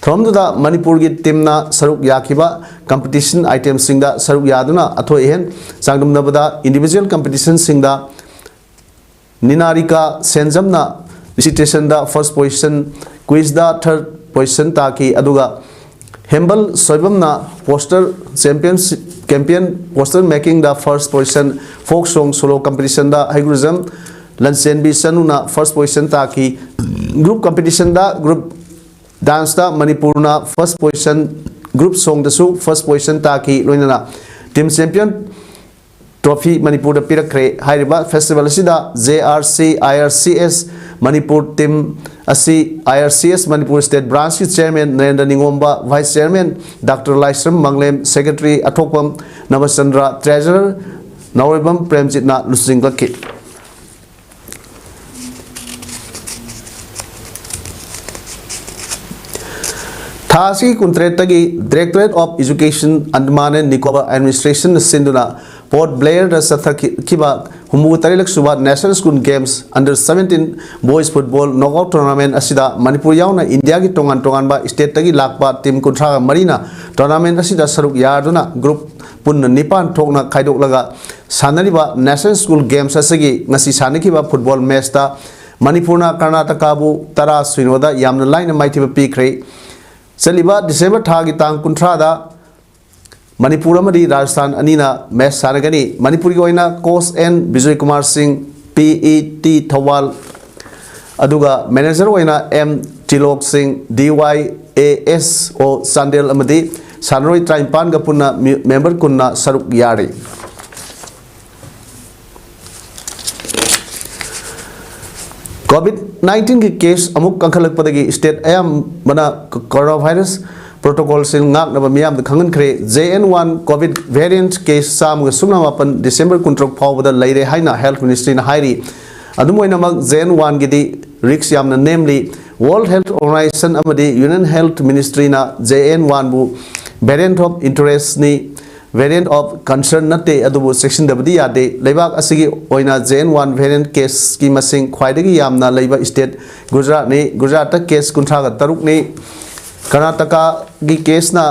ꯊꯧꯔꯝꯗꯨꯗ ꯃꯅꯤꯄꯨꯔꯒꯤ teamꯅ ꯁꯔꯨꯛ ꯌꯥꯈꯤꯕ competition itemꯁꯤꯡꯗ ꯁꯔꯨꯛ ꯌꯥꯗꯨꯅ ꯑꯊꯣꯏ ꯑꯍꯦꯟ ꯆꯥꯡꯗꯝꯅꯕꯗ individual competitionꯁꯤꯡꯗ ꯅꯤꯅꯥꯔꯤꯀꯥ ꯁꯦꯟꯖꯝꯅ recitationꯗ first position, quizꯗ third position ꯇꯥꯈꯤ, ꯑꯗꯨꯒ ꯍꯦꯝꯕꯜ ꯁꯣꯏꯕꯝꯅ poster champion, campaign poster makingꯗ first position, folk song solo competitionꯗ ꯍꯩꯒ꯭ꯔꯨꯖꯝ ꯂꯟꯆꯦꯟꯕꯤ ꯆꯅꯨꯅ first position ꯇꯥꯈꯤ꯫ Group competitionꯗ group danceꯇ ꯃꯅꯤꯄꯨꯔꯅ first position, group songꯗꯁꯨ first position ꯇꯥꯈꯤ, ꯂꯣꯏꯅꯅ team champion trophy ꯃꯅꯤꯄꯨꯔꯗ ꯄꯤꯔꯛꯈ꯭ꯔꯦ꯫ ꯍꯥꯏꯔꯤꯕ festival ꯑꯁꯤꯗ J R C I R C S Manipur team ꯑꯁꯤ I R C S Manipur State Branchꯀꯤ Chairman Narendra ꯅꯤꯉꯣꯝꯕ, Vice Chairman Doctor Laishram ꯃꯪꯂꯦꯝ, Secretary ꯑꯊꯣꯛꯄꯝ ꯅꯕꯆꯟꯗ꯭ꯔ, Treasurer ꯅꯥꯎꯔꯦꯝꯕꯝ ꯄ꯭ꯔꯦꯝꯖꯤꯠꯅ ꯂꯨꯆꯤꯡꯂꯛꯈꯤ꯫ ꯊꯥ ꯑꯁꯤꯒꯤ ꯀꯨꯟꯇꯔꯦꯠꯇꯒꯤ Directorate of Education, Andaman and Nicobar Administrationꯅ ꯁꯤꯟꯗꯨꯅ Port Blairꯗ ꯆꯠꯊꯈꯤꯕ ꯍꯨꯝꯐꯨ ꯇꯔꯦꯠꯂꯛ ꯁꯨꯕ National School Games Under seventeen Boys Football Knockout Tournament ꯑꯁꯤꯗ ꯃꯅꯤꯄꯨꯔ ꯌꯥꯎꯅ ꯏꯟꯗꯤꯌꯥꯒꯤ ꯇꯣꯉꯥꯟ ꯇꯣꯉꯥꯟꯕ stateꯇꯒꯤ ꯂꯥꯛꯄ team ꯀꯨꯟꯊ꯭ꯔꯥꯒ ꯃꯔꯤꯅ tournament ꯑꯁꯤꯗ ꯁꯔꯨꯛ ꯌꯥꯗꯨꯅ group ꯄꯨꯟꯅ ꯅꯤꯄꯥꯟ ꯊꯣꯛꯅ ꯈꯥꯏꯗꯣꯛꯂꯒ ꯁꯥꯟꯅꯔꯤꯕ National School Games ꯑꯁꯤꯒꯤ ꯉꯁꯤ ꯁꯥꯟꯅꯈꯤꯕ football matchꯇ ꯃꯅꯤꯄꯨꯔꯅ ꯀꯔꯅꯥꯇꯀꯥꯕꯨ ꯇꯔꯥ ꯁꯤꯅꯣꯗ ꯌꯥꯝꯅ ꯂꯥꯏꯅ ꯃꯥꯏꯊꯤꯕ ꯄꯤꯈ꯭ꯔꯦ꯫ ꯆꯠꯂꯤꯕ ꯗꯤꯁꯦꯝꯕꯔ ꯊꯥꯒꯤ ꯇꯥꯡ ꯀꯨꯟꯊ꯭ꯔꯥꯗ ꯃꯅꯤꯄꯨꯔ ꯑꯃꯗꯤ ꯔꯥꯖꯁꯊꯥꯟ ꯑꯅꯤꯅ ꯃꯦꯆ ꯁꯥꯟꯅꯒꯅꯤ꯫ ꯃꯅꯤꯄꯨꯔꯒꯤ ꯑꯣꯏꯅ ꯀꯣꯁ ꯑꯦꯟ ꯕꯤꯖꯣꯏ ꯀꯨꯃꯥꯔ ꯁꯤꯡ, ꯄꯤ ꯏ ꯇꯤ ꯊꯧꯕꯥꯜ, ꯑꯗꯨꯒ ꯃꯦꯅꯦꯖꯔ ꯑꯣꯏꯅ ꯑꯦꯝ ꯇꯤꯂꯣꯛ ꯁꯤꯡ, ꯗꯤ ꯋꯥꯏ ꯑꯦ ꯑꯦꯁ ꯑꯣ ꯆꯥꯟꯗꯦꯜ, ꯑꯃꯗꯤ ꯁꯥꯟꯅꯔꯣꯏ ꯇꯔꯥꯅꯤꯄꯥꯟꯒ ꯄꯨꯟꯅ ꯃꯤ-, ꯃꯦꯝꯕꯔ ꯀꯨꯟꯅ ꯁꯔꯨꯛ ꯌꯥꯔꯤ꯫ ꯀꯣꯚꯤꯗ ꯅꯥꯏꯟꯇꯤꯟꯒꯤ ꯀꯦꯁ ꯑꯃꯨꯛ ꯀꯟꯈꯠꯂꯛꯄꯗꯒꯤ ꯁ꯭ꯇꯦꯠ ꯑꯌꯥꯝꯕꯅ ꯀꯣꯔꯣꯅꯥ ꯚꯥꯏꯔꯁ ꯄ꯭ꯔꯣꯇꯣꯀꯣꯜꯁꯤꯡ ꯉꯥꯛꯅꯕ ꯃꯤꯌꯥꯝꯗ ꯈꯪꯍꯟꯈ꯭ꯔꯦ꯫ J N one Covid variant case ꯆꯥꯝꯃꯒ ꯁꯨꯞꯅ ꯃꯥꯄꯟ ꯗꯤꯁꯦꯝꯕꯔ ꯀꯨꯟꯇꯔꯨꯛ ꯐꯥꯎꯕꯗ ꯂꯩꯔꯦ ꯍꯥꯏꯅ ꯍꯦꯜꯊ ꯃꯤꯅꯤꯁꯇ꯭ꯔꯤꯅ ꯍꯥꯏꯔꯤ꯫ ꯑꯗꯨꯝ ꯑꯣꯏꯅꯃꯛ, ꯖꯦ ꯑꯦꯟ ꯋꯥꯟꯒꯤꯗꯤ ꯔꯤꯁ꯭ꯛ ꯌꯥꯝꯅ ꯅꯦꯝꯂꯤ꯫ ꯋꯥꯔꯜꯗ ꯍꯦꯜꯊ ꯑꯣꯔꯒꯅꯥꯏꯖꯦꯁꯟ ꯑꯃꯗꯤ ꯌꯨꯅꯤꯌꯟ ꯍꯦꯜꯊ ꯃꯤꯅꯤꯁꯇ꯭ꯔꯤꯅ ꯖꯦ ꯑꯦꯟ ꯋꯥꯟꯕꯨ ꯚꯦꯔꯤꯌꯦꯟꯠ ꯑꯣꯐ ꯏꯟꯇꯔꯦꯁ꯭ꯠꯅꯤ, ꯚꯦꯔꯤꯌꯦꯟꯠ ꯑꯣꯐ ꯀꯟꯁꯔꯟ ꯅꯠꯇꯦ, ꯑꯗꯨꯕꯨ ꯆꯦꯛꯁꯤꯟꯗꯕꯗꯤ ꯌꯥꯗꯦ꯫ ꯂꯩꯕꯥꯛ ꯑꯁꯤꯒꯤ ꯑꯣꯏꯅ ꯖꯦ ꯑꯦꯟ ꯋꯥꯟ ꯚꯦꯔꯤꯌꯦꯟꯠ ꯀꯦꯁꯀꯤ ꯃꯁꯤꯡ ꯈ꯭ꯋꯥꯏꯗꯒꯤ ꯌꯥꯝꯅ ꯂꯩꯕ ꯁ꯭ꯇꯦꯠ ꯒꯨꯖꯔꯥꯠꯅꯤ꯫ ꯒꯨꯖꯔꯥꯠꯇ ꯀꯦꯁ ꯀꯨꯟꯊ꯭ꯔꯥꯒ ꯇꯔꯨꯛꯅꯤ꯫ ꯀꯔꯅꯥꯇꯀꯥꯒꯤ ꯀꯦꯁꯅ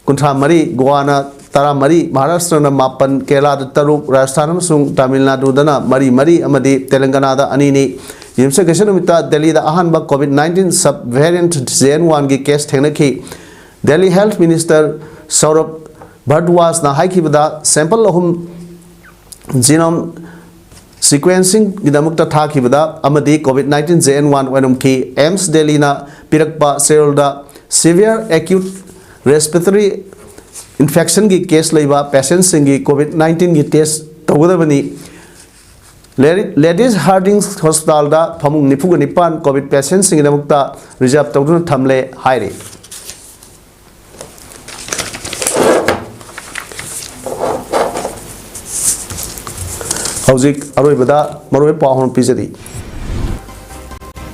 ꯀꯨꯟꯊ꯭ꯔꯥ ꯃꯔꯤ, ꯒꯣꯋꯥꯅ ꯇꯔꯥꯃꯔꯤ, ꯃꯍꯥꯔꯥꯁꯇ꯭ꯔꯅ ꯃꯥꯄꯟ, ꯀꯦꯔꯂꯥꯗ ꯇꯔꯨꯛ, ꯔꯥꯖꯁꯊꯥꯟ ꯑꯃꯁꯨꯡ ꯇꯥꯃꯤꯜ ꯅꯥꯗꯨꯗꯅ ꯃꯔꯤ ꯃꯔꯤ ꯑꯃꯗꯤ ꯇꯦꯂꯪꯒꯅꯥꯗ ꯑꯅꯤꯅꯤ꯫ ꯌꯨꯝꯁꯀꯩꯁ ꯅꯨꯃꯤꯠꯇ ꯗꯦꯜꯂꯤꯗ ꯑꯍꯥꯟꯕ Covid nineteen sub variant J N ꯋꯥꯟꯒꯤ ꯀꯦꯁ ꯊꯦꯡꯅꯈꯤ꯫ ꯗꯦꯜꯂꯤ ꯍꯦꯜꯊ ꯃꯤꯅꯤꯁꯇꯔ ꯁꯧꯔꯚ ꯚꯥꯔꯗ꯭ꯋꯥꯖꯅ ꯍꯥꯏꯈꯤꯕꯗ, ꯁꯦꯝꯄꯜ ꯑꯍꯨꯝ ꯖꯤꯅꯣꯝ ꯁꯤꯀ꯭ꯋꯦꯟꯁꯤꯡꯒꯤꯗꯃꯛꯇ ꯊꯥꯈꯤꯕꯗ ꯑꯃꯗꯤ Covid nineteen J N one ꯑꯣꯏꯔꯝꯈꯤ꯫ ꯑꯦꯝꯁ ꯗꯦꯜꯂꯤꯅ ꯄꯤꯔꯛꯄ ꯆꯦꯔꯣꯜꯗ ꯁꯤꯚꯤꯌꯔ ꯑꯦꯀ꯭ꯌꯨꯠ ꯔꯦꯁꯄꯤꯔꯦꯇꯔꯤ ꯏꯟꯐꯦꯛꯁꯟꯒꯤ ꯀꯦꯁ ꯂꯩꯕ ꯄꯦꯁꯦꯟꯠꯁꯤꯡꯒꯤ ꯀꯣꯚꯤꯗ ꯅꯥꯏꯟꯇꯤꯟꯒꯤ ꯇꯦꯁ ꯇꯧꯒꯗꯕꯅꯤ꯫ ꯂꯦꯗꯤ-, ꯂꯦꯗꯤꯁ ꯍꯥꯔꯗꯤꯡꯁ ꯍꯣꯁꯄꯤꯇꯥꯜꯗ ꯐꯃꯨꯡ ꯅꯤꯐꯨꯒ ꯅꯤꯄꯥꯟ ꯀꯣꯚꯤꯗ ꯄꯦꯁꯦꯟꯠꯁꯤꯡꯒꯤꯗꯃꯛꯇ ꯔꯤꯖꯥꯔꯚ ꯇꯧꯗꯨꯅ ꯊꯝꯂꯦ ꯍꯥꯏꯔꯤ꯫ ꯍꯧꯖꯤꯛ ꯑꯔꯣꯏꯕꯗ ꯃꯔꯨꯑꯣꯏꯕ ꯄꯥꯎ ꯑꯃ ꯄꯤꯖꯔꯤ꯫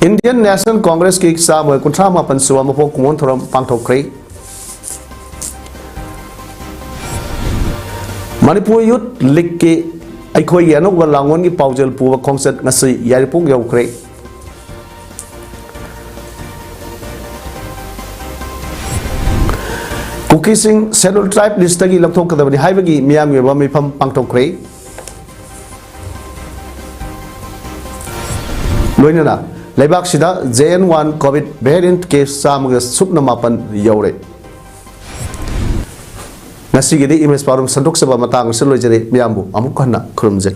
ꯏꯟꯗꯤꯌꯟ ꯅꯦꯁꯅꯦꯜ ꯀꯣꯡꯒ꯭ꯔꯦꯁꯀꯤ ꯆꯥꯝꯃꯒ ꯀꯨꯟꯊ꯭ꯔꯥ ꯃꯥꯄꯟ ꯁꯨꯕ ꯃꯄꯣꯛ ꯀꯨꯝꯑꯣꯟ ꯊꯧꯔꯝ ꯄꯥꯡꯊꯣꯛꯈ꯭ꯔꯦ꯫ ꯃꯅꯤꯄꯨꯔ ꯌꯨꯊ ꯂꯤꯒꯀꯤ ꯑꯩꯈꯣꯏꯒꯤ ꯑꯅꯧꯕ ꯂꯥꯡꯑꯣꯟꯒꯤ ꯄꯥꯎꯖꯦꯜ ꯄꯨꯕ ꯈꯣꯡꯆꯠ ꯉꯁꯤ ꯌꯥꯏꯔꯤꯄꯣꯛ ꯌꯧꯈ꯭ꯔꯦ꯫ ꯀꯨꯀꯤꯁꯤꯡ ꯁꯦꯗ꯭ꯌꯨꯜ ꯇ꯭ꯔꯥꯏꯕ ꯂꯤꯁꯇꯒꯤ ꯂꯧꯊꯣꯛꯀꯗꯕꯅꯤ ꯍꯥꯏꯕꯒꯤ ꯃꯤꯌꯥꯝꯒꯤ ꯑꯣꯏꯕ ꯃꯤꯐꯝ ꯄꯥꯡꯊꯣꯛꯈ꯭ꯔꯦ꯫ ꯂꯣꯏꯅꯅ ꯂꯩꯕꯥꯛꯁꯤꯗ J N one COVID variant case ꯆꯥꯝꯃꯒ ꯁꯨꯞꯅ ꯃꯥꯄꯟ ꯌꯧꯔꯦ꯫ ꯉꯁꯤꯒꯤꯗꯤ ꯏꯃꯦꯖ ꯄꯥꯎꯗꯝ ꯁꯟꯗꯣꯛꯆꯕ ꯃꯇꯥꯡ ꯑꯁꯤꯗ ꯂꯣꯏꯖꯔꯦ꯫ ꯃꯤꯌꯥꯝꯕꯨ ꯑꯃꯨꯛ ꯍꯟꯅ ꯈꯨꯔꯨꯝꯖꯩ꯫